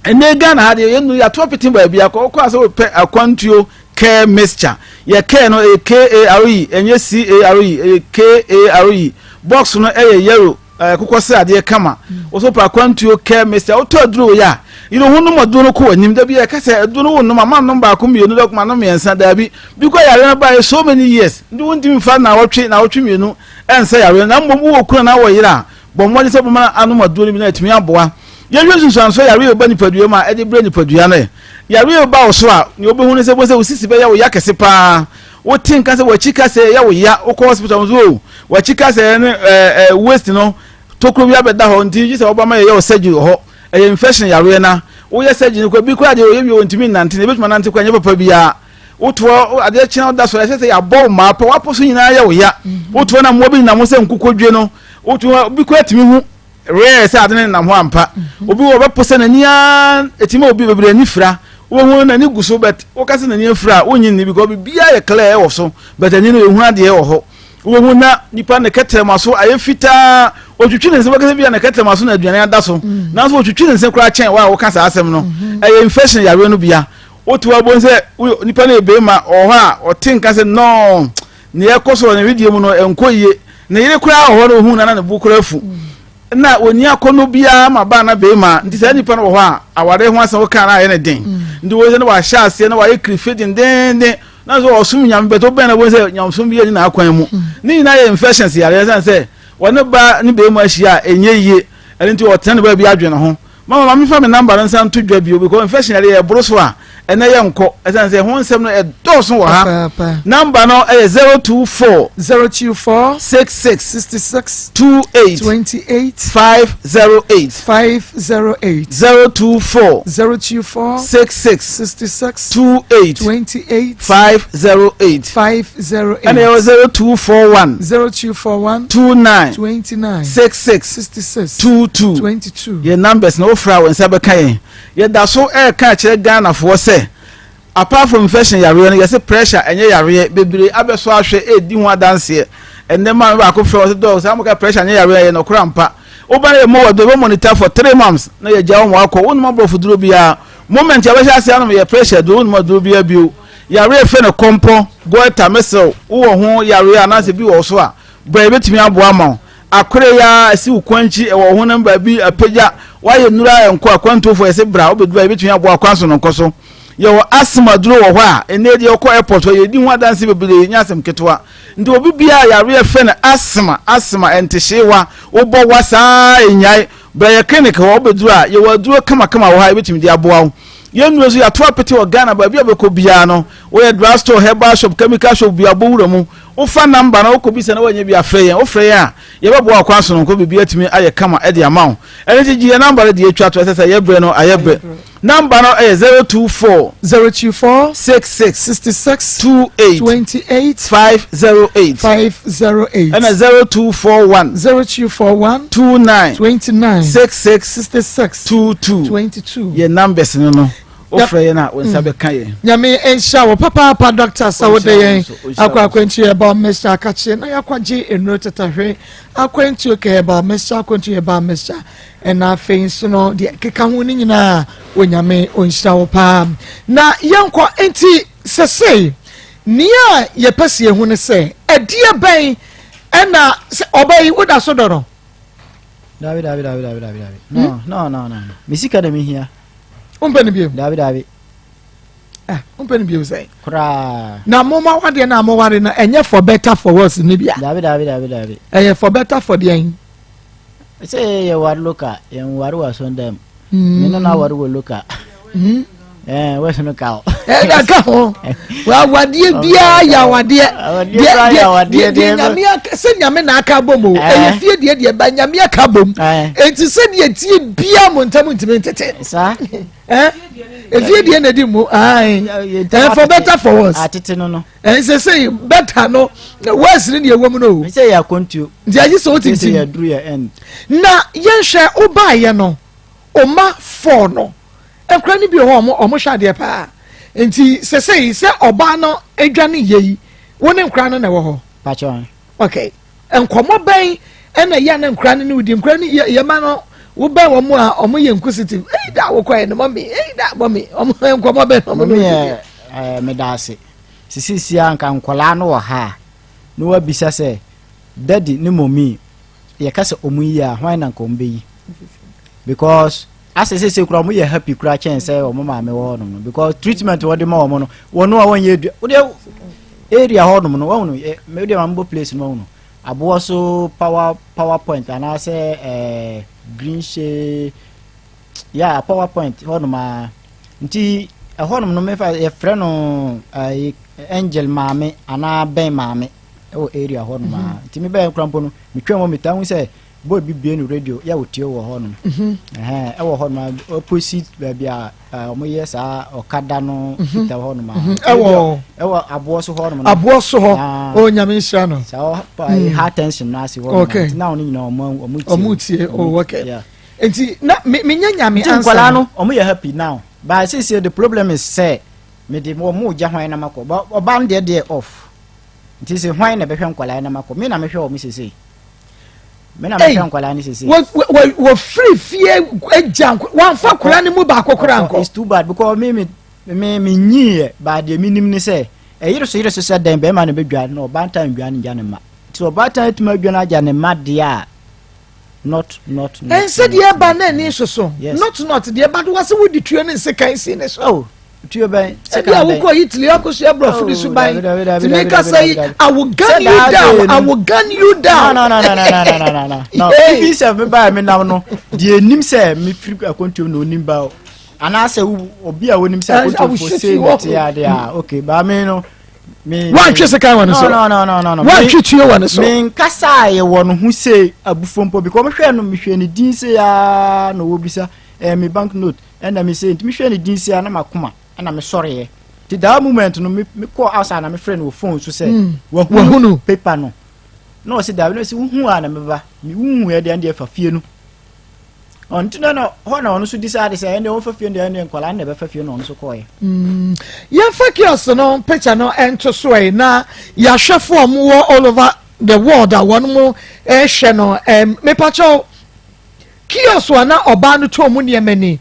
Ɛnɛ Ghana ha deɛ yɛn nu yɛato apete baabi akɔ wokɔ a sɛ wopɛ akwantuo care mixture yɛ care no ɛyɛ K-A-R-E ɛnyɛ C-A-R-E ɛyɛ K-A-R-E box no ɛyɛ yellow ɛkokɔ sradeɛ kama wo so wopɛ akwantuo care mixture wotɔ aduro wei a yere ho nom aduro no kɔ w'anim da bi ɛka sɛ aduro no wo nom ama nom baako mmienu dɛ kuma nom mmiɛnsa daabi bi kɔ yareɛ no baeɛ so many years nti wontumi mfa naawɔtwe naawɔtwe mmienu ɛnsa yareɛ no na mmom wowɔ kunu anaa wɔ yere a bɔ mmɔden sɛ wobɛma anom aduro no bi na atumi aboa. Yɛnhwɛ nsunsuansoɔ a yareɛ ba nipadua mu a ɛde brɛ nipadua no. Yareɛ ba wo so a, nea wobɛhu ne sɛ wobɛhu sɛ wo sisi bɛyɛ wo ya kɛse paa. Wote nka sɛ w'akyi kasɛɛ yɛ wo ya. Wokɔ hospital nso o, w'akyi kasɛɛ ne ɛɛ ɛɛ waist no tokuro bi abɛda hɔ nti gye sɛ wɔba ma yɛyɛ wo surgery wɔ hɔ. Ɛyɛ infection yareɛ na woyɛ surgery no kɔ bi koraa deɛ wɔyɛ wie wɔntumi nnante na ebɛtumi anante koraa nyɛ papa biara. Wotoɔ adeɛ kyena woda so ɛsɛ sɛ yɛabɔ wo mmaa pɛ w'apo so nyinaa yɛ wo ya. Wotoɔ na mmoa bi nenam ho sɛ nkokodwe no wotu obi koraa tumi hu rare sɛ ade no nenam hɔ ampa. Obi wɔ ɔbɛpo sɛ n'ani ara ɛtumi ma obi bebree ani fira. Wobɛhu n'ani gu so but woka sɛ n'ani afira a wonnye nni because biribiara yɛ clear ɛwɔ so but ani no yɛhu adeɛ wɔ hɔ. Wobɛhu na nipa ne kɛtrɛma so ayɛ fitaa otwitwi ne nsa bɛka sɛ bi a ne kɛtrɛma so na aduane ada so nanso otwitwi ne nsa koraa kyɛn wo a woka saa asɛm no. Ɛyɛ infection yareɛ no bia. Wote hɔ abom sɛ nipa no yɛ barima ɔwɔ hɔ a ɔte nka sɛ nɔɔ nea ɛkɔ so wɔ ne wedeɛ mu no ɛnkɔ yie. Ne yere koraa wɔ hɔ no ohun na na ne bo koraa afu. Na ɔnni akɔnnɔ biara ma baa na barima. Nti saa nipa no wɔ hɔ a awareɛ ho asɛm woka na ayɛ ne den. Nti wɔn sɛ na wahyɛ aseɛ na wayɛ kirife dendeenden. Na nso ɔsom nyame bɛtɛ wobɛn na wɔn sɛ nyamesom bi yɛ ne n'akwan mu. Ne nyinaa yɛ infections yareɛ ɛsiane sɛ wɔne ba ne barima ahyia a ɛnyɛ yie. Ɛno nti ɔtena ne baabi adwene ho. Mama ma memfa me number no nsa nto dwa bio because infection yare yɛ boro so a ɛnɛ yɛ nkɔ ɛsiane sɛ ho nsɛm no ɛdɔɔso wɔ ha. Number no ɛyɛ 024 024 66 66 28 28 508 508 024 024 66 66 28 28 508 508 ɛna ɛwɔ 0241 0241 29 29 66 66 22 22. Yɛn numbers na wofrɛ a wɔn nsa bɛka yɛn. Yɛda so ɛreka kyerɛ Ghanafoɔ sɛ apart from infection yareɛ no yɛse pressure ɛnyɛ yareɛ bebree abɛsɔ ahwɛ ɛredi ho adanseɛ. Ɛnnɛ maame baako frɛ wɔ sɛ dɔɔ saa moka pressure nyɛ yareɛ ɛyɛ nɔkorɛ ampa. Woba no yɛ mɔ wɔ do yɛbɛ monitor for 3 months na yɛgya wɔn akɔ. Wonom aborɔfo duro biara moment yɛbɛhyɛ ase anom yɛ pressure duro wonom aduro biara bio. Yareɛ fɛ no kɔmpɔ goiter mesrɛ wowɔ ho yareɛ anaasɛ bi wɔ so a bra yɛbɛtumi aboa ama wo. Akore yi ara asi wo kwan akyi ɛwɔ wo honam baabi apagya woayɛ nnuru a ɛnkɔ akwantuofoɔ yɛse bra wobɛduru a yɛbɛtumi aboa kwan so no nkɔ so. Yɛwɔ asthma aduro wɔ hɔ a ɛnɛ deɛ wokɔ airport hɔ yɛdi ho adanse bebree nyɛ asɛm ketewa. Nti obi biara yareɛ fɛ no asthma, asthma ɛntehyeewa, wobɔ wa saa ɛnyae. Bra yɛ clinic hɔ wobɛduru a yɛwɔ aduro kamakama wɔ hɔ a yɛbɛtumi de aboa wo. Yɛn nnuro nso yɛato apete wɔ Ghana baabi a wobɛkɔ biara no woyɛ drug store, herbal shop, chemical shop biara bɔ wura mu. Wofa number no wokɔbisa na woannya bi a frɛ yɛn. Wofrɛ yɛn a yɛbɛboa wo kwan sononko biribi atumi ayɛ kama de ama wo. Ɛno nti gye yɛn number no deɛ ɛtwa to ɛsɛ sɛ yɛ berɛ no ayɛ berɛ. Number no yɛ 024. 024. 66. 66. 28. 28. 508. 508. Ɛna 0241. 0241. 29. 29. 66. 66. 22. 22. Yɛ numbers no no. Wofrɛ yɛn a wo nsa bɛka yɛn. Nyame nhyira wo papaapa doctor sɛ wode yɛn akɔ akwantuo herbal mixture akakye na yɛakɔgye nnuro tetahwe akwantuo kɛ herbal mixture akwantuo herbal mixture Ɛna afei nso no deɛ ɛkeka ho no nyinaa Onyame ɔnhyira wo paa. Na yɛnkɔ nti sɛsei nea yɛpɛ sɛ yɛhu ne sɛ ɛdeɛ bɛn ɛna sɛ ɔba yi woda so dɔ no? Dabi dabi dabi dabi dabi dabi. No hmm? no no no. Me sika na me hia. Wompɛ no bio? Dabi dabi. Ah, wompɛ no bio sɛn? Koraa. Na moma wadeɛ no a moware no ɛnyɛ for better for worse ne bia? Dabi dabi dabi dabi. Ɛyɛ for better for deɛn? Sɛ yɛ ware loka yɛn ware wɔ asɔndan mu. Mm. Me no na ware wɔ loka. Mm. Eh, wɛsɛ no ka o. Eh, na ka ho. Awadeɛ biara yɛ awadeɛ. Deɛ deɛ deɛ nyame aka sɛ nyame na aka bom o. Eh. Ɛyɛ fie deɛ deɛ ba nyame aka bom. Eh. Eti sɛ deɛ tie biara mo ntam ntumi ntete. Saa. Eh, efie deɛ na di mu. Ayi. Eh, for better for worse. Atete no no. Ɛnsɛ sɛ better no worse ne deɛ ɛwɔ mu no o. Sɛ yɛ akwantuo. Nti agye sɛ wotintim. Sɛ yɛduru yɛ end. Na yɛnhwɛ wobaayɛ no ɔma fɔɔ no nkora no bi wɔ hɔ ɔmo ɔmo hwɛ adeɛ paa nti sɛsɛyi sɛ ɔbaa no adwane yɛ yi wo ne nkora no na ɛwɔ hɔ. Pakyɛ. Okay nkɔmɔ bɛn ɛna yɛ ne nkora no ne wodi nkora no yɛ yɛ ma no wobɛn wɔn a wɔn yɛ nkusitive eyi da wokɔ yɛ no mɔmi eyi da mɔmi wɔn nkɔmɔ bɛn na wɔn ne wodi. Mɔmi yɛ ɛɛ meda ase. Sesei a nka nkwadaa no wɔ ha a, na wabisa sɛ, Daddy ne Mommy, yɛka sɛ wɔn yi a, hwan na nka wɔn bɛyi? Because asɛ sesei koraa wɔn yɛ happy koraa kyɛn sɛ wɔn maame wɔ hɔnom no because treatment wɔde ma wɔn no, wɔn a wɔnyɛ adua, wodeɛ area hɔnom no, wɔn no, wodeɛ maame bɔ place no wɔn no, aboɔ so power power point anaasɛ ɛɛ green shade. Yeah, power point hɔnom a nti ɛhɔnom no mefa yɛfrɛ no uh, angel maame anaa bɛn maame ɛwɔ area hɔnom a mhm. nti mebɛyɛ nkora mpo no metwa mu metaa hu sɛ boy bi bie no radio yɛ wotie wɔ hɔnom mhm. ɛwɔ hɔnom a opposite baabi a wɔyɛ saa ɔkada no mhm. fita hɔnom a ɛwɔ ɛwɔ aboɔ so hɔnom aboɔ so hɔ ah. o nyame nhyira no saa hmm. high tension no ase hɔnom nti na wɔn nyinaa wɔn tie wɔn tie oh okay Nti na me me nya nyame ansa. Nti nkwadaa no wɔn yɛ happy now but sisi the problem is sɛ me de wɔn gya hwan na ma kɔ but ɔbaa no deɛ deɛ off nti sɛ hwan na ɛbɛhwɛ nkwadaa na ma kɔ me na mehwɛ wɔn sisi me na mehwɛ nkwadaa no sisi. Wɔ wɔ wɔ firi fie gya wɔn fa nkwadaa no mu baako koraa nkɔ. It's too bad because me me me me nyi yɛ but deɛ me nim ne sɛ ɛyere so yere so sɛ dɛn bɛrima na bɛdwa na ɔbaatan dwa ne gya ne ma nti ɔbaatan atumi adwa no agya ne ma deɛ a. Not not not. Ɛnsɛ deɛ ɛba na ani soso. Not not deɛ ɛba do wase wodi tuo ne nsekan si ne so. Oh, tuo bɛn? Ebi a wokɔ Italy akɔsua aborɔfo de suban. Tumi kasa yi, I will gun you down, I will gun you down. No no no no no no no no no. Ibi sɛ me ba mi nam no, deɛ enim sɛ me firi akwantuo na onim ba o. Anaasɛ obi a onim sɛ akwantuofo sei na te ade a, okay, ba me no. Woantwe sekan wɔ ne so. No, no, no, no, no. Woantwe tuo wɔ ne so. Menkasa yɛ wɔ no ho sei abufuo mpo because mehwɛ no mehwɛ ne din sei aa na wɔbisa ɛɛ eh, me bank note ɛna me sei nti mehwɛ ne din sei aa na makoma ɛna mesɔreɛ nti that moment no me mekɔ outside na mefrɛ no wɔ phone so sɛ hmm. wahunu paper no na ɔsi dabi na ɔsi wohu a na meba wohu yɛ deɛ ɛndeɛ fa fie no Ɔnti no na hɔ na ɔno nso decide sɛ ɛnde ɔmfa fie no deɛ ɛnde nkwadaa no na ɛbɛfa fie no ɔno nso kɔɔɛ. Mm, yɛmfa kiosk no picture no nto so ɛ na yɛahwɛfo a wɔwɔ all over the world a wɔn mo ɛhwɛ no ɛm mepakyɛw kiosk a na ɔbaa no tɔn mu nneɛma ni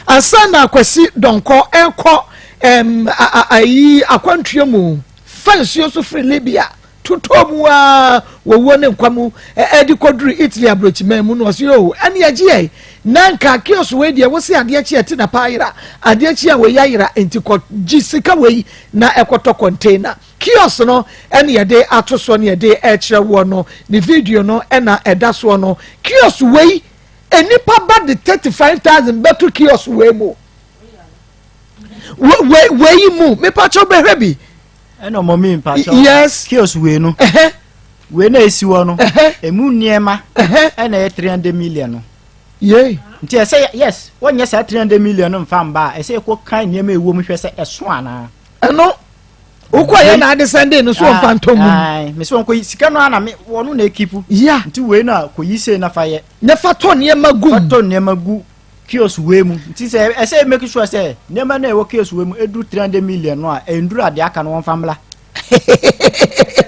ansa na Kwasi Dɔnkɔ ɛkɔ ɛm ayi akwantuo mu fa nsuo so firi Libya. totɔ mu aa wɔwuo ne nkwa mu ɛde kɔduru Italy aburokyiman mu no, ɔsi o ɛne agye yɛ na nka kiosk wei deɛ, wosi adeɛ kyi ɛte na paa ayera, adeɛ kyi a wei ayera, nti kɔ gye sika wei na ɛkɔtɔ container. Kiosk no ɛne yɛde ato soɔ ne yɛde ɛkyerɛ woɔ no, ne video no ɛna ɛda soɔ no. Kiosk wei, nipa ba de 35,000 bɛto kiosk wei mu, wei wei mu mipakyɛw bɛhwɛ bi. Ɛna ɔmɔ mi mpakyɛw. Yes. Kiosk wei no, wei na esi hɔ no, emu nneɛma ɛna ɛyɛ 300 million no. Yee. Nti ɛsɛ, yes, wɔnyɛ saa 300 million no nfa mba a, ɛsɛ ɛkɔ kan nneɛma ɛwɔ mu hwɛ sɛ ɛso anaa. Ɛno wokɔ yɛ na ade sɛnde no so ɔmfa ntɔ mu. Mesi wɔn kɔ sika no ana me wɔn na ekipu. Nti wei na kɔ yi sei na fa yɛ. Ne fa tɔ nneɛma gu mu. Fa tɔ nneɛma gu kiosk wei mu. Nti sɛ ɛsɛ make sure sɛ nneɛma na ɛwɔ kiosk wei mu edu 300 million no a, ɛnduru adeɛ aka no, wɔn fa mbla.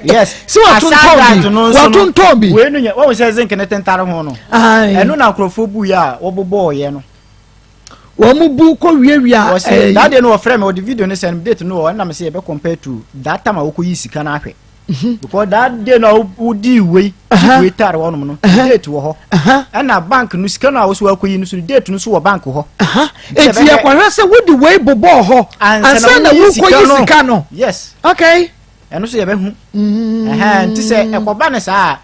Yes. Sɛ watontɔn bi, watontɔn bi. Wei no nyɛ wɔn sɛ zinc ne tentare ho no, ɛno na nkurɔfoɔ bu yɛ a wɔbobɔɔ yɛ no. Wɔn mu bu kɔ wiawia. Wɔsɛ that day no, wɔfrɛ mi, wɔde video no send date no wɔ, ɛna mi sɛ yɛbɛ compare to that time a wɔkɔ yi sika no ahwɛ, because that day no a wodi wei wei taare wɔnom no, date wɔ hɔ, ɛna bank no sika no a wɔsɛ wɔakɔ yi no so, date no so wɔ bank hɔ. Eti yɛkɔhwɛ sɛ wodi wei bobɔɔ hɔ ansa na wokɔ yi sika no. Yes. Ɛno so yɛbɛhu. Nti sɛ ɛkɔba ne saa a,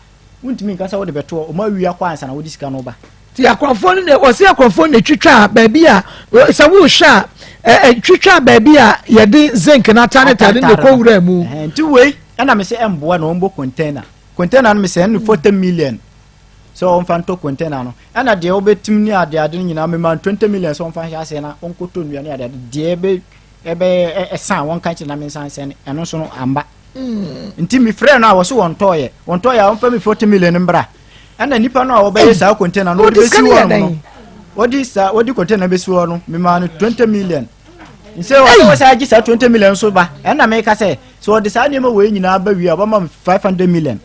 wontumi nka sɛ wode bɛtoɔ ɔmo awia kɔ ansa na wode sika no ba. Ti akorɔfoɔ no na wɔsi akorɔfoɔ na twitwa baabi a sɛ wohwɛ a, twitwa baabi a yɛde zinc na atare tare na ɛkɔ wura mu. Nti wei ɛna me sɛ ɛmboa na ɔmbɔ container no, me sɛ ɛno 40 million sɛ ɔmfa ntɔ container no, ɛna deɛ wobɛtim ne ade ade no nyinaa, mema 20 million sɛ ɔmfa hyɛ aseɛ na ɔnkɔtɔ nnua ne ade ade deɛ ɛbɛ ɛbɛ ɛsan wɔn ka kyerɛ na me nsa nsɛn ɛno nso no amba. Nti mefrɛ no a, wɔso wɔntɔɔyɛ wɔntɔɔyɛ a, ɔmfa me 40 million mbra, ɛna nipa no a wɔbɛyɛ saa container no, wɔde bɛsi hɔ no, wɔde saa wɔde container bɛsi hɔ no, memaa no 20 million nsɛ wɔsɛ wɔsɛ agye saa 20 million nso ba. Ɛna meka sɛ wɔde saa nneɛma wei nyinaa ba wie a, wɔbɛma me 500 million.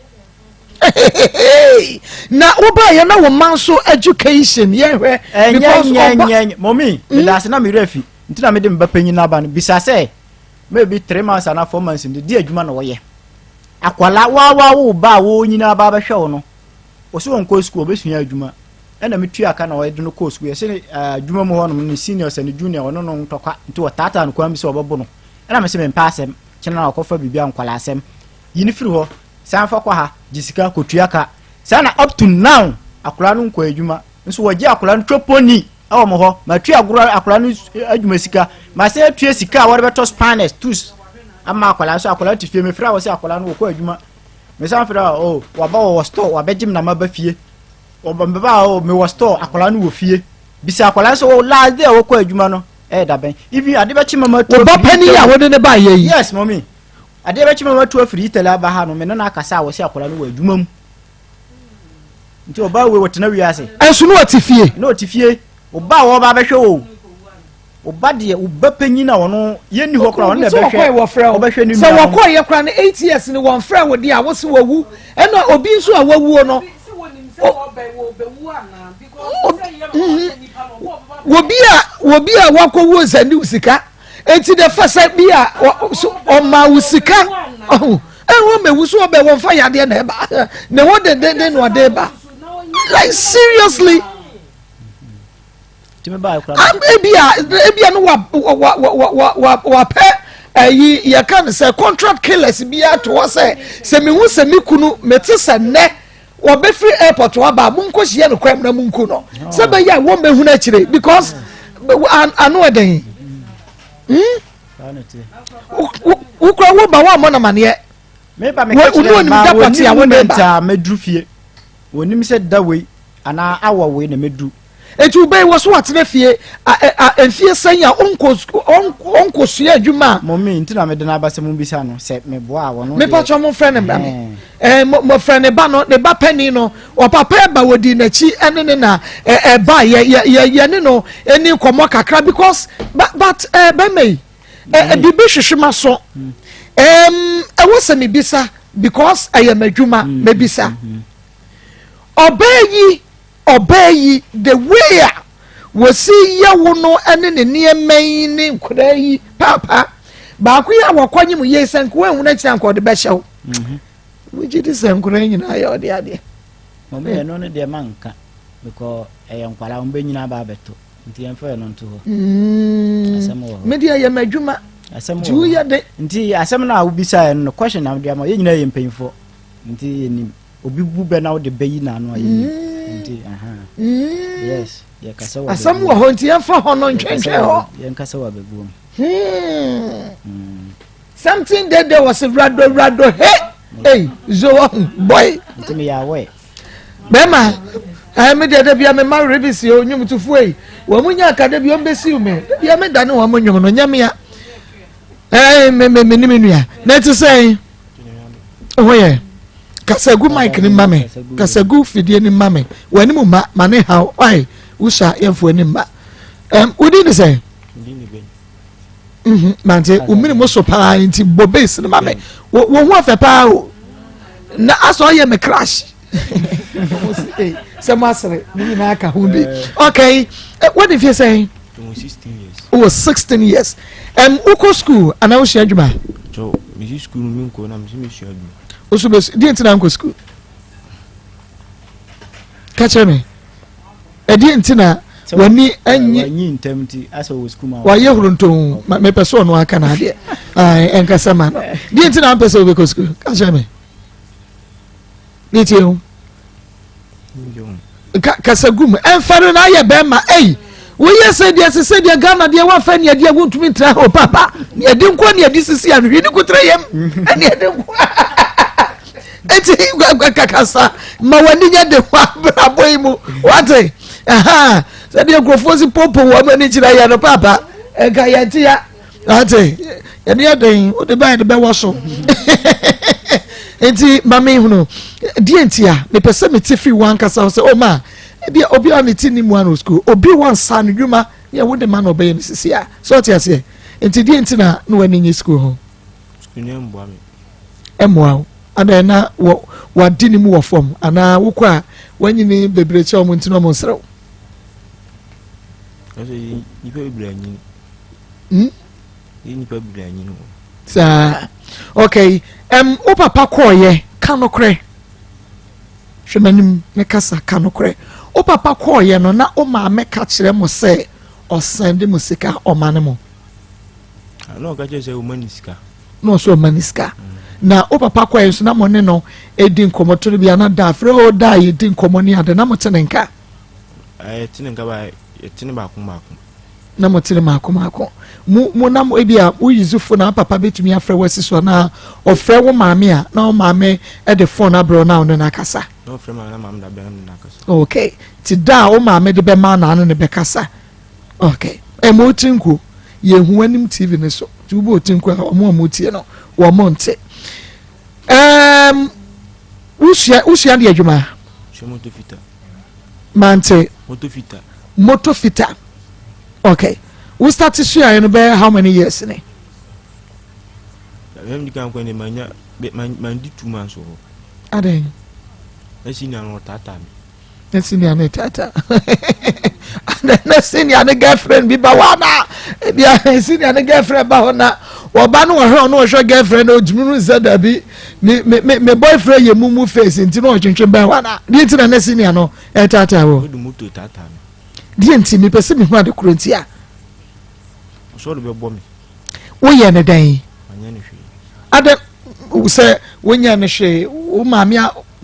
Na wobaayɛ na wo ma nso education yɛhwɛ. Ɛnyɛ nyɛ nyɛ mɔmi meda ase na merɛ afi, nti na mede me ba panyin no aba no bisa sɛ maybe 3 months anaa 4 months de di adwuma na wɔyɛ akwala waawa wo ba a wɔn nyinaa ba bɛhwɛ wo no, wɔsɛ wɔn kɔ sukuu, wɔbɛsua adwuma, ɛna metua aka na wɔde no kɔɔ sukuu. Yɛsɛ adwuma mu hɔnom ne senior sɛ ne junior ɔno no ntɔkwa, nti wɔtaataa no kwan bi sɛ ɔbɛbo no, ɛna mesɛ mempɛ asɛm kyena na wɔkɔfa biribi a nkwala asɛm yi ne firi hɔ san fa kɔ ha gye sika kɔtua ka saa na up to now akwaraa no nkɔ adwuma nso, wɔgye akwaraa no twɛpɔni ɛwɔ mo hɔ. Matua agorɔ akwaraa no adwuma sika, masɛ atua sika a wɔde bɛtɔ spanners tools ama akwaraa nso. Akwaraa te fie, mefrɛ a, wɔ sɛ akwaraa no wɔkɔ adwuma. Mesan frɛ a, oh, waba wɔ store, wabɛgye me na maba fie. Wɔbɛba a, oh, mewɔ store, akwaraa no wɔ fie. Bisa akwaraa nso wɔ last day a wɔkɔ adwuma no ɛyɛ dabɛn? Even ade bɛkye mama tu wo ba panyin a wode ne ba yɛ yi. Yes mɔmi, adeɛ bɛkye mama tu afiri Italy aba ha no, me ne no akasa a, wɔsɛ akwaraa no wɔ adwuma mu. Nti ɔbaa wei wɔtena wiase. Ɛnso no ɔte fie. Na ɔte fie, ɔbaa a wɔba abɛhwɛ o, ɔba deɛ, ɔba panyin a ɔno yɛnni hɔ koraa, ɔno na ɛbɛhwɛ, ɔbɛhwɛ ne nua. Sɛ no. Wɔkɔɔ yɛ koraa no 8 years ni, wɔn frɛ wo deɛ a, wɔsi wɔwu, ɛna obi nso a wawuo no, wobi a wakɔwuo sɛ ne sika eti de fa sɛ bi a ɔma wo sika ɛwɔ mɛwu so ɔbɛ wɔn fa yadeɛ na ɛba ne ho dendenden na ɔde ba. Like seriously, ebia no wa wa wa wa wa wapɛ ɛyi yɛka no sɛ contract killers bi ato hɔ sɛ mehu sɛ me kunu mete sɛ nnɛ wɔbɛfiri airport aba a, monkɔ hyia no kwan mu na monku no sɛ bɛyɛ a wɔmmɛhunu akyire, because ano ɛdɛn? Wokura wo ba woammɔ no amaneɛ. Meba meka kyerɛ no ma wɔnim moment a mɛduru fie, wɔnim sɛ da wei anaa awa wei na mɛduru. Eti wobɛyi wɔ so watena fie mfie sɛn a ɔnkɔ sua adwuma a. Mɔmi, nti na mede no aba sɛ mobisa no sɛ meboa a wɔno. Mepatwa mo mfrɛ ne mbra me ɛɛ mo frɛ ne ba no, ne ba panin no. Ɔpapa ɛba wɔdi n'akyi ɛne ne na ɛba yɛ yɛ yɛ yɛ ne no ɛni nkɔmɔ kakra, because but bɛrima yi biribi hwehwɛ ma so ɛwɔ sɛ mebisa, because ɛyɛ m'adwuma mebisa. Ɔbaa yi, the way a wɔsi yɛ wo no ne ne nneɛma yi ne nkwadaa yi, paapa baako yi a wɔkɔ nye mu yie sɛ nka wɔn ehun akyire anka ɔde bɛhyɛ wo. Wogye di sɛ nkwadaa nyinaa yɛ ɔde adeɛ? Mɔmi ɛno no deɛ manka because ɛyɛ nkwadaa wɔn bɛnyina aba abɛto nti yɛmfa ɛno nto hɔ. Mm. Asɛm wɔ hɔ. Me deɛ yɛ m'adwuma. Asɛm Nti wɔ hɔ. woyɛ de. Nti asɛm no a wobisaeɛ no no question na wode ama yɛn nyinaa yɛ mpanyinfoɔ nti yɛnim obi bu bɛ na wode bɛ yi n'ano a yɛnim Mm. nti aha Mm. yes yɛkasa wɔ Asɛm wɔ hɔ nti yɛmfa hɔ no ntwentwɛn hɔ. yɛnkasa wɔ abɛbuo mu. Hmm. Mm. Something dey there was rado rado he ei zo boy. Nti meyɛ aware. Bɛrima ɛɛ me deɛ dabi a me ma rebisi o nnwomtofoɔ yi wɔn mu nya aka dabi wɔn bɛsiw me dabi a me da ne wɔn nnwom no nyɛ mea ɛɛ me me me ne me nua na ɛte sɛn ho yɛ kasagu mic ni ma me kasagu fidie ni ma me wɔn anim ma ma ne haw ɔyɛ wusa yɛnfo anim ma ɛm wodi ne sɛn. Mhm, mante wo mene mu so paa nti bɔ base no ma me wo ho afɛ paa o na asɛ ɔyɛ me crash sɛ mo asere ne nyinaa ka ho bi okay eh, wode mfie sɛn wowɔ 16 years um, wokɔ school anaa wosua adwuma woso bɛsu deɛ nti na nkɔ school ka kyerɛ me ɛdeɛ nti na w'ani anyi wayɛ huronton mepɛ sɛ ɔno aka no adeɛ ɛnkasa ma no deɛ nti na ampɛ sɛ wobɛkɔ sukuu ka kyerɛ me ne tie ho kasa gu mu ɛmfɛre no ayɛ bɛrima ei woyɛ sɛ deɛ sɛ sɛ deɛ ghana deɛ woafɛ neɛ deɛ wontumi ntra hɔ papa neɛ de nkoa neɛ de sisi anhwɛ ne kutra yam ɛneɛ de nkoa eti kakasa ma w'ani nyɛ de wɔ abrabɔ yi mu wate sɛdeɛ nkurɔfoɔ si popo wɔn ani kyerɛ yɛ no paapa nka yɛn ti ya wate yɛne yɛ den wode ba yɛde bɛwɔ so nti ma me hunu deɛ nti a mepɛ sɛ mete firi wɔn ankasa sɛ o ma ebi obi a ne ti ni mu ano sukuu obi wɔn nsa no dwuma yɛ wode ma na ɔbɛyɛ no sisi a sɛ ɔte aseɛ nti deɛ nti na na w'ani nye sukuu ho. Sukuu no mmoa me. Ɛmmoa wo? Adɛn na wɔ w'ade ne mu wɔ fam anaa wokɔ a w'anyini bebree kyɛ wɔn nti na wɔn nsrɛ wo? Ɛsɛ nipa bebree anyini. Hmm? Nipa bebree anyini wɔ. Saa. Okay. Um, wo papa kɔɔyɛ ka nokorɛ. Hwɛ m'anim ne kasa ka nokorɛ. Wo papa kɔɔyɛ no na wo maame ka kyerɛ mo sɛ ɔsɛn de mo sika ɔma ne mo. Ah, na ɔka kyerɛ sɛ ɔma ne sika. Na ɔsɛ ɔma ne sika. Na wo papa kɔɛ nso na mo ne no edi nkɔmɔ to no bi ana da afrɛ o da yɛ di nkɔmɔ ne ade na mo te ne nka. Ɛɛ te ne nka ba yɛ te ne baako baako. Na mo te ne baako baako. Mo mo nam ebi a wo yizufo na papa betumi afrɛ wo asi so anaa ɔfrɛ wo maame a na wo maame de phone abrɛ wo na wo ne no akasa. Na ɔfrɛ maame na maame da bɛn na ne no akasa. Okay. Ti da a wo maame de bɛma na ano ne bɛkasa. Okay. Ɛma wo tiri nko. Yɛhu anim TV no so. Nti wobɔ wo tiri nko a wɔn a wɔtie no wɔn nte. Um, wosua wosua deɛ adwuma? Sua moto fita. Mante. Moto fita. Moto fita. Okay. Wo start suaeɛ no bɛyɛ how many years ne? Ɛm di kan kɔ ne manya mandi 2 months wɔ hɔ. Adɛn? Ɛsi nea no ɔtaataa me. Na senior ne tata na senior ne girlfriend bi ba hɔ ana ebia senior ne girlfriend ba hɔ na ɔba no ɔhwɛ ɔno ɔhwɛ girlfriend na ɔtumi no sɛ dabi me me me me boyfriend yɛ mumu face nti na ɔtwentwe bɛn hɔ ana deɛ nti na na senior no ɛtata hɔ deɛ nti mepɛ sɛ mehu ade koro nti a woyɛ ne dɛn adɛ sɛ wonyɛ no hwee wo maame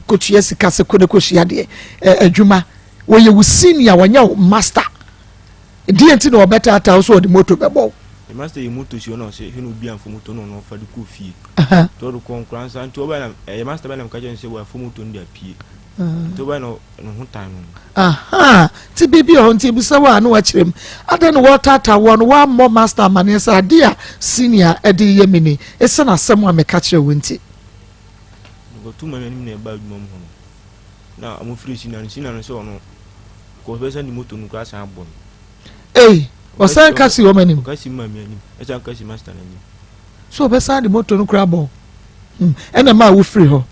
akɔtua sika sɛ kɔ ne kɔsua deɛ adwuma wɔyɛ wo senior wɔnyɛ wo master deɛ nti na wɔbɛtaataa wo sɛ wɔde moto bɛbɔ wo master yɛ moto si hɔ na ɔsɛ hwɛ na obi amfa moto no ɔno ɔfa de kɔ fie nti ɔde kɔ nkora nsa nti ɔbɛn na ɛyɛ master bɛn na meka kyerɛ no sɛ wɔafa moto no de apue nti ɔbɛn na ne ho tan no. Ahaa, nti biribi wɔ hɔ nti ebisa wo a na wakyerɛ mu. Adɛn na wɔretaataa woɔ no woammɔ master amaneɛ sɛ adeɛ a senior de reyɛ me ni esiane asɛm a meka kyerɛɛ wo nti? Mekɔtoo maame anim na ɛbaa adwuma mu hɔ no na wɔfrɛ senior no, senior no sɛ ɔno kɔ ɔbɛsan de moto no koraa asan abɔ no. Ei, ɔsan ka si wɔn anim? Ɔka si maame anim, ɛsan ka si master no anim. So ɔbɛsan de moto no koraa abɔ? Hmm, ɛna maa wofiri hɔ.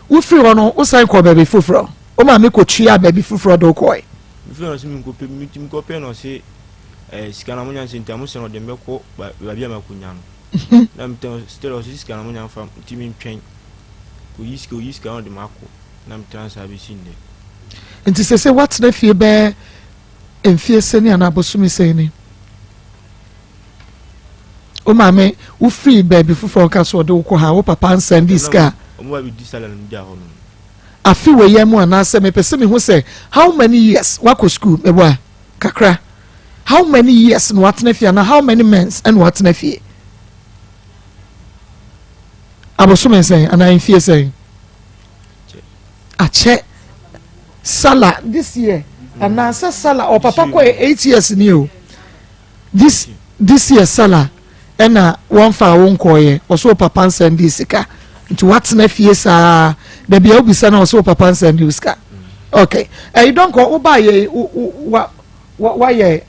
Wofiri hɔ no, wosan kɔɔ baabi foforɔ. Wo maame kɔtuaa baabi foforɔ de wo kɔe. Mefiri hɔ no, ɔse menkɔpɛ bi. Nti mekɔpɛɛ no, ɔse eh, sika no amonya nsɛ nti amosɛ no ɔde mebɛkɔ baabi a makɔnya no. Mhm. Na metɛn still ɔse sika no amonya mfa nti mentwɛn. Oyi sika oyi sika na ɔde makɔ na metena saa bɛsi nnɛ. Nti sese woatena fie bɛyɛ mfie sɛni anaa bosome sɛn ni? Wo maame wofiri baabi foforɔ ɔka so ɔde wo kɔ ha wo papa nsan di sika. Ɔmo ba bɛdi sala no gya hɔ nom. Afe wei yɛ mu anaasɛ mepɛ sɛ mehu sɛ how many years wakɔ school meboa kakra how many years na watena fie anaa how many months ɛna watena fie abosome sɛn anaa mfie sɛn akyɛ sala this year anaasɛ sala ɔpapa kɔ yɛ 8 years ni o. This year sala ɛna wɔnfa wo nkɔɔyɛ ɔsɛ wo papa nsɛn de sika nti watena fie saa dabi a wobisa na ɔsɛ wo papa nsɛn de sika. Okay, ɛyi dɔnkɔ woba yɛ wa wa wayɛ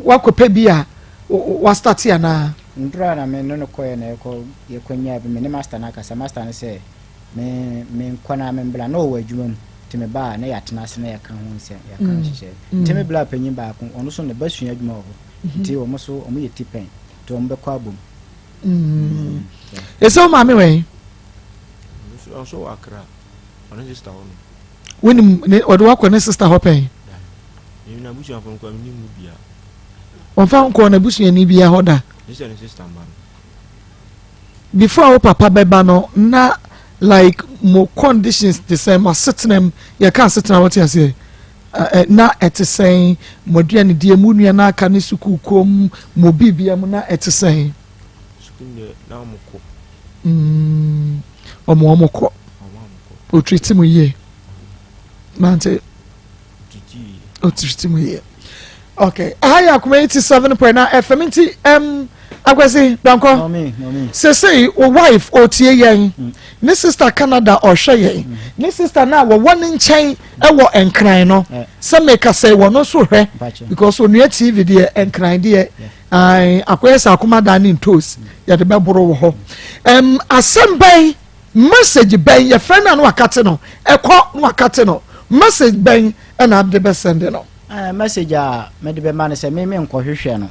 wakɔpɛ bi a wa start anaa? Ndura na me ne no kɔɛ na yɛkɔ yɛkɔnya bi. Me ne master no akasa. Master no sɛ me nkɔ na me mbla na ɔwɔ adwuma mu, nti me baa na yɛatena ase na yɛka ho nsɛm, yɛka ho hyehyɛ. Nti me bla panyin baako, ɔno so ne ba sua adwuma wɔ hɔ, nti wɔn so wɔn yɛ ti pɛn, nti wɔn bɛkɔ abom. Ɛsɛ wo maame wɛn? Ɔnso wɔ Akra, ɔne sister hɔ no. Wonim ne ɔde wakɔ ne sister hɔ pɛn? Mimi na abusuafo no kɔ menim mu bia. Ɔmfa nkɔɔ n'abusuani bia hɔ da? Ne sɛ ne sister mba no. Before wo papa bɛba no na like mo conditions te sɛ mo asetena mu, yɛka asetena wɔte aseɛ, na ɛte sɛn? Mo aduanedie, mo nua no aka ne sukuu kom, mo biribia mu na ɛte sɛn? Sukuu deɛ na ɔmo kɔ. Ɔmo kɔ. Ɔmo a ɔmo kɔ. Ɔtiriti mu yie mante? Titi yie. Ɔtiriti mu yie. Okay, aha yɛ Akoma 87.9 FM. Nti Akwasi Dankɔ, Mɔmi, mɔmi. Sesei o wife ɔtie yɛn, ne sister Canada ɔhwɛ yɛn, ne sister no a wɔwɔ ne nkyɛn ɛwɔ Nkran no sɛ meka sɛ wɔno nso hwɛ Mpakyɛ. because Onua TV deɛ, Nkran deɛ ae, akɔyɛ sɛ akoma dan ne ntos yɛde bɛboro wɔ hɔ. Asɛm bɛn, message bɛn, yɛfrɛ no a na wakate no ɛkɔ na wakate no, message bɛn ɛna ade bɛsɛnde no? Message a mede bɛma no sɛ me menkɔhwehwɛ no,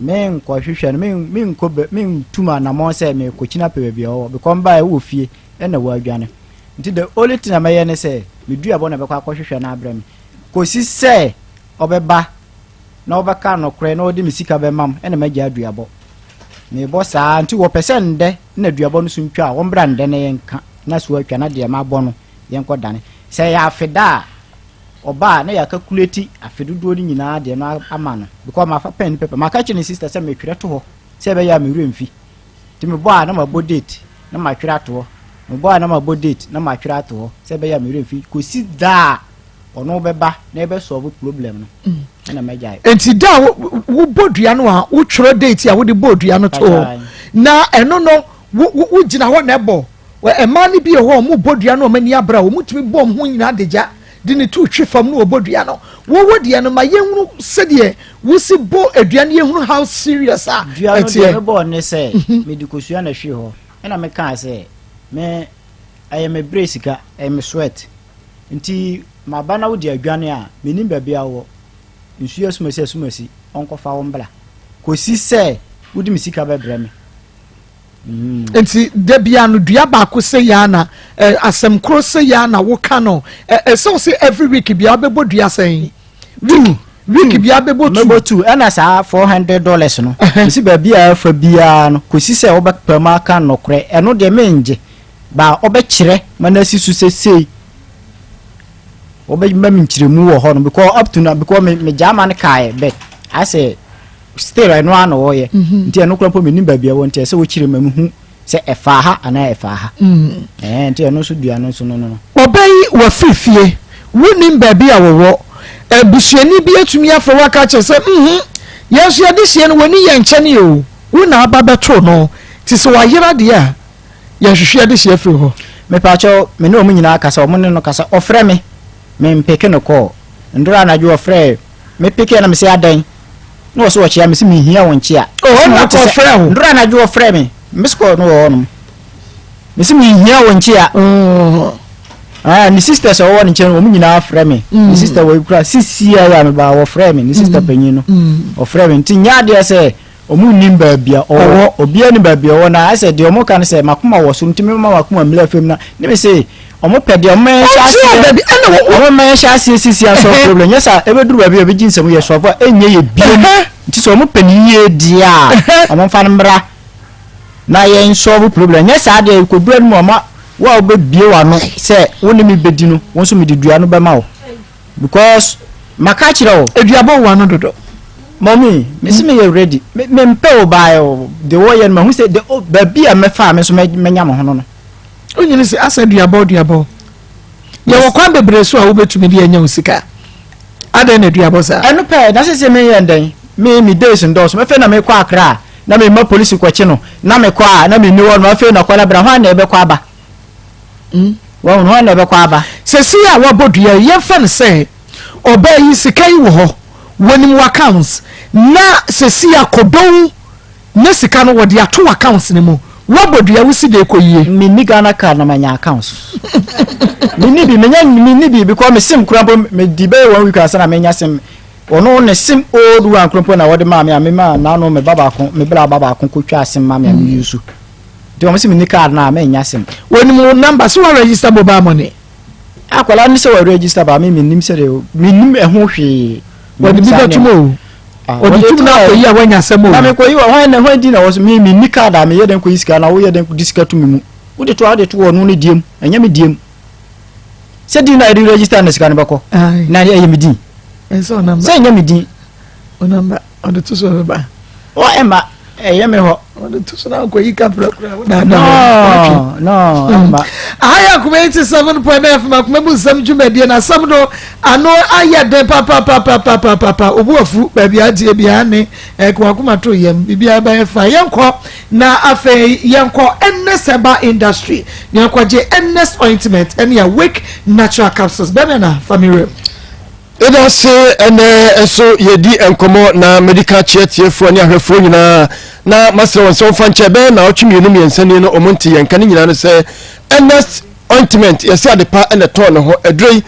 menkɔhwehwɛ no, menkɔ bɛ mentum anammɔn sɛ mekɔkyina pɛ baabi a ɔwɔ because mbaa ɛwɔ fie ɛna wɔadwane. Nti the only thing a mɛyɛ ne sɛ meduabɔ na bɛkɔ akɔhwehwɛ no abrɛ me kɔsi sɛ ɔbɛba na ɔbɛka nokorɛ na ɔde me sika bɛma m ɛna magya aduabɔ mebɔ saa. Nti wɔpɛ sɛ ndɛ na aduabɔ no so ntwa a, wɔmbra ndɛ na yɛnka na so atwa na deɛ mabɔ no yɛnkɔ dane. Sɛ ɛyɛ afeda a ɔba a, na yɛakalkulate afe dodoɔ no nyinaa deɛ no ama no because mafa pen ne paper maka kyerɛ ne sister sɛ metwerɛ to hɔ sɛ ɛbɛyɛ a mewerɛ mfi. Nti mebɔ a na mabɔ date na matwerɛ ato hɔ, mebɔ a na mabɔ date na matwerɛ ato hɔ sɛ ɛbɛyɛ a mewerɛ mfi kɔsi da a ɔno bɛba na yɛbɛsolve problem no ɛna mɛgyae. Nti da a wobɔ dua no a wotwerɛ date a wode bɔ dua no to hɔ na ɛno no wogyina hɔ na ɛbɔ. Mmaa no bi wɔ hɔ a wɔn bɔ dua no, wɔn ani abere a wɔn tumi bɔ wɔn ho nyinaa de gya de ne tu twe fam no wɔbɔ dua no. Wɔwɔ deɛ no ma yɛnhunu sɛdeɛ wosi bɔ dua no, yɛhunu how serious a Dua no deɛ ɛteɛ. Mebɔɔ ne sɛ mede kosua na hwee hɔ ɛna mekaa sɛ me ɛyɛ me brɛ sika, ɛyɛ me sweat, nti maba na wode adwane a menim baabi a wowɔ. Nsuo asumasi asumasi ɔnkɔfa wo mbra kɔsi sɛ wode me sika bɛbrɛ me. Nti da bia no dua baako sɛ yaa na asɛm koro sɛ yaa na woka no ɛsɛ wo sɛ every week bia wobɛbɔ dua sɛn? Week bia bɛbɔ two? Mɛbɔ two. Ɛna saa $400 no mesi baabi a afa biara no kɔsi sɛ wobɛpɛ mu aka nnɔkorɛ. Ɛno deɛ mengye ba ɔbɛkyerɛ ma no asi so sɛ sei wɔbɛma me nkyerɛmu wɔ hɔ no because up to now because me megyaa ma no kaeɛ but asɛ still ɛno ara na wɔyɛ. Nti ɛno koraa mpo menim baabi a ɛwɔ, nti ɛsɛ wɔkyerɛ ma mehu sɛ ɛfaa ha anaa ɛfaa ha. Ɛɛ, nti ɛno nso dua no nso no. Ɔbaa yi wafiri fie, wonnim baabi a wɔwɔ. Abusuani bi atumi afrɛ wo aka akyerɛ sɛ, mhm, yɛn nso yɛde hyeɛ no, w'ani yɛ nkyɛne o, wo na aba bɛtoo no. Nti sɛ wayera deɛ a, yɛhwehwɛ yɛde hyeɛ firi hɔ. Mepaakyɛw, me ne wɔn nyinaa kasa, wɔn ne no kasa. Ɔfrɛ me, mempeke no kɔɔ. Ndora anadwo ɔfrɛɛ me peke na mese adɛn? Na ɔse ɔkyea me, se menhia wo nkyea. Oh, ɔno na kɔ ɔfrɛ wo? Ndora anadwo ɔfrɛ me, miss call no wɔ hɔnom. Mese menhia wo nkyea. Oh. Ah, ne sisters a wɔwɔ ne nkyɛn no, wɔn nyinaa frɛ me. Ne sister wɔ kura sisi a yɛ a mebaa wɔfrɛ me, ne sister panyin no. Ɔfrɛ me nti nyɛ adeɛ sɛ Ɔmo nnim baabi a ɔwɔ. Obiara nnim baabi a ɔwɔ na ayɛ sɛ deɛ ɔmo ka ne sɛ makoma wɔ soro nti mema makoma mmira fam na ne me se ɔmo pɛ deɛ ɔmo yɛn hyɛ aseɛ baabi ɛna wɔ ɔmo ma yɛn hyɛ aseɛ sisi asɔ problem nyɛ saa ɛbɛduru baabi a ɛbɛgye nsɛm yɛ sɔfo a ɛnyɛ yɛ biem nti sɛ ɔmo pɛ ne yie deɛ a ɔmo mfa no mmra na yɛn solve problem nyɛ saa deɛ kɔduru anim ɔma wo a wobɛbie w'ano sɛ wo ne me bɛdi no wo nso mede dua no bɛma wo because maka kyerɛ wo. Aduabɔ wɔ ano dodo. Mummy, me se meyɛ ready. Me me mpɛ wo baa o. De wɔyɛ no mahu sɛ de o baabi a mɛfa a me nso mɛnya me ho no no. Wonyini sɛ asɛ aduabɔ aduabɔ. Yɛwɔ kwan bebree so a wobɛtumi de anya wo sika. Adɛn na aduabɔ saa? Ɛno pɛ, na sese meyɛ ndɛn? Me me days ndɔɔso. Afei na mekɔ Accra a, na mema polisi kɔkye no. Na mekɔ a, na menni hɔ nom. Afei na kɔ na bra, hwan na ɛbɛkɔ aba? Hmm? Wahu no, hwan na ɛbɛkɔ aba? Seesei a woabɔ dua yi, yɛmfa no sɛ ɔbaa yi, sika yi wɔ hɔ, wɔnim w'accounts, na seesei akɔdɔn na sika no wɔde ato w'accounts no mu. Woabɔ dua, wosi dɛn kɔ yie? Menni Ghana card na manya accounts. Menni bi, menya, menni bi because me sim koraa mpo, medi bɛyɛ one week ansa na menya sim. Ɔno ne sim old one koraa mpo na wɔde maa me a me maa n'ano me ba baako, me bra ba baako kɔtwaa sim ma me a me use. Nti wɔn se menni card no a mennya sim. Wɔnim wo number, so wa register mobile money? Akwadaa no sɛ wa register ba me mennim sɛdeɛ mennim ɛho hwee. Wɔde bi bɛtum o. Wɔde tum na akɔyi a wanya asɛm o. Na mekɔyi wɔ hwan na hwan di na wɔ so me menni card a meyɛ dɛn kɔyi sika na woyɛ dɛn de sika to me mu. Wode to a wode to wɔ ɔno ne diem ɛnyɛ me diem. Sɛ din na yɛde register na sika no bɛkɔ na ɛyɛ me din. Sɛ ɛnyɛ me din. Ɔde to so ɛbɛba. Wɔ ɛma ɛyɛ me hɔ. Ɔde to so na akɔyi kapra kura wo na No no ɛma. Aha yɛ akoma 87.9 FM akoma mu nsɛm dwumadie na asɛm no ano ayɛ den papapapapapapa obu afu baabi adeɛ biara ne ɛkò akoma to yam biribiara bɛyɛ fa yɛnkɔ na afei yɛnkɔ Ernest Herbal Industry na yɛnkɔgye Ernest ointment ɛne Awake natural capsules bɛmɛ na fa mi wura mu. Yɛda ase ɛnɛ nso yɛdi nkɔmmɔ na mede ka kyerɛ tiefoɔ ne ahwɛfoɔ nyinaa na masrɛ wɔn sɛ wɔmfa nkyɛ bɛyɛ naawɔtwe mmienu mmiɛnsa nie no wɔn nte yɛn nka ne nyinaa no sɛ Ernest ointment yɛsɛ ade pa ɛna ɛtɔn ne ho aduro yi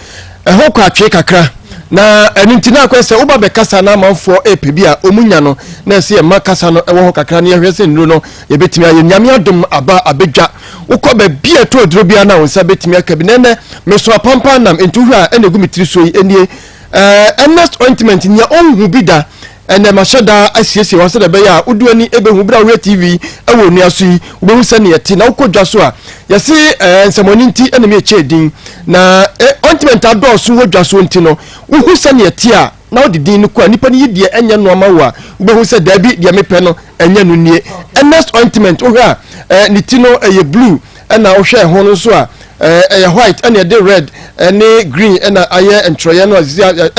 ɛho kɔ atwee kakra na ɛno nti na akɔyɛ sɛ woba bɛkasa na amanfoɔ ɛpɛ bi a wɔn nya no na ɛsɛ yɛma kasa no ɛwɔ hɔ kakra na yɛhwɛ sɛ nnuro no yɛbɛtumi ayɛ nyame adom aba abɛdwa Wokɔ baabi a ɛtɔ aduro biara no a wo nsa bɛtumi aka bi. Na ɛnɛ meso apampan nam nti wohwɛ a ɛna ɛgu me tiri so yi nie. Ɛɛ Ernest ointment nea ɔnhu bi da. Ɛnɛ mahyɛ da asiesie hɔ sɛdeɛ ɛbɛyɛ a wode w'ani ɛbɛhu berɛ a wohwɛ TV ɛwɔ onua so yi wobɛhu sɛdeɛ ɛte na wokɔ dwa so a yɛse ɛɛ nsɛmɔne nti ɛna meɛkyɛ din na ointment adɔɔso wɔ dwa so nti no wohu sɛdeɛ ɛte a na wode din no kɔ a nipa no yi deɛ ɛnyɛ nnoɔma wo a wobɛhu sɛ daabi deɛ mepɛ no ɛnyɛ no nie Ernest ointment wohwɛ a eh, ne ti no ɛyɛ blue ɛna wohwɛ ɛho no nso a eh, ɛyɛ white ɛna ɛde red ɛne green ɛna ayɛ ntwerɛeɛ no a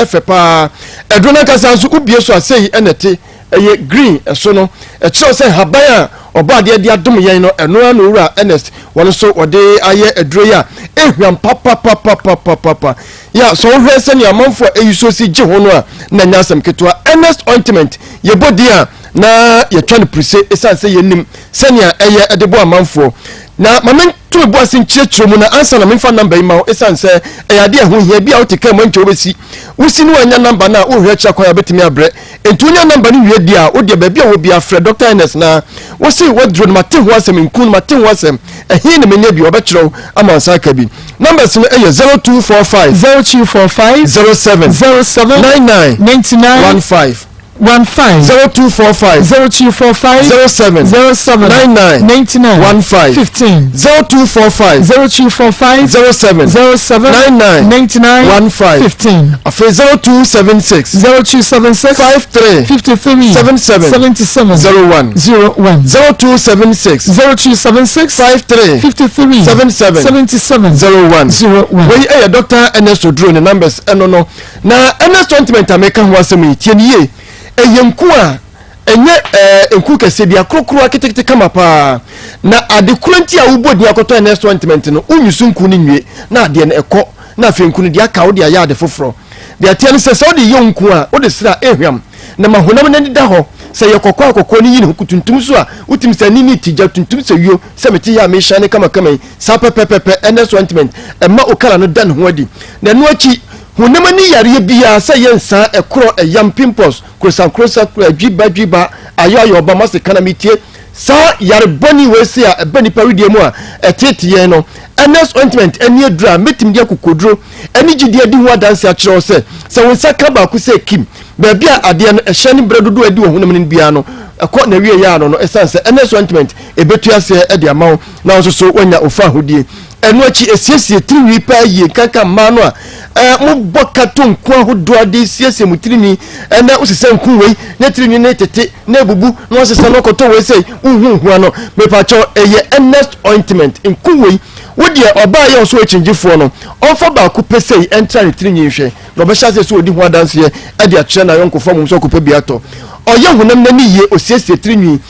ɛfɛ paa ɛduro no ankasa nso wobie so a sei ɛna ɛte ɛyɛ green ɛso no ɛkyerɛw sɛ haban a ɔbɔ adeɛ de adom yɛn no ɛno ara na owura Ernest wɔn nso wɔde ayɛ aduro yi a ɛhwam papapapapapapa Ya, sɛ wohwɛ sɛnea amanfo a eyi so si gye ho no a, na ɛnyɛ asɛm ketewa. Ernest ointment, yɛbɔ din a, na yɛtwa no pirise esiane sɛ yenim sɛnea ɛyɛ de boa amanfoɔ. Na ma mento me bo ase nkyerɛkyerɛ mu na ansa na memfa namba yi ma wo esiane sɛ ɛyɛ ade a ɛho hia. Ebia wote kaa mu ɛnkyɛ wobɛsi. Wosi na woannya namba no a, worehwɛ akyiri akwan a wobɛtumi abrɛ. Enti wonya namba no wie deɛ a, wo deɛ baabi a wɔ biara frɛ Dɔkta Ernest na wo se waduro no mate ho asɛm, nku no mate ho asɛm, ɛhe na menya bi? Ɔbɛkyerɛ wo ama wo nsa aka bi. Numbers no yɛ 0245 0245 07 07 99 99 15 15 0245 0245 07 07 99 99 15 15 0245 0245 07 07 99 99 15 15 afei 0276 0276 53 53 77 77 01 01 0276 0276 53 53 77 77 01 01. Wei yɛ Dr. Ernest Oduro ne numbers ɛno no. Na Ernest ointment a meka ho asɛm yi, tie no yie. Ɛyɛ nku a ɛnyɛ ɛɛ nku kɛseɛ bi akorokoro aketekete kama paa. Na ade koro nti a wobɔ din akɔtɔ Ernest ointment no, wonyi so nku no nwie na adeɛ no ɛkɔ na afei nku no deɛ aka wode ayɛ ade foforɔ. Deɛ ɛteɛ ne sɛ sɛ wode yɛ nku a wode sra ɛhwam na ma honam no ani da hɔ. Sɛ ɛyɛ kɔkɔɔ a kɔkɔɔ no yi ne ho, tuntum nso a wotumi sɛ ani ne ti gya tuntum sɛ wio sɛ mete yi a mehyane kamakama yi saa pɛpɛpɛpɛ. Ernest ointment ɛma wo kala no da ne ho adi. Na ɛno akyi, honam ani yareɛ biara sɛ ɛyɛ nsaa, ɛkorɔ, ɛyam, pimples, krosankrosa, dwiba dwiba, Ayɔ ayɔ ɔba mase ka na metie saa yare bɔne wei se a ɛba nipa wedeɛ mu a ɛtete yɛn no. Ernest ointment ɛne aduro a mɛtumi de akokoduro ɛne gyidie adi ho adanse akyerɛ wo sɛ sɛ wo nsa ka baako sɛ kim baabi a adeɛ no ɛhyɛ ne berɛ dodoɔ adi wɔ honam no biara no ɛkɔ na wie yɛ ano no, ɛsiane sɛ Ernest ointment ɛbɛtu aseɛ ɛde ama wo na wo nso so woanya ofa ahodie. Ɛno akyi ɛsiesie tirinwi paa yie, nkanka mmaa no a ɛɛ mobɔ ka to nku ahodoɔ ade siesie mo tirinwi. Ɛnɛ wosesa nku wei na tirinwi no tete na ebubu na wasesa no kɔtɔ wei sɛ wohu hua no. Mepakyɛw, ɛyɛ Ernest ointment nku wei. Wo deɛ ɔbaa yɛ ɔso akyingyefoɔ no ɔmfa baako pɛ sei ɛntra ne tirinwi nhwɛ na ɔbɛhyɛ aseɛ sɛ ɔdi ho adanseɛ ɛde akyerɛ n'ayɔnkofoɔ mom sɛ ɔkɔpɛ bi atɔ. Ɔyɛ honam n'ani yie, ɔsiesie tirinwi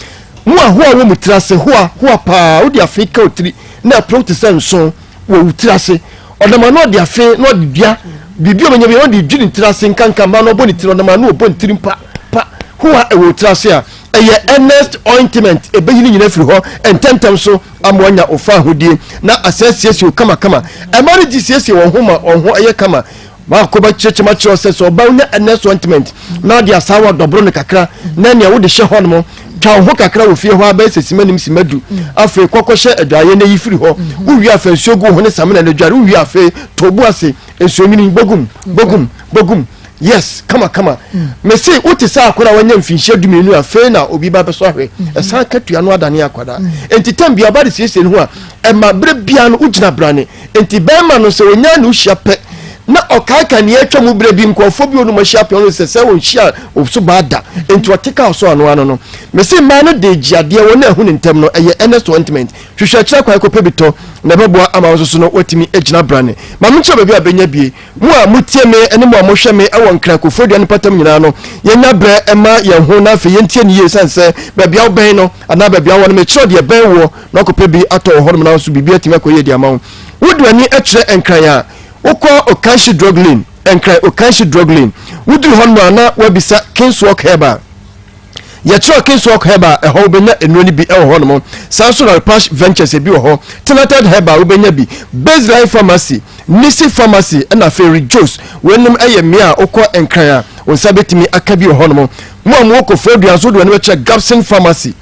mu a hoa wɔ mu tiri ase hoa hoa paa. Wode afei ka otiri na ɛporow te sɛ nsõ wɔ wo tiri ase. Ɔnam ano ɔde afe na ɔde dua biribi a ɔbɛnya bi ɔde dwiri ne tiri ase nkanka mmaa na ɔbɔ ne tiri ɔnam ano ɔbɔ ne tiri mpa pa hoa ɛwɔ wo tiri ase a ɛyɛ Ernest ointment ɛbɛyi ne nyina firi hɔ ntɛmntɛm so ama wanya wo fa ahodie na asɛ asiesie wo kamakama. Ɛma no gye siesie wɔn ho ma wɔn ho ɛyɛ kama. Baako bɛkyerɛkyerɛ mu akyerɛ sɛ sɛ ɔbaa wonya Ernest ointment na ɔde asaawa dɔboro no kakra na nea wode hyɛ hɔ nom twa wo ho kakra wɔ fie hɔ abɛyɛ sɛ sima nim sima du, afei kɔkɔhyɛ adwaeɛ na yi firi hɔ. Wowie afei nsuo gu wo ho ne samina na dware. Wowie afei to bo ase nsuo nwini bogum bogum bogum, yes, kama kama. Mese wote sɛ akwadaa a wanya mfinhyia 12 afei na obi ba bɛsɔ ahwɛ ɛsan katua no adane akwadaa. Enti tam bia ɔba de siesie ne ho a ɛma berɛ bia no wogyina brane. Enti bɛrima no sɛ ɔnya ne wohyia pɛ na ɔkaaka nea atwa mu berɛ bi nkurɔfoɔ bi ɔnom ahyia pɛ ɔno sɛ sɛ ɔnhyia ɔso baa da enti ɔte kaa so ano ano no. Mese mmaa no de gye adeɛ wɔn a ɛhu ne ntɛm no ɛyɛ Ernest ointment. Hwehwɛ akyerɛ kwan kɔpɛ bi tɔ na ɛbɛboa ama wo nso so no watumi agyina brane. Ma menkyerɛ baabi a bɛnya bie. Mo a motie me ne mo a mohwɛ me wɔ Nkran Koforidua no mpɔtam nyinaa no, yɛnya berɛ ma yɛn ho na afei yɛntie no yie ɛsiane sɛ baabi a wobɛn no anaa baabi a wowɔ no mekyerɛ deɛ ɛbɛn woɔ na wakɔpɛ bi atɔ wɔ hɔnom na nso biribi atumi akɔ yie de ama wo. Wode w'ani kyerɛ Nkran a, wokɔ Okanshi Drug Lane, Nkran Okanshi Drug Lane. Woduru hɔnom a na woabisa Kingswalk Herbal. Yɛkyerɛw Kingswalk Herbal a, ɛhɔ wobɛnya nnuro no bi wɔ hɔnom. Saa nso na Repash Ventures ebi wɔ hɔ. Tinated Herbal wobɛnya bi. Baseline Pharmacy, Nisi Pharmacy ɛna afei Rejoice. Weinom yɛ mmea a wokɔ Nkran a, wo nsa bɛtumi aka bi wɔ hɔnom. Mo a mowɔ Koforidua nso wode w'ani bɛkyerɛ Gabson Pharmacy.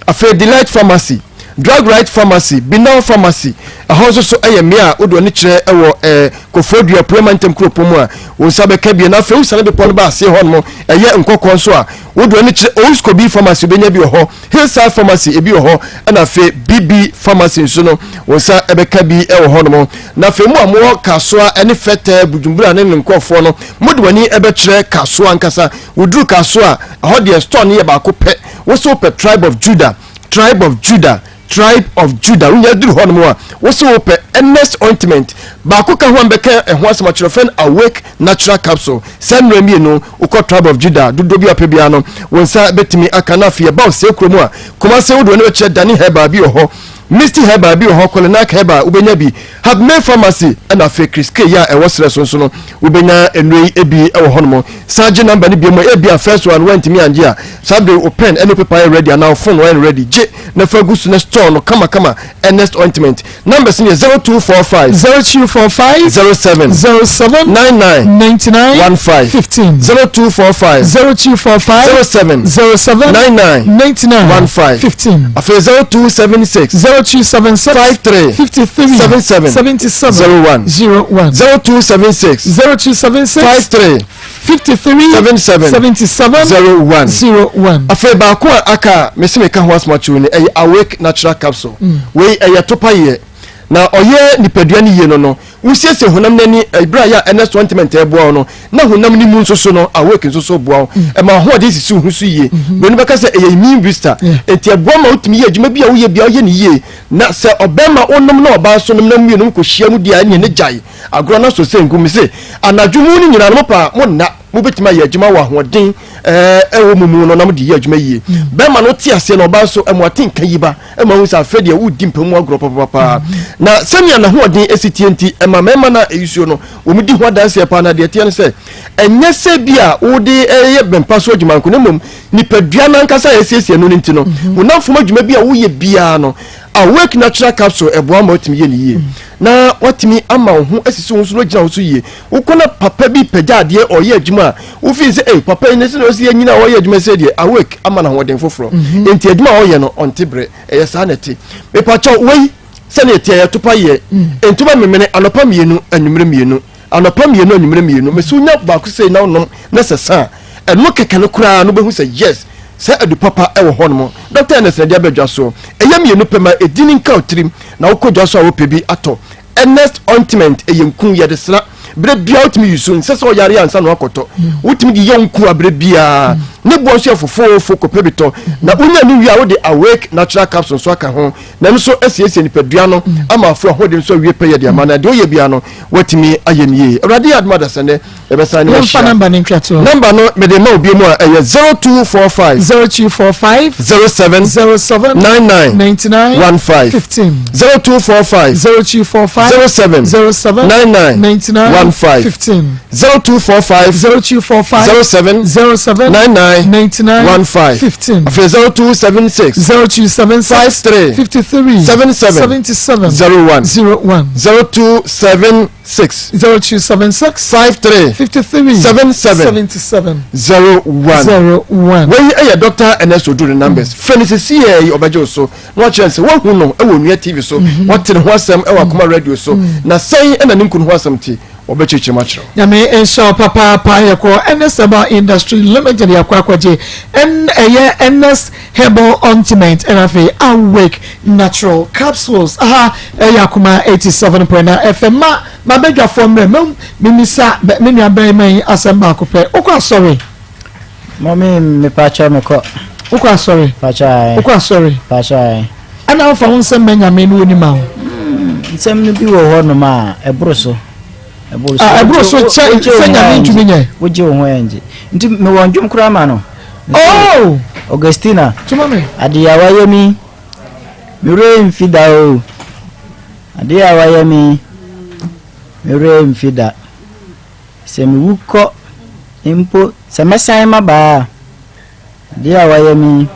Afei Delight Pharmacy, Drug Right Pharmacy, Binau Pharmacy, ɛhɔ nso so yɛ mmea a wode w'ani kyerɛ wɔ eh, Koforidua Apuei Mantam kuropɔn mu a, wo nsa bɛka bi. Na afei wosiane bepɔ no ba aseɛ hɔ nom, ɛyɛ Nkɔkɔɔ nso a, wode w'ani kyerɛ Ouskobi Pharmacy, wobɛnya bi wɔ hɔ, Hillside Pharmacy, ebi wɔ hɔ, ɛna afei BB Pharmacy nso no, wo nsa bɛka bi wɔ hɔ nom. Na afei mo a mowɔ Kasoa ne Fɛtɛ, Bujumbura ne ne nkurɔfoɔ no, mode w'ani bɛkyerɛ Kasoa ankasa. Woduru Kasoa a, ɛhɔ deɛ store no yɛ baako pɛ. Wo se wopɛ Tribe of Judah, Tribe of Judah, Tribe of Judah. Wonya duru hɔnom a, wo se wopɛ Ernest ointment. Baako ka ho a mbɛka ɛho asɛm akyerɛ fɛn Awake Natural Capsule. Saa nnura mmienu, wokɔ Tribe of Judah, dodoɔ bi a wopɛ biara no, wo nsa bɛtumi aka. Na afei ɛba Osei kurom a, Kumase wode w'ani bɛkyerɛ Dani Herbal bi wɔ hɔ. Misty Herbal bi wɔ hɔ, Kolenac Herbal wobɛnya bi, Habmay Pharmacy ɛna afei Chris K yi a ɛwɔ serɛ so nso no wobɛnya nnuro yi bi wɔ hɔnom. San gye number no bio mu, ebia first one woantumi angye a, saa bere wo pen ne wo paper ayɛ ready anaa wo phone ayɛ no ready, gye na fa gu so na store no kamakama. Ernest Ointment numbers no yɛ 0245 0245 07 07 99 99 15 15 0245 0245 07 07 99 99 15 15 afei 0276 0276 53 53 77 77 01 01 0276 0276 53 53 77 77 01 01. Afei baako a aka a mese meka ho asɛm akyerɛ wo ni, ɛyɛ Awake Natural Capsule. Wei ɛyɛ topa yɛ na ɔyɛ nipadua no yie no no wosiesie honam no ani ɛberɛ a yɛ a Ernest ointment ɛboa wo no na honam no mu nso so no Awake nso so boa wo ɛma ahoɔden sisi wo ho so yie. Wei no bɛka sɛ ɛyɛ immune booster, enti ɛboa ma wotumi yɛ adwuma bi a woyɛ bia woyɛ no yie. Na sɛ ɔbɛrima wonom na ɔbaa nso nom na mmienu mokɔhyia mu di a ɛneɛ ne gyae agorɔ no asɔ sɛ nku. Mese anadwo mu no nyinaa no mopɛ a monna, mobɛtumi ayɛ adwuma wɔ ahoɔden ɛwɔ mu mu no na mode yɛ adwuma yie. Bɛrima no te aseɛ na ɔbaa nso ɛmo ate nka yi ba ɛma hu sɛ afei deɛ wodi mpa mu agorɔ papapapaa. Na sɛnea n'ahoɔden ɛsi tie nti ɛma mmarima no a ɛyusuo no wɔn di ho adanseɛ paa. Na deɛ ɛteɛ no sɛ ɛnyɛ sɛ bi a wode ɛyɛ bɛmpa so adwuma nko na mmom Nipadua no ankasa a yɛasiesie no no nti no, honam fam adwuma bi a woyɛ biara no, Awake Natural Capsule ɛboa ma watumi yɛ no yie na watumi ama wo ho asisi wo so na wagyina wo so yie. Wokɔ na papa bi pagya adeɛ ɔyɛ adwuma a, wofii sɛ ei papa yi ne sɛ na ɔsi anyina a ɔyɛ adwuma sɛ deɛ Awake ama no ahoɔden foforɔ. Enti adwuma a ɔyɛ no ɔnte berɛ. Ɛyɛ saa na ɛte. Mepakyɛw wei sɛnea ɛteɛ yɛ topa yɛ. Ntoma memene anɔpa mmienu anwummere mmienu. Anɔpa mmienu anwummere mmienu mese wonya baako sei na wonom na sɛ sa a ɛno kɛkɛ no koraa no wobɛhu sɛ yes sɛ adu papa ɛwɔ hɔ nom. Dr. Ernest na ɛde aba dwa soɔ. Ɛyɛ mmienu pɛ ma ɛdi ne nka wo tirim na wokɔ dwa so a wopɛ bi atɔ. Ernest ointment ɛyɛ nku yɛde sra berɛ biara wotumi yi so nsɛ sɛ ɔyare ansa na wakɔtɔ wotumi de yɛ nku a berɛ biara ne boɔ nso yɛ fofoofo kɔpɛ bi tɔ na wonya ne wie a wode awake natural capsule nso aka ho na ɛno nso asiesie nipadua no ama afo ahoɔden nso awie pɛyɛ de ama na deɛ ɔyɛ biara no watumi ayɛ no yie. Awurade yɛ adom adasa nnɛ yɛbɛsan ne Yɛmfa wahyia. namba no ntwa toɔ. Namba no mede ma obi mu a ɛyɛ 0245 0245 07 07 99 99 15 15 0245 0245 07 07 99 99 15 15 0245 0245 07 07 99 99 15 15 afei 0276 0276 53 53 77 77 01 01 0276 0276 53 53 77 77 01 01. Wei yɛ Dɔkta Ernest Oduro ne numbers. Frɛ no sesei yi ɔbɛgye wo so na wakyerɛ no sɛ woahu no wɔ Onua TV so, woate ne ho asɛm wɔ Akoma Radio so, na sɛn na ne nkunu ho asɛm te? Wɔbɛkyerɛkyerɛ mu akyerɛ wo. Nyame nhyira wo papaapa yɛkɔ Ernest Herbal Industry Limited yɛakɔ akɔgye ɛn ɛyɛ Ernest Herbal Ointment ɛna afei Awake Natural Capsules aha ɛyɛ Akoma 87.9 FM ma mabadwafoɔ mmerɛ mɛm memisa me nua barima yi asɛm baako pɛ wokɔ asɔre? Mɔmi mepakyɛw mekɔ. Wokɔ asɔre? Pakyɛw ae. Wokɔ asɔre? Pakyɛw ae. Ɛna wofa wo nsɛm ma Nyame no onim a wo? Nsɛm no bi wɔ hɔ nom a ɛboro so. Ɛboro so. Ah, ɛboro so kyɛ sɛ Nyame ntumi nyɛ. Wogye wo ho ɛngye. Nti mewɔ ndwom koraa ma no. Oh! Augustina. Tuma me. Adeɛ a wayɛ mi, me werɛ mfi da o. Adeɛ a wayɛ mi, me werɛ mfi da. Sɛ mewu kɔ mpo, sɛ mɛsan maba a, Adeɛ a wayɛ me yi,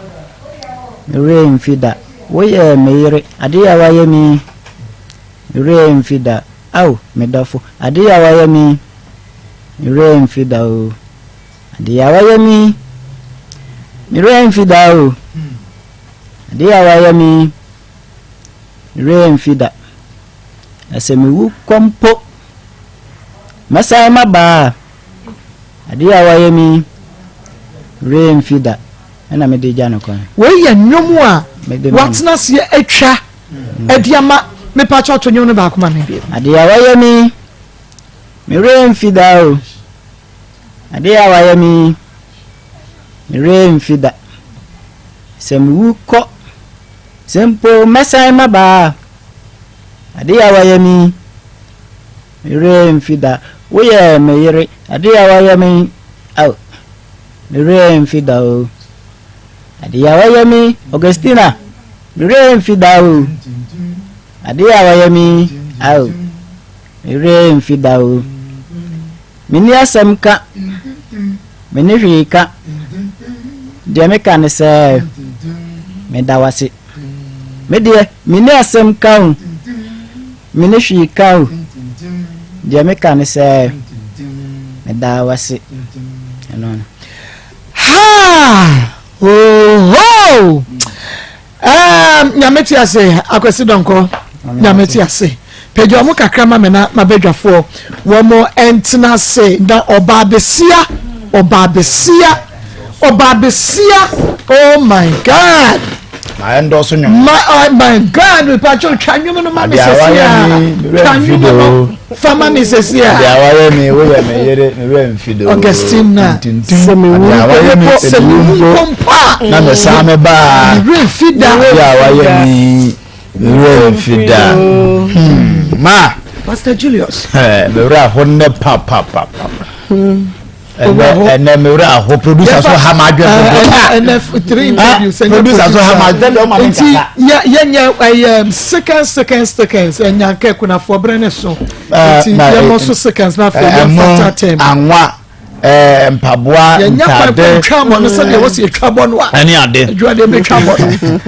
me werɛ remfi da. Woyɛɛ me yere, adeɛ a wayɛ me yi, me werɛ remfi da. Ao, me dɔfo, adeɛ a wayɛ me yi, me werɛ remfi da o. Adeɛ a wayɛ me yi, me werɛ remfi da o. Adeɛ a wayɛ me yi, me werɛ remfi da. Na sɛ mewu kɔ mpo, mɛsan maba a. Adeɛ a wayɛ me yi, werɛ mfi da, ɛna mede gya no kwan. Wei yɛ nnwom a watena aseɛ atwa de ama. Mepakyɛw to nnwom no baako ma me bio. Adeɛ a wayɛ me yi, me werɛ mfi da o. Adeɛ a wayɛ me yi, me werɛ mfi da. Sɛ mewu kɔ, sɛ mpo mɛsan maba a, adeɛ a wayɛ me yi, Me werɛ remfi da. Woyɛ me yere. Ade a woayɛ me yi, ao, me werɛ remfi da o. Ade a woayɛ me yi, Augustina, me werɛ remfi da o. Ade a woayɛ me yi, ao, me werɛ remfi da o. Menni asɛm ka, menni hwee ka. Deɛ meka ne sɛ, meda wo ase. Me deɛ, menni asɛm ka o. Me ne hwee ka o. Deɛ meka ne sɛ meda wo ase. Ɛno no. Haa! Ohoo! Um, nyame te ase, Akwasi Dɔnkɔ. Nyame te ase. Pagya wɔn kakra ma me na m'abadwafoɔ wɔn ntena ase na ɔbaa besia, ɔbaa besia, ɔbaa besia. Oh my God! Ma ɛndɔso nnwom. Ma oh my God mepatwo twa nnwom no ma me sɛsi a. Twa nnwom no fa ma me sɛsi a. Adeɛ a wayɛ me woyɛ me yere me werɛ mfi do. Augustina sɛ me wu mpo sɛ me wu mpo a. Na me san me ba. Me werɛ mfi da. Adeɛ a wayɛ me me werɛ mfi da. Hmm ma. Pastor Julius. Me werɛ aho nnɛ pa pa pa pa. Hmm. Ɛnɛ ɛnɛ me werɛ aho producer so ha ma adwene dodo. Ɛnɛ three interviews ɛnyɛ producer so ha ma adwene ɔma me nti yɛ yɛnyɛ ɛyɛ seconds seconds seconds ɛnyanka kunafoɔ brɛ ne so nti yɛmɔ so seconds na afei yɛmfa tɛm. Anwa. Ɛɛ mpaboa, Yɛnya kwan ntaade. kwan twa bɔ no sɛdeɛ wɔsi etwa bɔ no a. Ɛne ade. Adwuma deɛ bɛtwa bɔ no.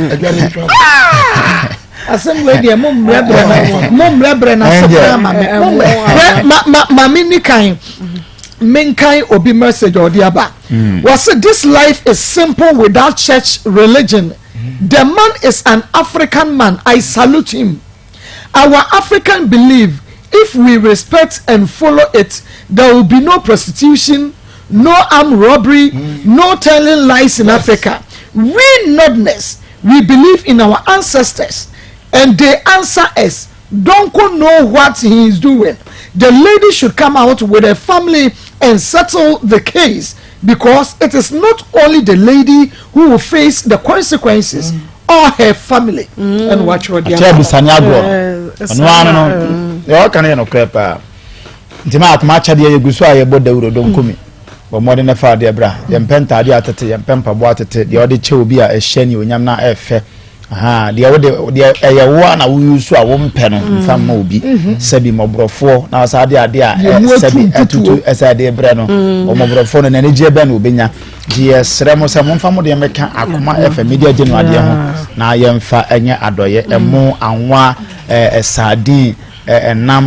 Adwuma deɛ bɛtwa bɔ no. Asɛm wei deɛ mo mmerɛbrɛ na mo mmerɛbrɛ na so koraa ma me. Mo mmerɛ ma ma ma me ni kan menkan obi message a ɔde aba. Wɔsi this life is simple without church religion. The man is an African man. I salute him. Our African belief if we respect and follow it there will be no prostitution, no armed robbery, mm. no telling lies in yes. Africa. We Northerners, we believe in our ancestors and they answer us. Donko know what he is doing. The lady should come out with her family and settle the case because it is not only the lady who will face the consequences mm. or her family. Mm. And watch what they are. Akyɛ agorɔ no ɔno ano no deɛ ɔka no yɛ nokorɛ paa nti ma akoma akyɛdeɛ yɛgu so a yɛbɔ dawuro donkomi bɔ mmɔden na fa adeɛ bra yɛmpɛ ntaadeɛ atete yɛmpɛ mpaboa atete deɛ ɔde kyɛ obi a ɛhyɛ ne onyam na ɛfɛ Ahaa, deɛ wode deɛ ɛyɛ wo a na woyi so a wompɛ no mm. mfa mma obi mhm. sɛbi mmɔborɔfoɔ na ɔsa de adeɛ a sɛbi ɛtutu ɛsɛ adeɛ brɛ no mm. ɔmmɔborɔfoɔ no n'ani gyeɛ bɛn na obɛnya nti yɛsrɛ mo sɛ momfa mo deɛ mmɛka akoma ɛfɛ media gye no adeɛ ho na yɛmfa ɛnyɛ adɔyɛ mm. ɛmo anwa ɛɛ sardine ɛnam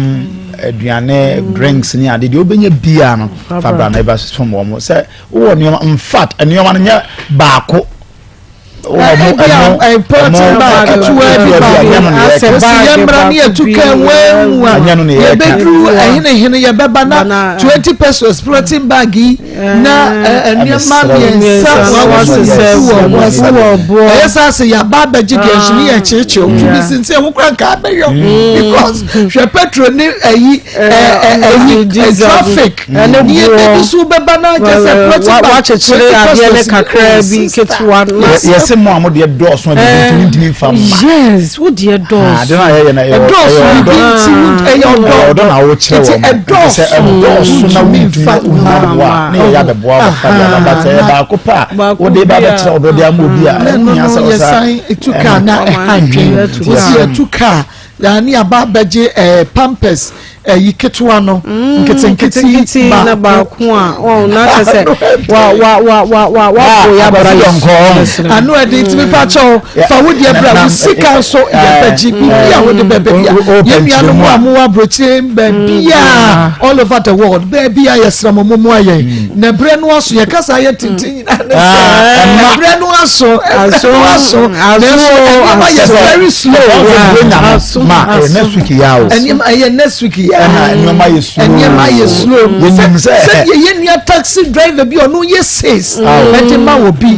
aduane drinks ne ade deɛ wobɛnya biara no fa bra na ɛba som wɔn sɛ wowɔ nneɛma in fact nneɛma no nyɛ baako pɔlɔtin bag ketewa bi ba osi yɛn mmra ne yɛtu kan wɛnwu a yɛbɛduru ɛhenehene yɛbɛba na 20 pesos pɔlɔtin bag yi na nneɛma mmiɛnsa wɔ wɔ ase ɛyɛ sɛ ase yɛaba abɛgye deɛ nso ne yɛ kyeekye o tumi sinsin ɛho kora nka abɛyɔ because hwɛ petrol ne ɛyi ɛyi traffic ne yɛ bi so bɛba na kyɛ sɛ pɔlɔtin bag wakyekyere adeɛ ne kakra bi ketewa na yɛsɛ mo a mo deɛ dɔɔso a bibi ntumi ntumi nfa mma yes wo deɛ dɔɔso ade na yɛyɛ na ɛyɛ ɛdɔɔso bibi nti wo ɛyɛ ɔdɔ ɔdɔ na wokyerɛ wɔn ɛdɔɔso sɛ ɛdɔɔso na wontumi wonya boa ne yɛyɛ abɛboa wɔ fa deɛ aba sɛ ɛyɛ baako pɛ a wode ba bɛkyerɛ ɔdɔ de ama obi a ɛho hia sɛ ɔsa yɛsan etu kaa na ɛha ndwen wosi etu kaa Yɛane aba abɛgye ɛɛ pampers ɛyi ketewa no mm, nketenkete na baako a wɔn na kyɛ sɛ wa wa wa wa wa wa bo ya bra yi ano ɛde ntumi pa kyɛw fa wo deɛ bra wo sika nso yɛ bɛgye biribi a wode bɛbɛ bia yɛn nuanom a mo wɔ aburokyire baabi a all over the world baabi a yɛsrɛ mo mo mo ayɛ na berɛ no aso yɛ kasa yɛ tenten nyinaa ne sɛ ɛberɛ no aso ɛberɛ no aso nanso nneɛma yɛ very slow. Ma ɛyɛ next week ya o. Nneɛma ɛyɛ next week ya. Ɛna nneɛma yɛ slow. Nneɛma yɛ slow. Yɛnim sɛ sɛ yɛyɛ nua taxi driver bi ɔno yɛ sales ɛde ma wɔ bi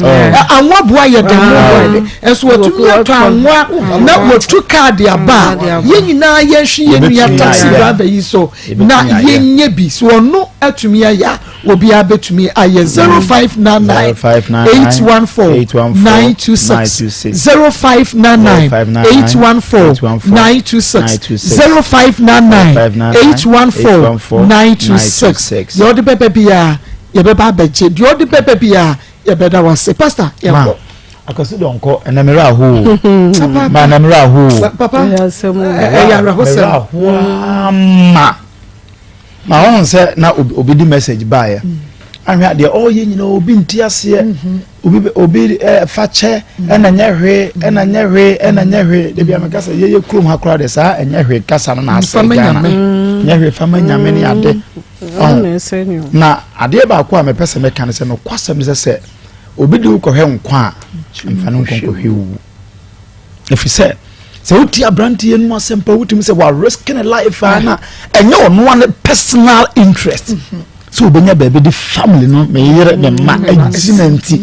anwa boa yɛ dɛm mo bɔ ɛde ɛnso wɔtumi atɔ anwa na wɔtu kaadi aba a yɛn nyinaa yɛnhwe yɛn nua taxi driver yi so na yɛnyɛ bi so ɔno atumi ayɛ a. Obiara bɛtumi ayɛ 0599 814 926 0599 814 926 0599 814 926 Deɛ ɔde bɛba biara yɛbɛba abɛgye deɛ ɔde bɛba biara yɛbɛda wase pastor yɛnkɔ. Akɔsi dɔnkɔ ɛnna mmerɛ ahoo ma ɛnna mmerɛ ahoo papa ɛyɛ awerɛhosɛm mmerɛ ahoo ama. Ma wɔn sɛ na obi di message baeɛ ahwɛ adeɛ ɔyɛ nyina obi nti aseɛ mhm. obi obi eh, fa kyɛ mhm. ɛna nyɛ hwee ɛna nyɛ hwee ɛna nyɛ hwee debi ameka sɛ yɛyɛ kurom ha koraa de saa ɛnyɛ hwee kasa no na asɛ Ghana nyɛ hwee fama nyame ne ade ɔho na adeɛ baako a mepɛ sɛ mɛka no sɛ nokwasɛm sɛ sɛ obi de wokɔhwɛ nkwa a mfa no nkɔnkɔhwɛ wu ɛfiri sɛ sɛ wotie aberanteɛ no mu asɛm pa wotumi sɛ warisk ne life a na ɛnyɛ ɔnoa ne personal interest mhm. sɛ wobɛnya baabi de family no meyere ne mma mm, agyina nti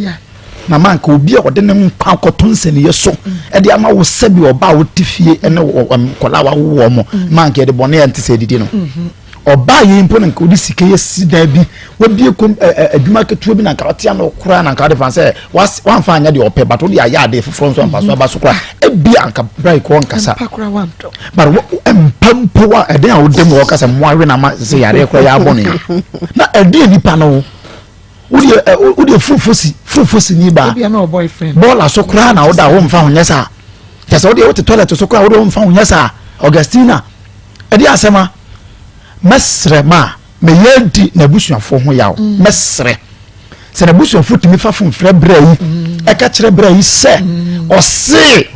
na manka obi a ɔde ne nkwa kɔto nsɛniyɛ so ɛde ama wo sɛbi ɔba a wote fie ne nkɔla a wawoɔ mo mm. manka yɛde bɔne a ɛnte sɛ adidi no mm-hmm. Ɔbaa yei mpo na nka wode sika yɛ si dan bi wabie kom ɛ ɛ adwuma ketewa bi na nka ɔte ano koraa na nka wode fa sɛ was wamfa anyɛ deɛ ɔpɛ but wode ayɛ adeɛ foforɔ nso amfa so aba so koraa ebi anka bra yi kɔ nkasa but mpa mpo a ɛden a wode mu ɔkasa mmoa we na ma sɛ yareɛ koraa yɛ abɔ ne na ɛdeɛ nipa no wodeɛ ɛ wodeɛ furufosi furufosi ni baa bɔɔla so koraa na woda wo mfa ho nyɛ saa kyɛ sɛ wodeɛ wote toilet so koraa wode wo mfa ho nyɛ saa Augustina ɛde asɛm a mɛsrɛ ma a. Meyɛ adi n'abusuafoɔ ho yaw. Mɛsrɛ sɛ n'abusuafoɔ tumi fa fon frɛ berɛ yi ɛka kyerɛ berɛ yi sɛ ɔse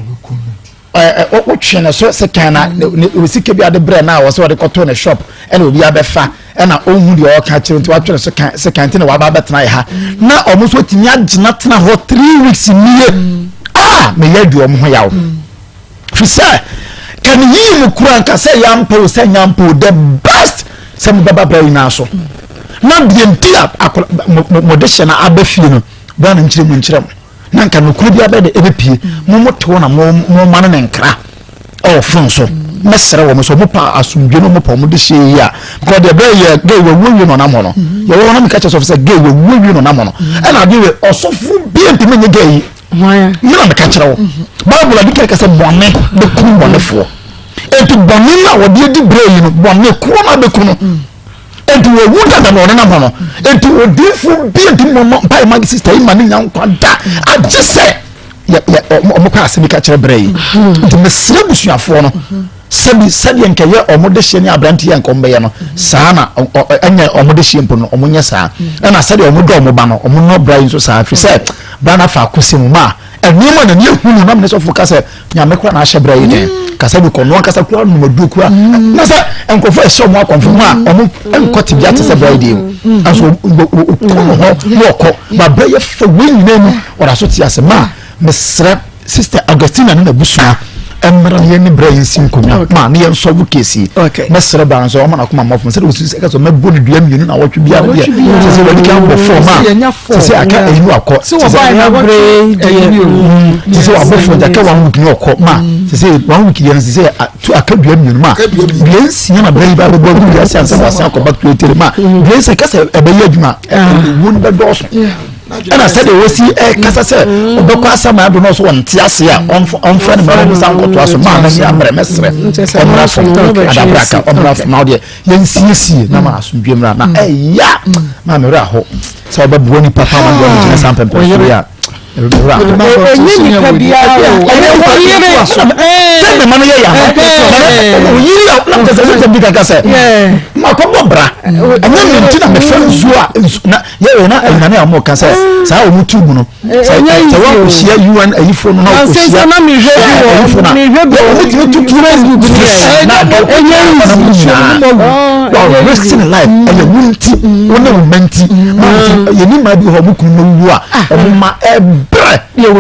wotwe ne so sekan na ne sika bi ade brɛ no a wɔsɛ wɔde kɔto ne shop ɛna obi abɛfa ɛna ɔnhu deɛ ɔka kyerɛ nti watwe ne so sekan nti na waba abɛtena yɛ ha na ɔmo nso atumi agyina tena hɔ 3 weeks nie a meyɛ adi ɔmo ho yaw fi sɛ ka ne yii mu kura nka sɛ yɛampɛ o sɛ nyampɛ o, the best sɛ mobɛba bra nyinaa so na deɛ nti a mode hyɛ no aba fie no bra no nkyerɛ mu nkyerɛ mo na nka nokorɛ bi abɛ de ɛbɛpie. Mo mo te hɔ na mo mo ma no ne nkra ɛwɔ fon so. Mɛsrɛ wɔn sɛ wɔn pa asomdwe no, wɔn pa wɔn de hyɛ yie a, because deɛ bɛyɛ yɛ gay wɔwu awie na ɔnam hɔ no yɛwɔ hɔ na meka kyerɛ sɔfo sɛ gay wɔwu awie na ɔnam hɔ no. Ɛna adeɛ wei ɔsɔfo bi ntumi nye gay yi me na meka kyerɛ wo. Bible adi kɛkɛ sɛ bɔne bɛkum bɔnefoɔ, enti bɔne no a wɔde adi berɛ yi no, bɔne korɔ no abɛku no, enti wɔwu dada na ɔnenam hɔ no. Enti odiifoɔ bi ntumi mmɔ mpaeɛ ma sister yi ma ne nya nkwa da, agye sɛ ɔmo kɔ asɛm yi ka kyerɛ berɛ yi. Nti mesrɛ busuafoɔ no sɛbi sɛdeɛ nkɛyɛ ɔmo de hyɛ ne aberanteɛ nka ɔmo bɛyɛ no saa na ɛnyɛ ɔmo de hyɛ mpo no ɔmo nyɛ saa, ɛna sɛdeɛ ɔmo dɔ ɔmo ba no, ɔmo nɔ bra yi nso saa, firi sɛ bra no afa akosɛ mu ma nneɛma na ne ehu no nam ne sɔfo ka sɛ Nyame kora na ahyɛ bra yi dɛn kasa bi kɔ no ankasa kura numaduo kura na sɛ nkurɔfoɔ ɛhyɛ ɔmo akɔnfo mu a ɔmo nkɔ te bia te sɛ bra yi deɛ mu nso ɔkɔ no hɔ na ɔkɔ ba bra yɛ fɛ wei nyinaa mu ɔda so te ase. Ma mesrɛ Sister Augustina ne n'abusua mmra na yɛne bra yi nsi nkonnwa ma ne yɛn sɔfo kesi. Mɛsrɛ bra nso ɔma n'akoma mmɔ fam sɛdeɛ wɔsi sɛ ɛka sɛ mɛbɔ ne dua 2 na wɔtwe biara deɛ sɛ sɛ wɔde kan bɔ fam a sɛ sɛ aka ɛyi no akɔ sɛ sɛ sɛ sɛ wabɔ fam aka one week ne ɔkɔ ma sɛ sɛ one week deɛ no sɛ sɛ to aka dua 2 ma dua 6 na bra yi ba bɛbɔ agu wiase ansa wasan akɔ back to eteri ma dua 6 kasa ɛbɛyɛ adwuma ɛwuo no bɛdɔɔso. Ɛna sɛdeɛ wɔsi ɛkasa sɛ ɔbɛkɔ asama ado na ɔso wɔnte ase a ɔmfrɛ no mmerɛ nsa nkɔtoa so maa n'ani ammerɛ. Mɛsrɛ ɔmmra fam adabraka, ɔmmra fam na ɔdeɛ yɛnsiesie na ma asomdwe mmra na ɛya maa mmerɛ aho sɛ ɔbɛboa nipa pa ma deɛ ɔbɛgyina saa mpɛmpɛnsoɔ yi a mmerɛ aho. Ɛnyɛ nipa biara o, ɛyɛ ɔyere. Sɛ mema no yɛ yɛ ɔyere a na kyɛ sɛ sɛ bi kaka sɛ makɔbɔ bra ɛnyɛ me nti na mefɛ nsuo a nsu na yɛwɛ na anyiname a wɔka sɛ saa wɔn tu mu no sɛ sɛ wɔakɔhyia un ayifoɔ no na wɔkɔhyia ayifoɔ no a wɔn tumi tu tu Facebook na ɛnyɛ mu nyinaa wɔn risk ne life. Ɛyɛ wɔn nti wɔn ne wɔn mma nti yɛn ni mmaa bi hɔ wɔn kunu na wu a wɔn mma ɛbrɛ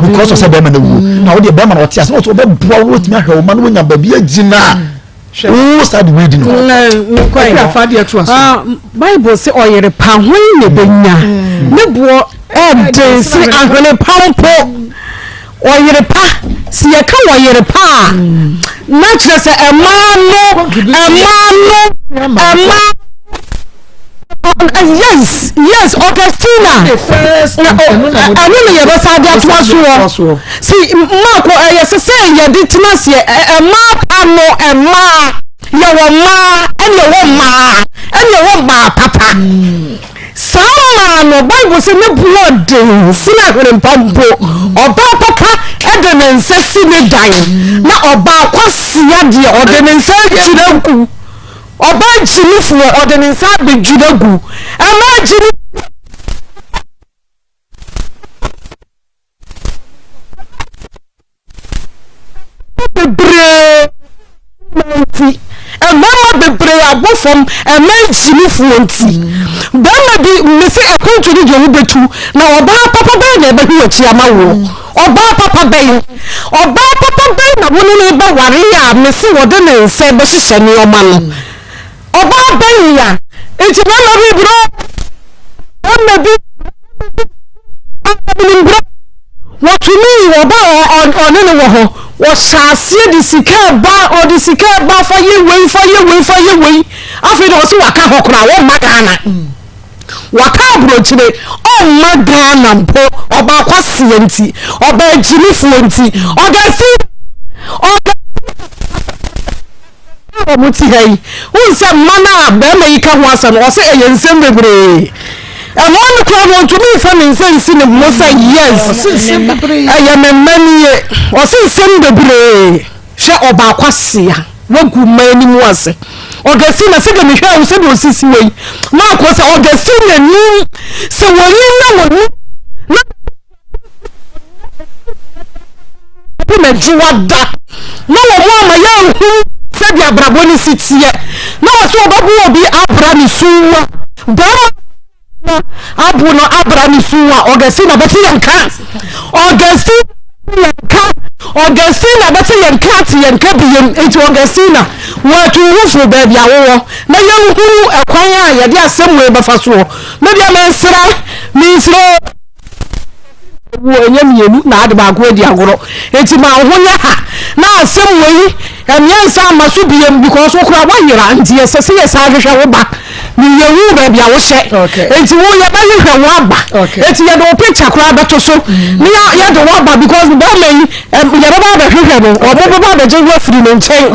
because ɔsɛ bɛrima na wu na wɔde bɛrima na ɔte ase na ɔsɛ ɔbɛboa wɔn wɔtumi ahwɛ wɔn mma na wɔnya baabi agyina wo saa de wei di no. Ah, Bible sɛ ɔyere pa hwan na ɛbɛnya ne boɔ ɛden sene ahwene pa mpo. Ɔyere pa, sɛ yɛka ɔyere pa a, na kyerɛ sɛ ɛmaa no ɛmaa no ɛmaa yes, Augustina, ɛno na yɛbɛsa de atoa soɔ si mmaako. Ɛyɛ sɛ sɛ yɛde tena aseɛ ɛmaa pa no, ɛmaa yɛwɔ mmaa ɛne ɛwɔ mmaa ɛne ɛwɔ mmaa papa. Saa mmaa no, Bible sɛ ne boɔ den sene ahwenempa mpo. Ɔbaa papa de ne nsa si ne dan, na ɔbaa kwasia deɛ ɔde ne nsa adwira gu. Ɔbaa gyimifoɔ ɔde ne nsa abɛdwira gu. Ɛmaa gyimi bebree nti, mmarima bebree abɔ fam mmaa gyimifoɔ nti. Barima bi mese akwantu no deɛ wobɛtu na ɔbaa papa bɛn na ɛbɛhwe w'akyi ama woɔ? Ɔbaa papa bɛn? Ɔbaa papa bɛn na wo ne no bɛware a mese wɔde ne nsa bɛhyehyɛ nneɛma no? Ɔbaa bɛn ya? Nti bɛrima bi brɛ bɛrima bi a brɛ wɔtumi ɔba ɔne no wɔ hɔ, wɔhyɛ aseɛ de sika ɛba, ɔde sika ɛba fa yɛ wei, fa yɛ wei, fa yɛ wei. Afei de ɔsɛ waka hɔ koraa wɔmma Ghana, waka aburokyire ɔmma Ghana mpo. Ɔbaa kwaseɛ nti, ɔbaa gyimifoɔ nti, ɔga si ɔga a wɔte ha yi, wohu sɛ mma no a barima yi ka ho asɛm no, ɔsɛ ɛyɛ nsɛm bebree. Mma no koraa no, ɔntumi mfa ne nsa nsi ne ho sɛ yes, ɛyɛ me mma nie. Ɔsɛ nsɛm bebree. Hwɛ ɔbaako asea. Woagu mmaa anim ase. Augustina, sɛdeɛ mehwɛɛ wo sɛdeɛ ɔsisi wɔ yi, maakɔ sɛ Augustina nim sɛ wɔnim na wɔnim na na adwuma da na wɔn ama yɛnhu sɛdeɛ abrabɔ no si teɛ na wɔ sɛ wɔbɛbo obi abra ne su a bɛrima no abo no abra ne su a Augustina bɛte yɛn ka Augustina yɛn ka Augustina bɛte yɛn ka ate yɛn ka biem nti Augustina wɔatu wo ho fo baabi a wowɔ na yɛnhunu ɛkwan a yɛde asɛm wei bɛfa soɔ medeɛ mensrɛ mensrɛ Wo ɛnyɛ mmienu na ade baako adi agorɔ nti ma wo ho nyɛ ha na asɛm wei ɛmeɛ nsa ama so biem because wo koraa woayera nti ɛsɛ sɛ yɛsan hwehwɛ wo ba ne yɛhu baabi a wohyɛ nti wo yɛbɛhwehwɛ wo aba nti yɛde wo picture koraa bɛto so ne yɛde wo aba because bɛrima yi yɛbɛba abɛhwehwɛ no ɔmo bɛba abɛgye wo afiri ne nkyɛn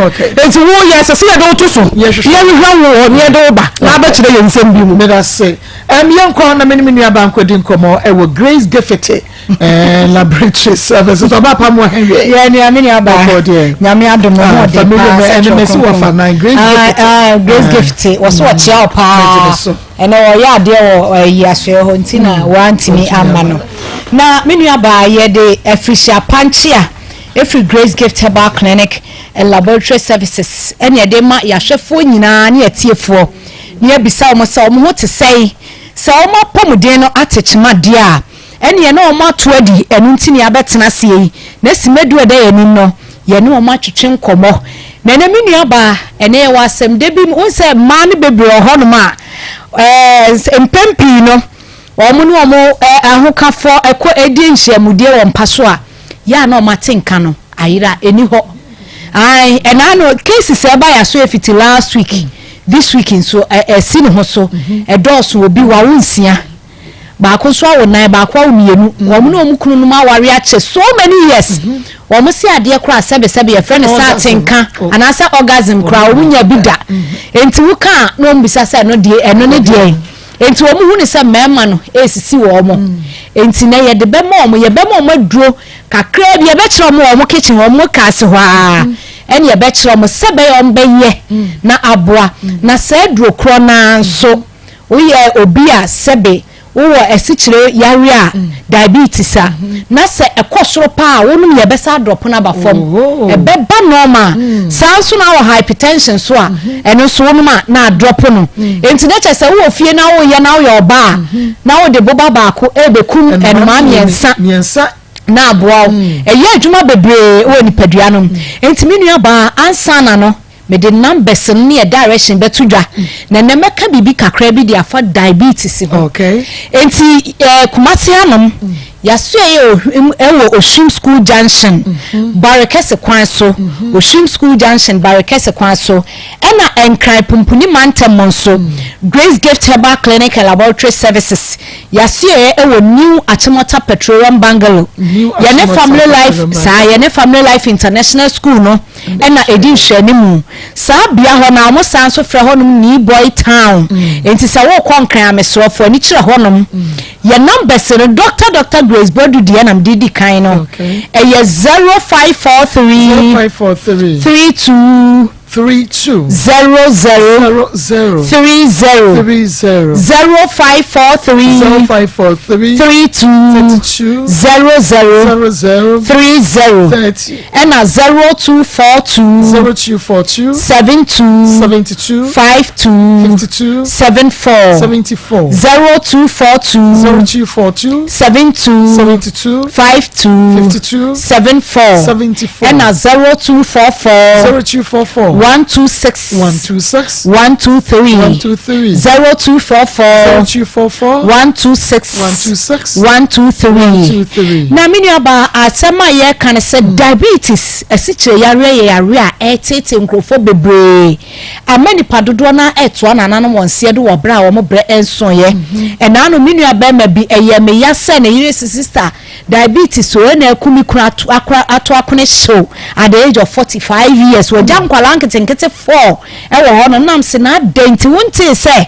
nti wo yɛ ɛsɛ sɛ yɛde wo to so yɛhwehwɛ wo ne yɛde wo ba na abɛkyerɛ yɛn nsɛm bi mu. Medase. Um, yɛnkɔ na me ne me nuabaa nkɔdi nkɔmmɔ ɛwɔ Grace Giffete eh, Laboratory Services. Ɔba pa mu ahɛn Yɛ nua me nuabaa. Bɔkɔ deɛ. Nyame adom ho Ah, ɔde familiar paa me sɛ ɛne me kyerɛ si wɔ fa nan Grace Giffete. Ah, Grace Ah. Gift wɔ so ɔkyea wo Mɛgye paa ne so. ɛnɛ ɔyɛ adeɛ wɔ ayi asoɛ hɔ nti na wantumi Wantumi amma amma no na me nuabaa yɛde afirihyia pankyea ɛfiri Grace Gift Herbal Clinic and Laboratory Services ɛne ɛde ma yɛahwɛfoɔ nyinaa ne yɛtiefoɔ na yɛabisa wɔn sɛ wɔn ho te sɛn, sɛ wɔn apɔmuden no ate kyema deɛ a, ɛnneɛ na wɔn ato adi, ɛno nti na yɛabɛtena aseɛ yi, na simadu a ɛda yɛn anim no, yɛne wɔn atwetwe nkɔmmɔ. Na ɛnɛ me nuabaa, ɛnɛ yɛwɔ asɛm da bi mu, wohu sɛ mmaa no bebree wɔ hɔnom a, ɛɛ, mpɛn pii no, wɔn ne wɔn ahokafoɔ ɛkɔ ɛdi nhyiamudie wɔ mpa so a, yɛ a na wɔn ate nka no ayera, ɛni hɔ. Ae, ɛna no cases a ɛba yɛaso ɛfiti last week, this week nso ɛsi ne ho so, ɛdɔɔso, obi wawo nsia, baako nso awo nan, baako awo mmienu, wɔn ne wɔn kunu nom aware akyɛ so many years, wɔn se adeɛ koraa sɛbesɛbe yɛfrɛ no sɛ atenka anaasɛ orgasm koraa wɔn nya bi da, enti woka a na wɔn bisa sɛ ɛno deɛ ɛno ne deɛ. Enti wɔn hu no sɛ mmarima no resisi wɔn. Enti nɛ yɛde bɛma wɔn, yɛbɛma wɔn aduro kakraa bi, yɛbɛkyerɛ wɔn wɔ wɔn kitchen, wɔn kaase hɔ ara, ɛne yɛbɛkyerɛ wɔn sɛ bɛyɛ wɔn bɛyɛ na aboa. Na saa aduro korɔ no ara nso, woyɛ obi a sɛbe wowɔ asikyire yareɛ a, diabetes a, na sɛ ɛkɔ soro paa a, wonom yɛbɛsa adrɔpo no aba fam. Ɛbɛba normal. Saa nso na wɔ hypertension so a, ɛno nso wonom a na adrɔpo no. Enti na kyerɛ sɛ wowɔ fie na woyɛ na woyɛ ɔbaa a, na wode boba baako ɛrebɛkum nnomaa mmiɛnsa na aboa wo. Ɛyɛ adwuma bebree wɔ nipadua no mu. Enti me nuabaa, ansa na no, Mede numbers no ne yɛ direction bɛto dwa na ɛnɛ mɛka biribi kakra bi de afa diabetes ho. Okay. Enti eh, Kumasi hanom, yɛasoɛ yɛ Ohwim ɛwɔ Ohwim School Junction, Barekɛse kwan so, Ohwim School Junction, Barekɛse kwan so, ɛna Nkran Pumpuni Mantam mu nso, Grace Gift Herbal Clinic and Laboratory Services, yɛasoɛ yɛ ɛwɔ New Achimota Petroleum Bungalow, New yɛne Achimota Family Life, Petroleum saa, Bungalow. yɛne Family Life International School no. na ɛdi nhwɛanimu. Saa bea hɔ no ara, wɔsan nso frɛ hɔnom Nii Boy Town. Enti sɛ worekɔ Nkran a, mesrɛ wo, fa w'ani kyerɛ hɔnom. Yɛn numbers no, Doctor Doctor Grace Boadu deɛ na mede redi kan no, ɛyɛ 0543 32 00 30 0543 32 00 30. Ɛna 0242 0242 72 72 52 52 74 74 0242 0242 72 72 52 52 74 74 ɛna 0244 0244 126 126 123 123 0244 0244 126 126 123 123. Na me nuabaa, asɛm a yɛreka ne sɛ diabetes, asikyire yareɛ yɛ yareɛ a ɛreteetee nkurɔfoɔ bebree ama nnipa dodoɔ no ara retoa nananom wɔn seɛ do wɔ berɛ a wɔn berɛ nsoeɛ. Ɛnaa no me nua barima bi, ɛyɛɛ me ya sɛ ne yere se sista. Diabetes o ɛna aku me kunu ato akora ato akone hyew at the age of 45 years. Wagya nkwadaa nketenkete four ɛwɔ hɔ no nam se na adɛn nti wontee sɛ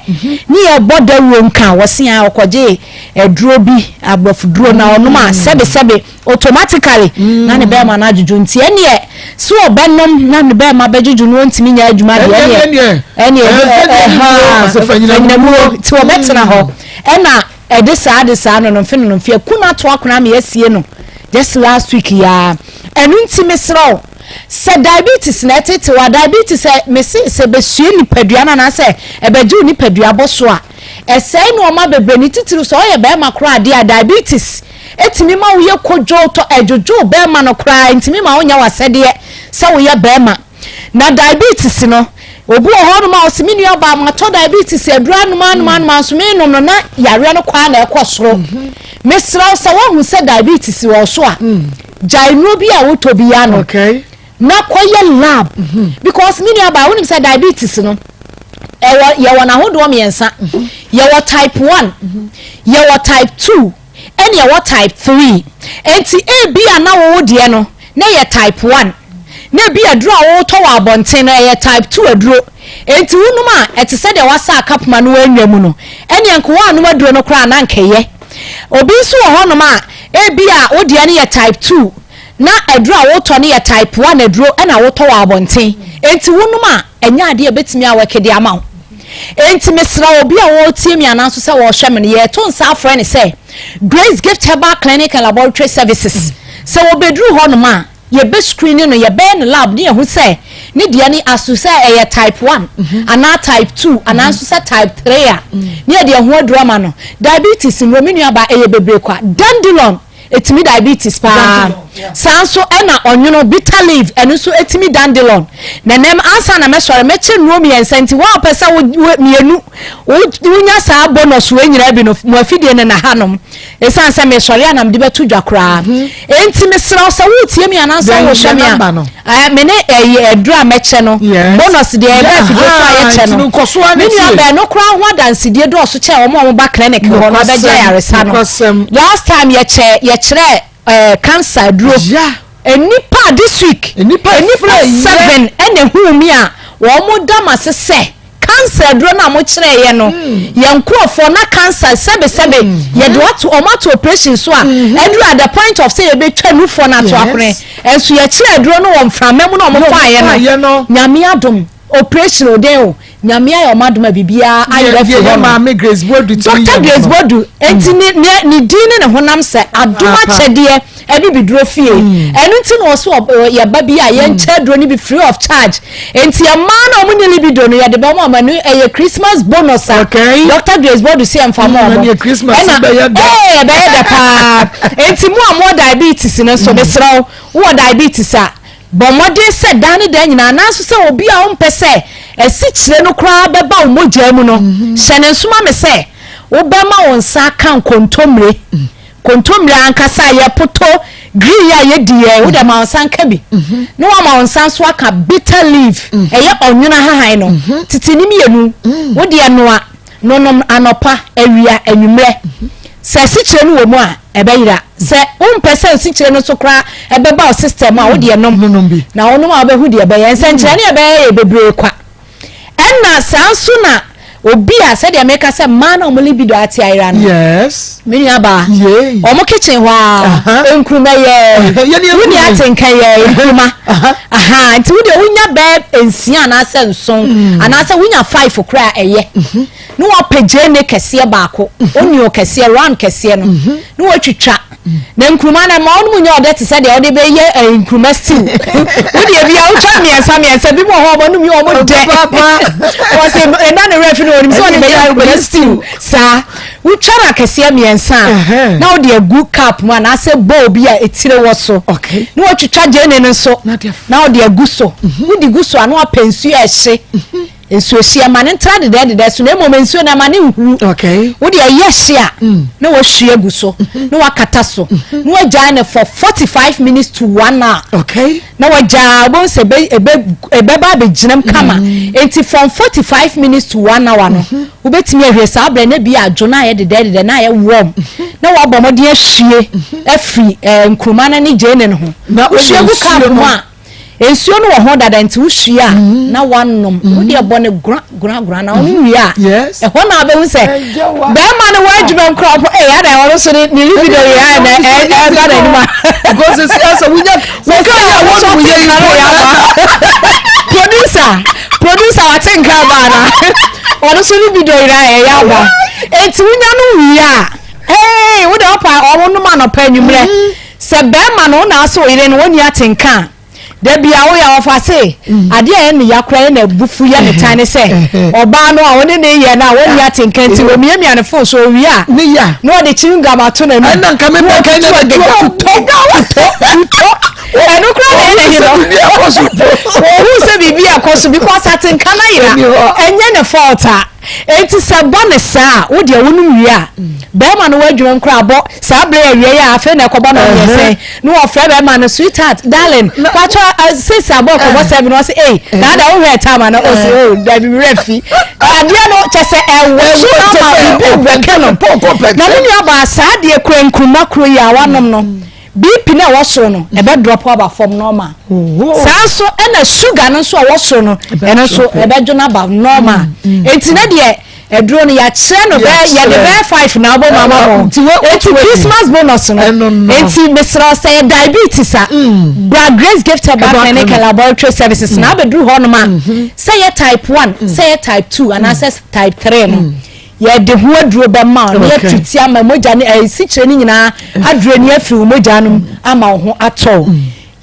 ne yɛbɔ dawuro nka wɔse a ɔkɔgye aduro bi aborɔfo duro na ɔnom a sɛbe sɛbe automatically na ne bɛrima no adwodwo nti ɛneɛ sɛ ɔbɛnom na ne bɛrima bɛdwodwo no ɔntumi nyɛ adwuma deɛ ɛneɛ ɛneɛ ɛha fanyinamuo nti ɔbɛtena hɔ ɛna ɛde saa de saa no no mfe no no mfe aku no ato akona ama yɛasie no just last week yaa ɛno nti mesrɛ wo sɛ diabetes na ɛtete wa diabetes ɛ mese sɛ bɛsue nipadua no anaasɛ ɛbɛgye wo nipadua bɔ so a ɛsɛe nneɛma bebree ne titiriw sɛ ɔyɛ bɛrima koraa adeɛ a diabetes ɛtumi ma woyɛ kodwo tɔ ɛdwodwo bɛrima no koraa ntumi ma wonyɛ w'asɛdeɛ sɛ woyɛ bɛrima. Na diabetes no, obi wɔ hɔnom a ɔse me nua baa matɔ diabetes aduru anom anom anom anso menom no na yareɛ no kɔ ara na ɛkɔ soro. Mesrɛ wo sɛ woahu sɛ diabetes wɔ so a, gyae nnuro bi a wotɔ bi anom na kɔyɛ lab because me nua baa wonim sɛ diabetes no ɛwɔ yɛwɔ n'ahodoɔ mmiɛnsa. Yɛwɔ type 1, yɛwɔ type 2, ɛne ɛwɔ type 3. Enti ebia na wo deɛ no na ɛyɛ type 1, na ebi aduro a wotɔ wɔ abɔnten no ɛyɛ type 2 aduro. Enti wonom a ɛte sɛ deɛ wasa akapoma no anwa mu no, ɛneɛ nka woanom aduro no koraa na anka ɛyɛ. Obi nso wɔ hɔnom a ebia wo deɛ no yɛ type 2, na aduro a wotɔ no yɛ type 1 aduro ɛna wotɔ wɔ abɔnten. Enti wonom a ɛnyɛ adeɛ a ɛbɛtumi awɔke de ama wo. Enti mesrɛ obi a ɔretie me anaa nso sɛ ɔrehwɛ me no, yɛreto nsa afrɛ no sɛ Grace Gift Herbal Clinic and Laboratory Services. Sɛ wɔbɛduru hɔnom a, yɛbɛ screen no, yɛbɛyɛ no lab ne yɛhu sɛ ne deɛ no aso sɛ ɛyɛ type 1 anaa type 2 anaa nso sɛ type 3 a, ne yɛde ɛho aduru ama no. Diabetes nnuro, me nuabaa, ɛyɛ bebree kwa. Dandelion Ɛtumi diabetes paa. Saa nso ɛna ɔnwono bitter leaf ɛno nso ɛtumi dandelion. Na nɛm ansa na mɛsɔre mɛkyɛ nnuro mmiɛnsa nti wɔn a wɔpɛ sɛ wo mmienu wonya saa bonus wei nyinaa bi no mo afidie no na hanom. Ɛsiane sɛ mesɔre a na mede bɛto dwa koraa. Mhm. Enti mesrɛ wo sɛ woretie me anaasɛ wohwɛ me a me ne ɛyɛ aduro a mɛkyɛ no bonus deɛ ɛbɛ afidie so a yɛkyɛ no. Me nua bɛn no koraa ho adansedie dɔɔso kyɛn wɔn a wɔba clinic hɔ no abɛgye ayaresa no. Last time yɛkyɛ yɛkyerɛ ɛɛ cancer aduro. Nnipa this week nnipa seven ɛna ehuu mi a wɔn da ma se sɛ cancer aduro no a mokyerɛeɛ no hmm. yɛn nkurɔfoɔ na cancer sɛbesɛbe hmm. yɛde ato wɔn ato operation so a hmm. aduro at the point of sɛ yɛbɛtwa nufoɔ no ato akone nso yɛkyerɛ aduro no wɔ mframa mu na wɔn faeɛ no nyame adom operation oden o nyame ayɛ ɔmo adom a biribiara ayerɛ fi hɔ no Dr. Grace Bodu enti ne ne ne din ne ne honam sɛ adom akyɛdeɛ ɛne biduro fie mm. ɛno nti na ɔso yɛba bi a yɛnkyɛ mm. aduro no bi free of charge enti ɛmaa na ɔmo ne libido no yɛde bɛma ɔmo ɛno ɛyɛ Christmas bonus a Dr. Grace Bodu si ɛmfa ma ɔmo ɛna ɛɛ ɛbɛyɛ dɛ paa enti mo a mo diabetes no nso mesrɛ wo wɔ diabetes a Bɔ mmɔden sɛ daa ne daa nyinaa, nanso sɛ obi a wompɛ sɛ asikyire no koraa bɛba wo mogya mu no, hyɛ no nso ma me sɛ wobɛma wo nsa aka nkontommire, kontommire ankasa a yɛpoto green a yɛdi yɛ, wode ma wo nsa nka bi, na woama wo nsa nso aka bitter leaf, ɛyɛ ɔnwono ahahan no, tete ne mmienu, wodeɛ noa. Nonom anɔpa, awia, anwummerɛ. Sɛ asikyire no wɔ mu a, ɛbɛyera. Sɛ wompɛ sɛ asikyire no nso koraa ɛbɛba wo system a, wo deɛ nom. Na wonom a wobɛhu deɛ ɛbɛyɛ. Nsɛnkyerɛnne a ɛbɛyɛ yɛ bebree kwa. Ɛna saa nso na obi a sɛdeɛ meka sɛ mmaa na wɔn libido ate ayera no. Yes. Me nua baa. Wɔn kitchen hɔ a. Nkuruma yɛ. Wo ni ate nka yɛ nkuruma. Aha nti wo deɛ wonya bɛɛ nsia anaasɛ nson mm. anaasɛ wonya five koraa ɛyɛ mhm. na wapɛ gyeene kɛseɛ baako mhm. onion kɛseɛ round kɛseɛ no mhm. na watwitwa na nkuruma no ma ɔnom nyɛ ɔdɛ te sɛ deɛ ɔde bɛyɛ eh, nkuruma stew wodeɛ bia wotwa mmiɛnsa mmiɛnsa bi mu wɔ hɔ ɔmo nom yɛ ɔmo dɛ wɔsɛ ɛna ne werɛ fi no wɔnim sɛ ɔde bɛyɛ nkuruma stew saa Wotwa no akɛseɛ mmiɛnsa a, na wode agu cup mu anaasɛ bowl bi a etire wɔ so. Na watwitwa gyeene no nso na wode agu so. Mhm. Wode gu so a na wapɛ nsuo a ɛhye. Mhm. Nsuo hye ɛma no ntra dedɛɛdedɛ so na mmom nsuo no ɛma no nhuru. Wode ɛyɛ hye a mm. na wahwie agu so mhm. na wakata so na wagyae no for 45 minutes to one hour. Na wagyaa wobɛhu sɛ ɛbɛba abɛgyinam kama. Mm. Enti from 45 minutes to one hour no wobɛtumi ahwie saa berɛ na bi adwo na ayɛ dedɛɛdedɛ na ayɛ warm mhm. na wabɔ mmɔden ahwie afiri ɛɛ nkuruma no ne gyeene no ho. Wohwie gu cup mu a, nsuo no wɔ ho dada nti wohwie a mm-hmm. na wanom. Mm-hmm. Wodeɛ bɔ no gora gora gora na ɔno wie a ɛhɔ na abɛhu sɛ bɛrima no wɔ adwuma mu koraa mpo ɛyɛ adan ɔno nso ne ne libido yɛ a na ɛba n'anim a. Because esi asɛ wunya wuka yɛ wɔn mu yɛ yi producer producer wate nkra baa na ɔno nso libido yɛ a ɛyɛ aba eti wunya no wie a ee wo de ɔpa ɔmo nom anɔpa enyimrɛ sɛ bɛrima no na asɔ oyere no wɔn ni ate nka a. Da bi a woyɛ a wɔfa se adeɛ a ɛyɛ ne ya koraa yɛ na abufu yɛ ne tan ne sɛ ɔbaa no a ɔne ne yɛ no a wɔnni atenka nti wɔmiamia ne fon so owie a na ɔde chewing gum ato n'anum ɛna nka me bɛka nyɛ na gega tutɔ tutɔ tutɔ ɛno koraa na ɛyɛ n'ani no wɔhu sɛ biribi ɛkɔ so because atenka no ayera ɛnyɛ ne fault a Enti sɛ ɛba no saa a, wo deɛ wonom wie a, bɛrima no w'adwuma mu koraa bɔ saa berɛ yɛ awie yɛ a afei na ɛkɔbɔ no ɔyɛ sɛn na wɔfrɛ bɛrima no sweetheart darling patro six abɔ ɛkɔbɔ seven ɔse ei na ada wohwɛ time ana ɔse oh dabi werɛ fi adeɛ no kyɛ sɛ ɛwɔ so ama biribi wɛke no na me nua baa saa deɛ kura nkuruma kuro yi a wanom no BP no a ɛwɔ soro no, ɛbɛ drop aba fam normal. Saa nso ɛna sugar no nso a ɛwɔ soro no, ɛno nso ɛbɛdwo no aba normal. Enti ne deɛ aduro no yɛakyerɛ no bɛyɛ yɛde bɛyɛ five na abɔ mu ama mo. Enti Christmas bonus no, enti mesrɛ sɛ yɛ diabetes a, bra Grace Gift Herbal Clinic and Laboratory Services na abɛduru hɔnom a, sɛ yɛ type one, sɛ yɛ type two anaasɛ type three no. Yɛde ho aduro bɛma wo na yɛatwiti ama mogya no asikyire no nyinaa aduro ni afiri wo mogya no mu ama wo ho atɔ wo.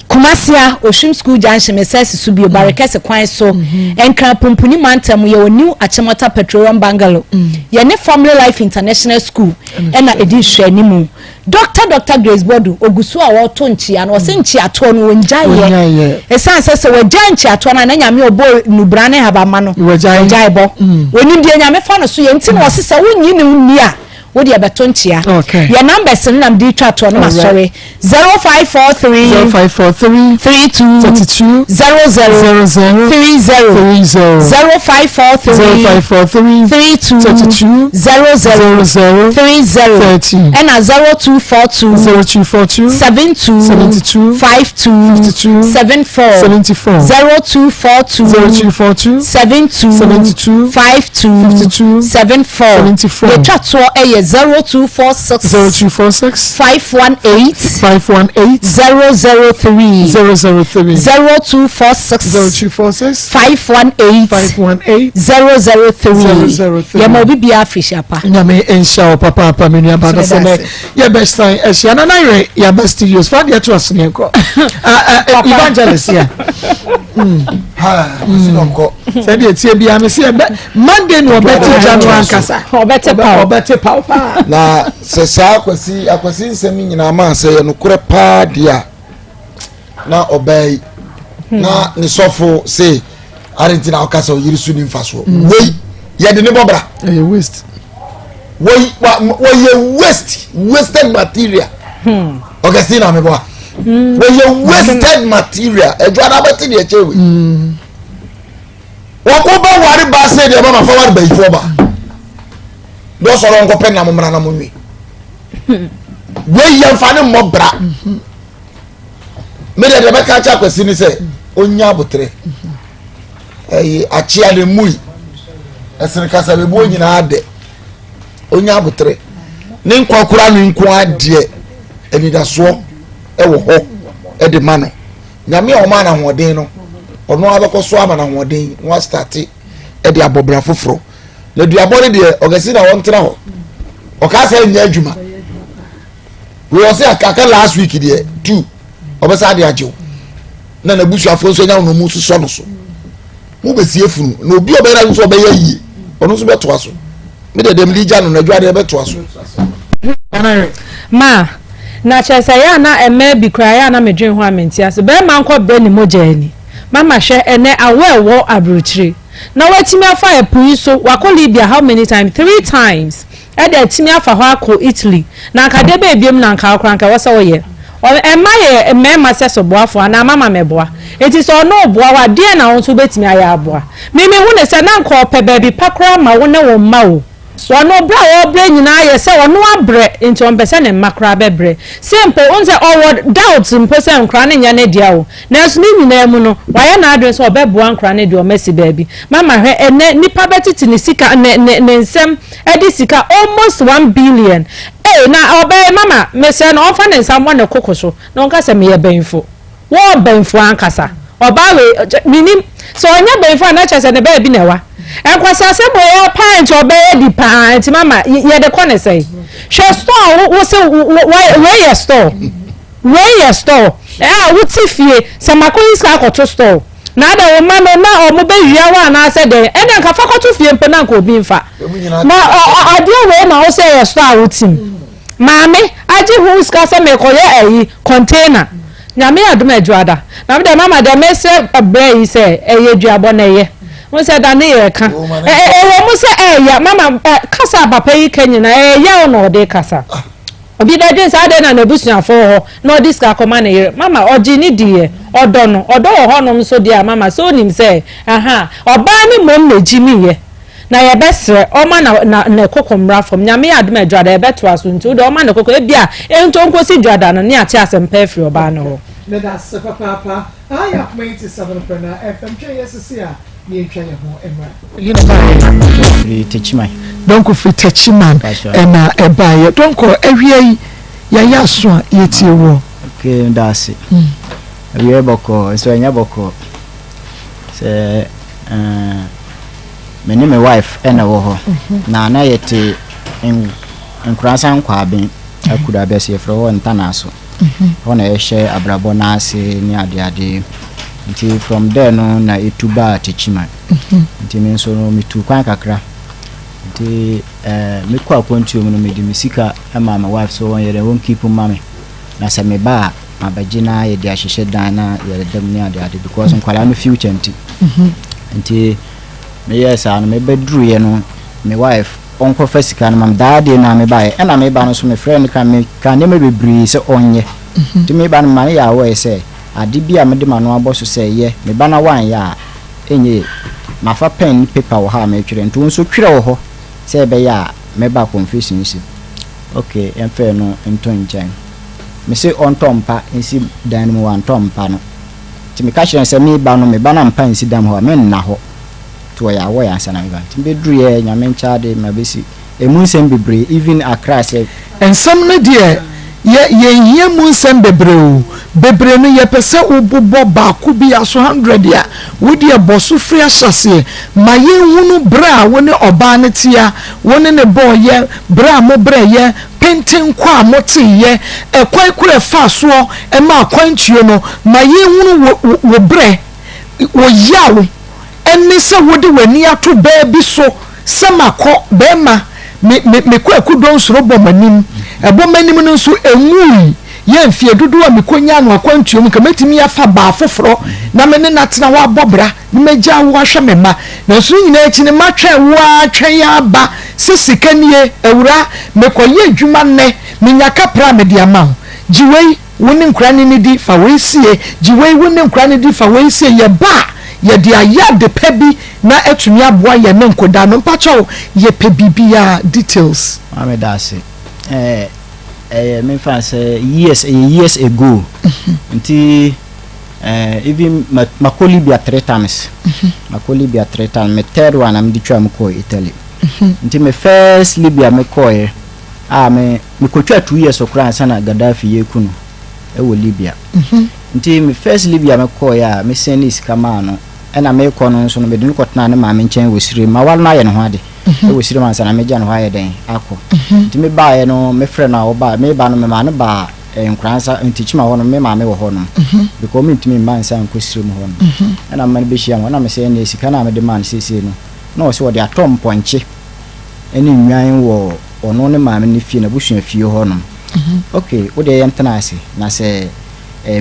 Kumasi a Oshim School Junction mesa si so bio Barekɛse kwan so Nkran Pumpuni mantam yɛwɔ New Achimota Petroleum Bungalow yɛne Family Life International School ɛna ɛdi nhwɛanimu. Doctor Doctor Grace Boadu ogu so a ɔreto nkyea no, ɔse nkyeatoɔ no ɔngyaeɛ. Ɛsiane sɛ sɛ wagyae nkyeatoɔ no a na Nyame ɔbɔɔ nnubra ne nhabamma no wagyae bɔ. Ɔnim deɛ Nyame fa no so yɛ nti na ɔse sɛ wonnye no nni a wo deɛ bɛto nkyea. Yɛ numbers no na mede retwa toɔ no masɔre 0543 0543 32 32 00 00 30 30 0543 0543 32 32 00 00 30 30 ɛna 0242 0242 72 72 52 52 74 74 0242 0242 72 72 52 52 74 74 yɛtwa toɔ ɛyɛ 0246 0246 518 518 003 003 0246 0246 518 518 003 003. Yɛma obi biara afirihyia pa. Nyame nhyira wo papaapa me nua ba Nso sɛ meda nɛ ase. yɛbɛsan ahyia na na yerɛ yɛaba studios fa deɛ to aso ne yɛnkɔ Ah, ah, eh, evangelist yɛ sɛdeɛ tie biara me sɛ yɛbɛ Monday na ɔbɛte gya no ankasa Ɔbɛte paw. ɔbɛte paw paa na sɛ saa akwasi akwasi nsɛm yi nyinaa maa sɛ yɛ nokorɛ paa deɛ a na ɔbaa yi hmm. na ne sɔfo se ade nti na ɔka sɛ ɔyere so ni mfasoɔ hmm. wei yɛde ne bɔbra ɛyɛ waste wei wɔyɛ waste wasted material hmm. ɔkɛse na mebɔ a wɔyɛ wasted material adwa na abɛte deɛ kyɛ wei wɔn bɛ ware ba se deɛ bɛma fa ware bayifoɔ ba dɔsɔrɔ nkɔpɛ nam mmara nam nwi wei yɛn fa ne mmɔ bra. Me deɛ deɛ mɛka akyɛ akwasi ne sɛ ɔnya aboterɛ ɛyi akyea ne mui ɛsene kasa bebuo nyinaa dɛ ɔnya aboterɛ ne nkwa kura ne nko adeɛ anidasoɔ ɛwɔ hɔ ɛde ma no nyame a ɔma no ahoɔden no ɔno abɛkɔ so ama no ahoɔden na wastate ɛde abɔ bra foforɔ na duabɔ no deɛ ɔkɛse na wɔntena hɔ ɔka sɛ nyɛ adwuma wei ɔsɛ aka last week deɛ two ɔbɛsa ade agyew na n'abusuafoɔ nso anya wɔn mu nso sɔ no so mo bɛsie funu na obi ɔbɛyɛ na nso ɔbɛyɛ yie ɔno nso bɛtoa so me deɛ dɛm de gya no na adwa deɛ bɛtoa so. Ma na kyerɛ sɛ yɛ a na mmaa bi koraa yɛ a na medwen ho a mente ase bɛrima nkɔ brɛ ne mogya ani mama hwɛ ɛnɛ awɔ ɛwɔ aburokyire na watumi afa ɛpo yi so wakɔ Libya how many times three times Ɛde atumi afa hɔ akɔ Italy. Na anka adeɛ bɛn biom na anka wo koraa anka ɛwɔ sɛ woyɛ? Ɔ, mma yɛ mmarima sɛ soboafoɔ anaa mama mɛboa. Enti sɛ ɔno reboa wo a, deɛn na wo nso wobɛtumi ayɛ aboa? Me, mehu no sɛ na anka ɔpɛ baabi pa koraa ma wo ne wo mma o. Ɔno berɛ a ɔrebrɛ nyinaa yɛ sɛ ɔno abrɛ nti ɔmpɛ sɛ ne mma koraa bɛbrɛ. Sɛ mpo wohu sɛ ɔwɔ doubt mpo sɛ nkwadaa no nyɛ ne dea o, nanso ne nyinaa mu no wayɛ n'adwene sɛ ɔbɛboa nkwadaa no de wɔn asi baabi. Mama hwɛ ɛnnɛ nipa bɛtete ne sika ne ne ne nsam de sika almost 1 billion. Ei na ɔbɛyɛ mama mesrɛ no ɔmfa ne nsa mmɔ ne koko so na ɔnka sɛ meyɛ banyifo. Wɔ banyifo ankasa. Ɔbaa wei menim sɛ ɔnyɛ banyifo a na kyerɛ sɛ ne baabi na ɛwa. Nkwaseasɛm wei ɔyɛ paa nti ɔbɛyɛ di paa nti mama yɛde kɔ ne sɛn. Hwɛ store wo wo se wei yɛ store wei yɛ store a wote fie sɛ makɔyi sika akɔto store na adɛn wo mma no na ɔmo bɛwia wo anaasɛ dɛn ɛnna nka fa kɔto fie mpo na nka obi mfa na adeɛ wei na wo sɛ yɛ store a wotim. Maame agye ho sika sɛ mekɔyɛ ayi container Nyame adom adwuada na me deɛ mama deɛ mesrɛ brɛ yi sɛ ɛyɛ duabɔ na ɛyɛ wo sɛ da ne yɛ ka ɛwɔ mu sɛ ɛyɛ mama kasa a papa yi ka nyina ɛyɛ yaw na ɔde kasa obi bɛdwen sɛ adɛn na n'abusuafoɔ hɔ na ɔde sika kɔma ne yere mama ɔgye ne diiɛ ɔdɔ no ɔdɔ wɔ hɔnom nso deɛ a mama sɛ onim sɛ aha ɔbaa ne mmom na egyi ne yɛ Na yɛbɛsrɛ ɔma na na ne koko mmra fam. Nyame yɛ adom a Dwada yɛbɛtoa so nti wode ɔma ne koko ebia ɛntɔ nkosi Dwada no ne ate asɛmpa afiri ɔbaa no hɔ. Meda ase papaapa. Aha yɛ Akoma 87 pɛ na FM twɛn yɛ sese a na yɛntwa yɛn ho mmra. He na ɛbaeɛ? Firi Techiman. Dɔnko firi Techiman ɛna ɛbaeɛ. Dɔnko awia yi yɛayɛ aso a yɛtie woɔ. Okay, meda ase. Awia yi bɔkɔɔ nso ɛnyɛ bɔkɔɔ sɛ ɛɛ. Me ne me wife na ɛwɔ hɔ na na yɛte Nkoransa Nkwaaben akura bi ase yɛfrɛ hɔ Ntanaaso. Hɔ na yɛhyɛ abrabɔ no ase ne adeade. Nti from there no na yɛtu baa Techiman. Nti me nso no metu kwan kakra. Nti eh, mekɔ akwantuo mu no mede me sika ma me wife so wɔn yɛ dɛ wɔn keep ma me. Na sɛ meba a mabɛgye na yɛde ahyehyɛ dan na yɛda mu ne adeade because nkwadaa no future nti. Nti meyɛɛ saa no mebɛduruiɛ no me wife ɔnkɔfa sika no ma me daa deɛ no a mebaeɛ ɛna meba no so mefrɛ no ka meka nneɛma bebree sɛ ɔnyɛ nti meba no mema no yɛ aware sɛ ade bi a mede m'ano abɔ so sɛ yɛ meba na woanyɛ a ɛnyɛ yie mafa pen ne paper wɔ ha a metwerɛ nti wo nso twerɛ wɔ hɔ sɛ ɛbɛyɛ a mɛba confusion si ok yɛmfa ɛno nto nkyɛn mese ɔntɔ mpa nsi dan no mu wantɔ mpa no Nti meka kyerɛɛ no sɛ meba no, me ba no ampa ansi dam hɔ a, menna hɔ. Nti ɔyɛ aware ansa na meba. Nti mebeduruiɛ, Nyame nkyɛade, mabɛsi. Ɛmu nsɛm bebree, even Accra sɛ. Nsɛm no deɛ, yɛ yɛnhia mu nsɛm bebree o. Bebree no yɛpɛ sɛ wobobɔ baako bi aso hundred a, wo deɛ bɔ so firi ahyɛaseɛ ma yɛnhunu berɛ a wo ne ɔbaa no tea, wo ne no bɔeɛ, berɛ a mobrɛeɛ, pentenkɔ a moteeɛ, ɛkwan koro a ɛfaa soɔ maa akwantuo no, ma yɛnhunu wo, wo, wo berɛ, wo yaw, ne sɛ wode w'ani ato baa bi so sɛ makɔ, barima, me, me, me kwaku dɔnsoro bɔ m'anim, ɛbɔ m'anim no nso ɛnwui, yɛ mfeɛ dodoɔ a mekɔnyaa no akwantuo mu, nka mɛtumi afa baa foforɔ na me ne no atena hɔ abɔ bra. na magyaa wo ahwɛ me mma. Nanso ne nyinaa akyi no, matwɛn wo ara twɛn ara ba sɛ sika nie, awuraa, mekɔyɛ adwuma nnɛ, menya kapra a mede ama wo. Gye wei, wo ne nkwadaa no nnidi, fa wei sie, gye wei, wo ne nkwadaa no di, fa wei sie. Yɛba a, yɛde ayɛ ade pa bi na atumi aboa yɛn ne nkwadaa no. Mpakyɛw, yɛpɛ biribiara details. Maame da ase. Ɛɛ ɛyɛ mefa sɛ years ɛyɛ years ago nti. Eh, even ma makɔ Libya three times. Makɔ Libya three times. Me third one na mede twaa mu kɔɔ Italy. Nti me first Libya me kɔɔɛ a me mekɔtwa 2 years koraa ansa na Gaddafi yɛku no ɛwɔ Libya. Nti me first Libya me kɔɔɛ a me sɛne sika maa no ɛna mekɔ no nso no mede no kɔtenaa ne maame nkyɛn wɔ Sirem. Maware no ayɛ ne ho ade ɛwɔ Sirem ansa na megya ne hɔ ayɛ dɛn akɔ. Nti mebaeɛ no mefrɛ no a ɔbaa meba no memaa no baa Nkoransa nti kyima hɔ no me maame wɔ hɔ nom because me ntumi mma nsa nkɔ sire mu hɔ nom ɛna mma no bɛhyia mu ɛna me sɛ ɛnneɛ sika no a mede maa no seesei no na ɔsɛ ɔde atɔ mpɔnkye ɛne nnwan wɔ ɔno ne maame no fie n'abusua fie hɔ nom ok wo deɛ yɛntena ase na sɛ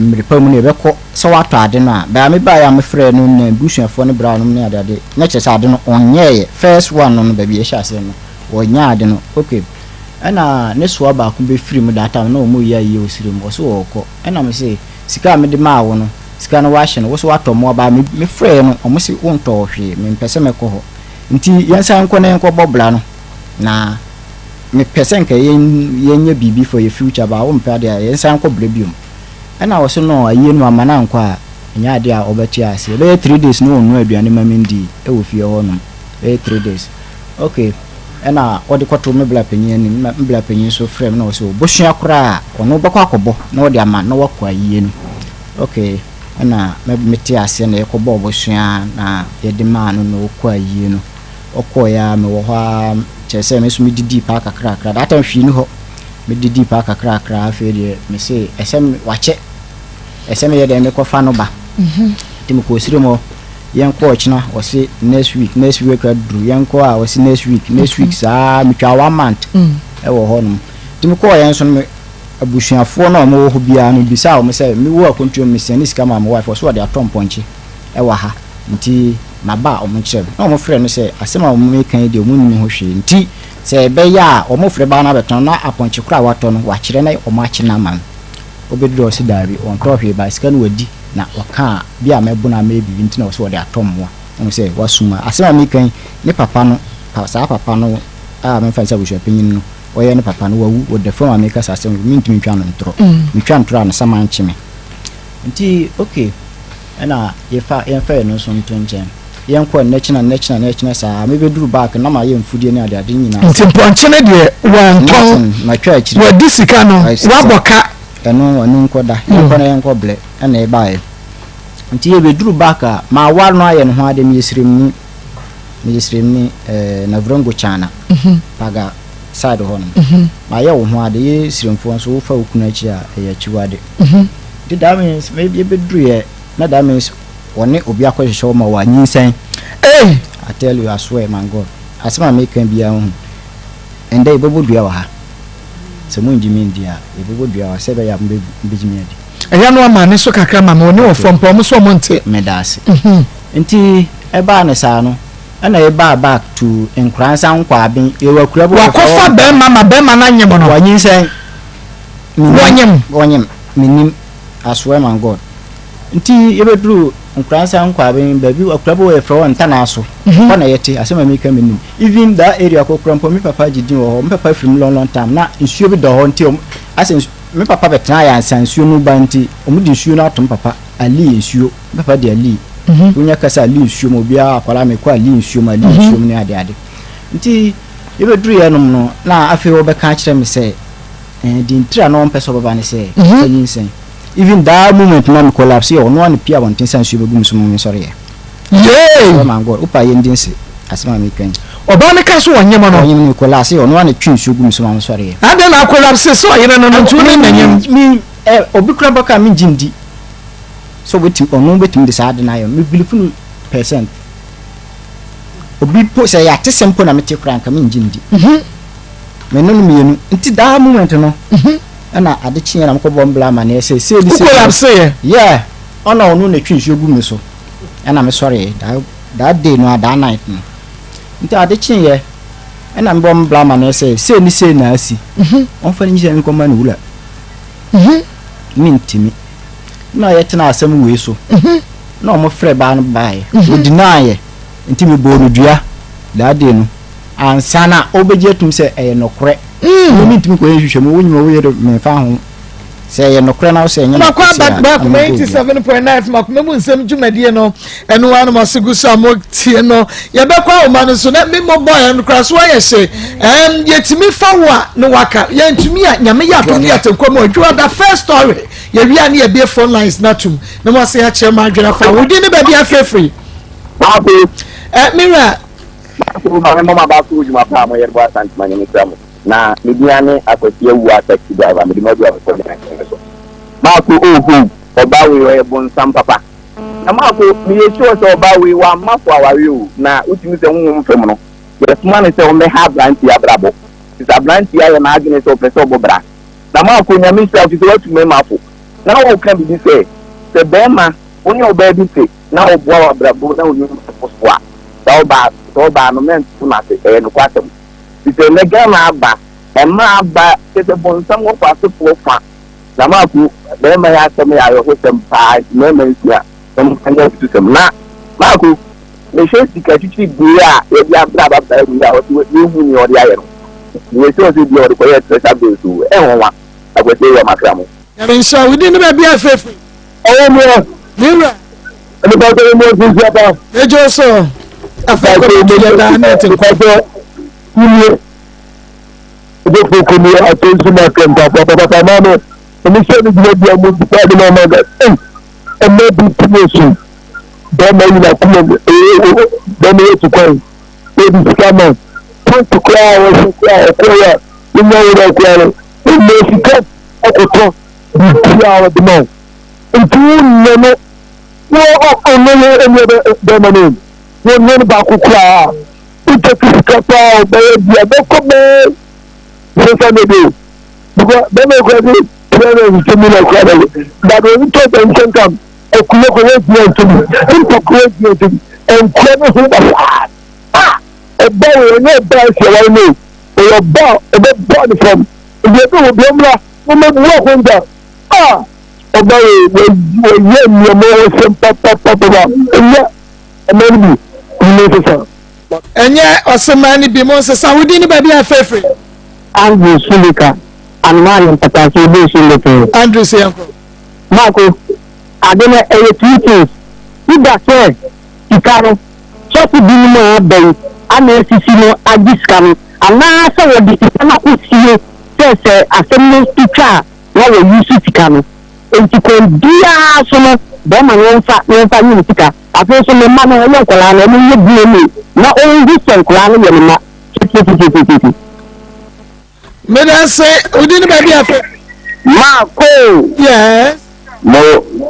mmere pa mu no yɛbɛkɔ sɛ watɔ ade no a bɛa me baeɛ a mefrɛ no na abusuafoɔ no bra nom ne ade ade na kyerɛ sɛ ade no ɔnyɛɛyɛ first one no no baabi yɛhyɛ aseɛ no ɔnyɛ ade no ok Ɛna ne soa baako bɛfiri mu that time na wɔn reyɛ ayie wɔ sire mu ɔse ɔɔkɔ ɛna me se sika a mede maa wo no sika no wahye no wo se watɔ mmoa baa me me frɛɛ no wɔn se wontɔɔ hwee me mpɛ sɛ mɛkɔ hɔ nti yɛnsan nkɔ na yɛnkɔ bɔ bra no. Na mepɛ sɛ nka yɛn yɛnyɛ biribi for yɛ future but wompɛ adeɛ a yɛnsan nkɔ brɛ biom. Ɛna ɔse no ayie no amma no ankɔ a ɛnyɛ adeɛ a ɔbɛte aseɛ. Bɛyɛ 3 days na ɔnnoa aduane ma mendii wɔ fie hɔ nom. Bɛyɛ 3 days. Okay, ɛna ɔde kɔtoo me bra panyin anim na me bra panyin nso frɛɛ me na ɔse ɔbosua koraa a ɔno bɛkɔ akɔbɔ na ɔde ama na wakɔ ayie no. Okay, ɛna me mete aseɛ na yɛkɔbɔɔ bosua na yɛde maa no na ɔkɔ ayie no. Ɔkɔeɛ ara mewɔ hɔ ara kyerɛ sɛ me nso medidii paa kakrakra. That time hwee nni hɔ. Medidii paa kakrakra afei deɛ mese ɛsɛ wakyɛ ɛsɛ meyɛ dɛn mekɔfa no ba. Nti mekɔɔ serem hɔ yɛnkɔ ɔkyena ɔse next week next week aduru yɛnkɔ a ɔse next week next week saa metwaa one month ɛwɔ hɔ nom. Nti mekɔɔ yɛn nso no abusuafoɔ no a wɔwɔ hɔ biara no bisaa wɔn sɛ mewɔ akwantuo mu mesɛne sika maa me wife ɔse ɔde atɔ mpɔnkye ɛwɔ ha nti maba a wɔkyerɛ me. Na wɔfrɛ no sɛ asɛm a wɔreka yi deɛ wɔnnim ho hwee nti sɛ ɛbɛyɛ a wɔfrɛ baa no abɛtɔn na apɔnkye korɔ a watɔ no wakyerɛ na wɔakye no ama no. Ɔbɛduru hɔ ɔse daabi ɔntɔɔ hwee but sika no wadi na ɔkaa bi a mɛbo no a mɛyɛ biribi nti na ɔse ɔde atɔ mmoa. Wohu sɛ wasum a. Asɛm a mereka yi ne papa no saa papa no a memfa no sɛ abusuapanyin no ɔyɛ ne papa no wawu ɔda fam a mereka saa asɛm yi mentumi ntwa no ntorɔ. Metwa ntorɔ a ne saman kye me. Nti okay. Ɛna yɛfa yɛmfa yɛn nso nto nkyɛn. Yɛnkɔ nnɛ kyena nnɛ kyena nnɛ kyena saa. Mebɛduru back na mayɛ mfudeɛ ne adeade nyinaa. Nti mpɔnkye no deɛ wɔntɔn. Matwa akyiri. Wɔadi sika no, wɔabɔ ka. Ɛno ɛno nkɔ da. Yɛnkɔ na yɛnkɔ blɛ ɛna ɛbaeɛ. Nti yɛbɛduru back a, maware no ayɛ ne ho adeɛ, meyɛ sremni. Meyɛ sremni ɛɛ Navrongo Kyana, Paga side hɔ nom. Mayɛ wo ho ade, yɛ sremfoɔ nso wofa wo kunu akyi a, ɛyɛ akyiwade. Nti that means me yɛbɛduruiɛ na that means wɔne obi akɔhyehyɛ wo ma wɔanyinsɛn. Ei! I tell you, I swear my God. Asɛm a meka biara wohu. Ɛndɛ yɛbɛbɔ dua wɔ ha. Sɛ mongye me ndi a, yɛbɛbɔ dua wɔ ha sɛ ɛbɛyɛ a mobɛgye me adi. Ɛyɛ no ama ne so kakra ma me, wɔne wɔ fam paa, wɔn nso wɔn nte. Meda ase. Nti ɛbaa no saa no, ɛna yɛbaa back to Nkoransa Nkwaaben. Yɛwɔ akura bi wɔ hɔ. Wakɔfa bɛrima ma bɛrima no anyem no. Wanyinsɛn. Wɔnyem. Wɔnyem. Mennim. I swear my God. Nti yɛbɛduru Nkoransa Nkwaaben baabi akura bi wɔ yɛfrɛ hɔ Ntanaaso. Hɔ na yɛte. Asɛm a meka mennim. Even that area kokora mpo me papa gye din wɔ hɔ. Me papa firi mu long long time. Na nsuo bi da hɔ nti ɔmo asɛ nsu me papa bɛtenaa yɛ ansa nsuo no ba nti ɔmo de nsuo no ato me papa Ali nsuo. Me papa de Ali. Wonya kasa Ali nsuo mu obiara akwadaa mekɔ Ali nsuo mu Ali nsuo mu ne ade ade. Nti yɛbɛduru yɛnom no na afei wɔbɛka akyerɛ me sɛ Eh, deɛ ntira na ɔmpɛ sɛ ɔbɛba ne sɛ fa nyinsɛn. Even that moment na me collapse yɛ ɔno a na pie abɔnten sɛ nsuo bɛgu me so ma me nsɔre yɛ. Yay! Oh my God, wopa yɛ ndi nse asɛm a meka yi. Ɔbaa no ka so ɔnyem no. Ɔnyem no me collapse yɛ ɔno a na twe nsuo gu me so ma me sɔre yɛ. Adɛn na collapse sɛ ɔyere no no nti wo ne na nyem. Me, eh, obi kura bɛka me ngye ndi sɛ ɔbɛtumi, ɔno bɛtumi de saa ade no ayɛ me believe no percent. Obi po sɛ yɛ atesɛm mpo na mete koraa nka me ngye ndi. Me ne no mienu. Nti daa moment no, ɛna ade kyeeɛ na mekɔbɔ mbla amaneɛ sɛ sei ne sei. Wo collapse yɛ? Yeah, ɔna ɔno na ɛtwe nsuo gu me so. Ɛna me sɔreɛ that, that day no a, that night no. Nti ade kyeeɛ, ɛna mebɔ mbla amaneɛ sɛ sei ne sei na asi. Ɔmfa ne nyinsɛn nkɔma ne wura. Mentimi. Na yɛtena asɛm wei so. Na ɔmo frɛ baa no baeɛ. Ɔdinaeɛ. Nti mebɔɔ no dua that day no. Ansa na wobɛgye atum sɛ ɛyɛ nɔkorɛ. Mm. Me mentumi nkɔyɛ nhwehwɛmu, wo nyima wo yere memfa ho. Sɛ ɛyɛ nɔkorɛ na wo sɛ ɛnyɛ nɔkorɛ sɛ a, Makɔ aba Akoma 87.9 FM Akoma mu nsɛm dwumadie no ɛno ara no mo ase gu so a motie no yɛbɛkɔ ahoma no so na me mmɔbɔ yɛn no koraa so ayɛ hye ɛm yɛtumi fa wo a na waka yɛntumi a nyame yɛ adom ne yɛte nkwa mu adwuma da first story yɛwie a ne yɛbie phone lines no atom na mo ase akyerɛ mo adwene afa wo din ne baabi afirafiri ɛ mewura Maakoo maame mo maba so dwuma paa mo yɛ de bɔ Asante ma Nyame hyira mo na me din ane Akwasi Awuah taxi driver mede mo adu abɛkɔ gyina nkyɛn no so Maako oh hoo ɔbaa wei ɔyɛ bonsam papa na Maako me yɛ sure sɛ ɔbaa wei wamma fo aware o na wotumi sɛ honhom fam no yɛsoma no sɛ ɔmmɛha abranteɛ abrabɔ te sɛ abranteɛ ayɛ n'adwene sɛ ɔpɛ sɛ ɔbɔ bra na Maako Nyame hyira wo fi sɛ watu mmarima fo na woka biribi sɛ sɛ bɛrima wo ne ɔbaa bi te na ɔboa w'abrabɔ na wo nnwuma kɔ so a, saa ɔbaa saa ɔbaa no mɛnto no ase, ɛyɛ nokwasɛm. Firi sɛ nnɛ Ghana aba, mmaa aba, kyerɛ sɛ bonsam wɔ asefoɔ fa. Na Marko, barima yi asɛm yɛ awerɛhosɛm paa, nti mmarima nsua na wɔmfa nyɛ afutusɛm. Na Marko. Mehwɛ sika twitwi bee a yɛde abrɛ ababaa wei a ɔse yɛnhu nea ɔde ayɛ no. Meyɛ sure sɛ ebia ɔde kɔyɛɛ treasure bills o. Ɛnwanwa. Akwasi Awuah makra mo. Nyame nhyira wo. Wo din ne baabi a ɛfiri firi. Ɔwɔ mmerɛ. Me wura. Nipa sɛ mo nso nhyia pa. Megye wo so. Afei kɔ bɛto yɛ daa ne ɛte nkwa. Nipa sɛ wunie. Ɔbɛfo kɔmi atɛnsu ma kɛnta papapapa maa no. Ɛmi sɛ ne gyina bia mu bisa de ma ɔma ga. Ei ɛmɛ bi tumi so. Bɛrima yi na kuma mu ee bɛrima yɛ tu kwan. Ebi sika ma. Pɔnti koraa wɔhyɛ koraa ɔkɔ yɛ a. Wonya werɛ koraa no. Ɛmɛ sika akɔtɔ biribiara a ɔde ma wo nti wonyɛ no wo ɔno yɛ ɛnyɛ bɛrima no wonyɛ no baako koraa wotɛki sika paa ɔbɛyɛ bia bɛkɔ bɛɛ 600 o because bɛrima kura de 350 million kura bɛyɛ but obi tɔ bɛnkyɛn kam akuyɛ kɔ wɔntumi anto bi mpɔkɔ wɔntumi anto bi nkura no ho basaa a ɔba wɔ ɔnyɛ ɔba ɛsɛ wɔn no ɔyɛ ɔba ɔbɛbɔ ne fam ebi ebi wɔ bi ɔmra. Wɔmɛbu akonta a ɔba yɛ wɔyɛ nneɛma wɔsɛm papapapa ɛnyɛ ɔman no bi mo nsesa. Ɛnyɛ ɔseman no bi mo nsesa. Wo din ne baabi a ɛfirifiri. Andrew Sulika, Anomaa ne Mpataase Obi nso mmɛpɛɛ. Andrew sɛ yɛnkɔ. Marko, ade no ɛyɛ two things, either sɛ sika no sɔfo binom a aba yi ana asisi no agye sika no anaa sɛ wɔde sika no akɔsie sɛ sɛ asɛm no to twa a na wɔ use sika no. Enti kwan biara so no bɛrima no ɔmfa na ɔmfa nye ne sika. Afei nso ne mma no ɛyɛ nkwadaa no ɔmo nyɛ DNA na ɔnhu sɛ nkwadaa no yɛ ne mma. Fifififififif. Medase, wo din ne baabi a fɛ. Marco! Yes. Mo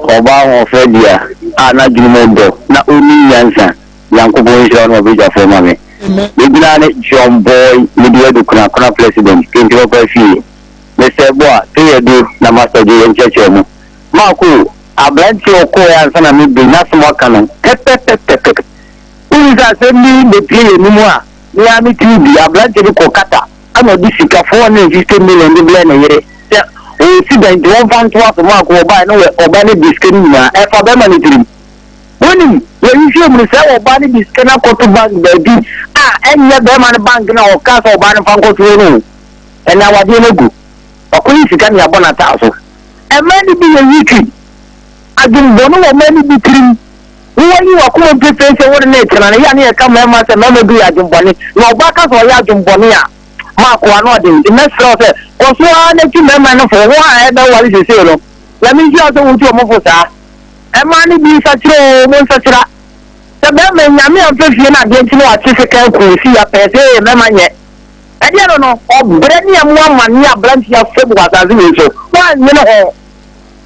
ɔbaa ahoɔfɛ dea a n'adwene mu dɔ na ɔnim nyansa, Nyankopɔn nhyira wo ne w'abadwafoɔ ma me. Me gyina ne John Boy Miduadu Kuna Kuna President Kente Papa Fie. Mister Boa, Toyɛ Du na Master Gye yɛn kyerɛkyerɛ mu. Marco, aberanteɛ ɔkɔɔɛ ansa na me bɛ yi n'asɛm ɔka no pɛpɛpɛpɛpɛ. Wonim sɛ asɛm bi bɛpue yɛn anim a, me ara me tiri bi, aberanteɛ bi kɔɔ Qatar ɛna ɔde sika 450 million de brɛɛ ne yere sɛ ɔresi dan nti wɔmfa ntoa so. Marco ɔbaeɛ na ɔba no de sika no nyinaa ɛfa bɛrima no tirim. Wonim, yɛhwehwɛɛ mu no, sɛ ɔbaa no de sika no akɔto bank baabi a ɛnyɛ bɛrima no bank no a ɔkaa sɛ ɔbaa no mfa nkɔto hɔ no o, ɛnna awadeɛ no agu. Wakɔyi sika no de abɔ n'ataaso. Mmaa no bi yɛ wicked. Adwemmɔne wɔ mmaa no bi tirim. Woayi w'akoma mu pefee sɛ wo ne no retena no, ɛyɛ a na yɛka mmarima sɛ mmarima bi yɛ adwemmɔne. Na ɔbaa ka sɛ ɔyɛ adwemmɔne a, Mark, w'ano ɔden. Nti mɛsrɛ wo sɛ, kɔ so ara na tu mmarima no fo. Wɔn a ɛrebɛware seesei no, Nyame nhyira wo sɛ wotu wɔn fo saa. Ɛmaa no bi nsakyera oo mo nsakyera. Sɛ bɛɛma yi Nyame amfa fie no adeɛ nti na wakye sekan aku wo si apɛɛ sɛ ee mɛma nyɛ. Ɛdeɛ no no ɔbrɛ ne ɛmo amaneɛ abranteɛ afam wɔ asase wei so woannwene ho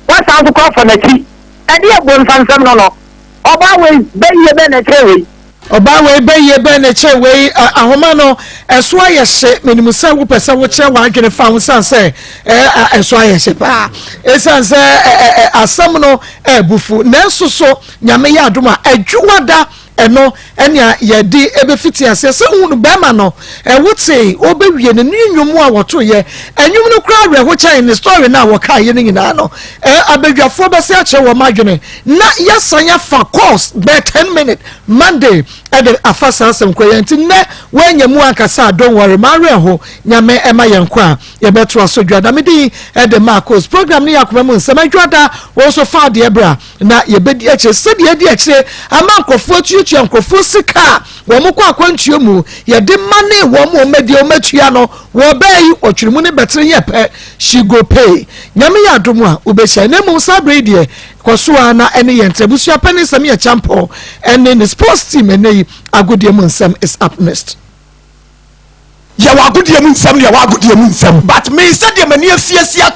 woasan nso kɔ afa nakyi ɛdeɛ bonsansɛm no no ɔbaa wei bɛyie bɛn na ɛkyɛn wei. Ɔbaa wei bɛyie bɛn na ɛkyɛn wei ahoma no ɛso ayɛ hye menim sɛ wopɛ sɛ wokyerɛ w'adwene fa ho sane sɛ ɛso ayɛ hye paa ɛsiane sɛ asɛm no ɛbufu nanso so Nyame yɛ adom a adwuwada ɛno ɛnea yɛde ɛbɛfiti aseɛ sɛ wohunu bɛrima no ɛwote ɔbɛwie no ne nnwom a wɔtoyɛ ɛnwom no koraa awerɛho kyɛn ne story no a wɔkaeɛ no nyinaa no abadwafoɔ bɛsɛ akyerɛ wɔn adwene na yɛasan afa course bɛɛ 10 minute Monday ɛde afa saa asɛm kɔ yɛn nti nnɛ woanya mu ankasa a don't worry ma awerɛho Nyame ɛma yɛn kɔ a yɛbɛtoa so dwada me din ɛde Marcos program no yɛ akoma mu nsɛm adwada wɔn nso fa adeɛ bra na yɛbɛdi akyire sɛdeɛ adi akyire ama nkurɔfoɔ atuatua nkurɔfoɔ sika a wɔn kɔ akwantuo mu yɛde ma ne wɔn wɔn adie wɔn atua no wɔ bɛɛ yi ɔtwere mu ne bɛtere yɛ pɛ she go pay Nyame yɛ adom a wobɛhyia na mmom saa berɛ yi deɛ Kɔ so ara na ɛne yɛn ntra. Abusua panin Sammy Acheampong ɛne ne sports team ɛnnɛ yi agodie mu nsɛm is up next. Yɛwɔ agodie mu nsɛm ne yɛwɔ agodie mu nsɛm but me sɛdeɛ m'ani afiasia.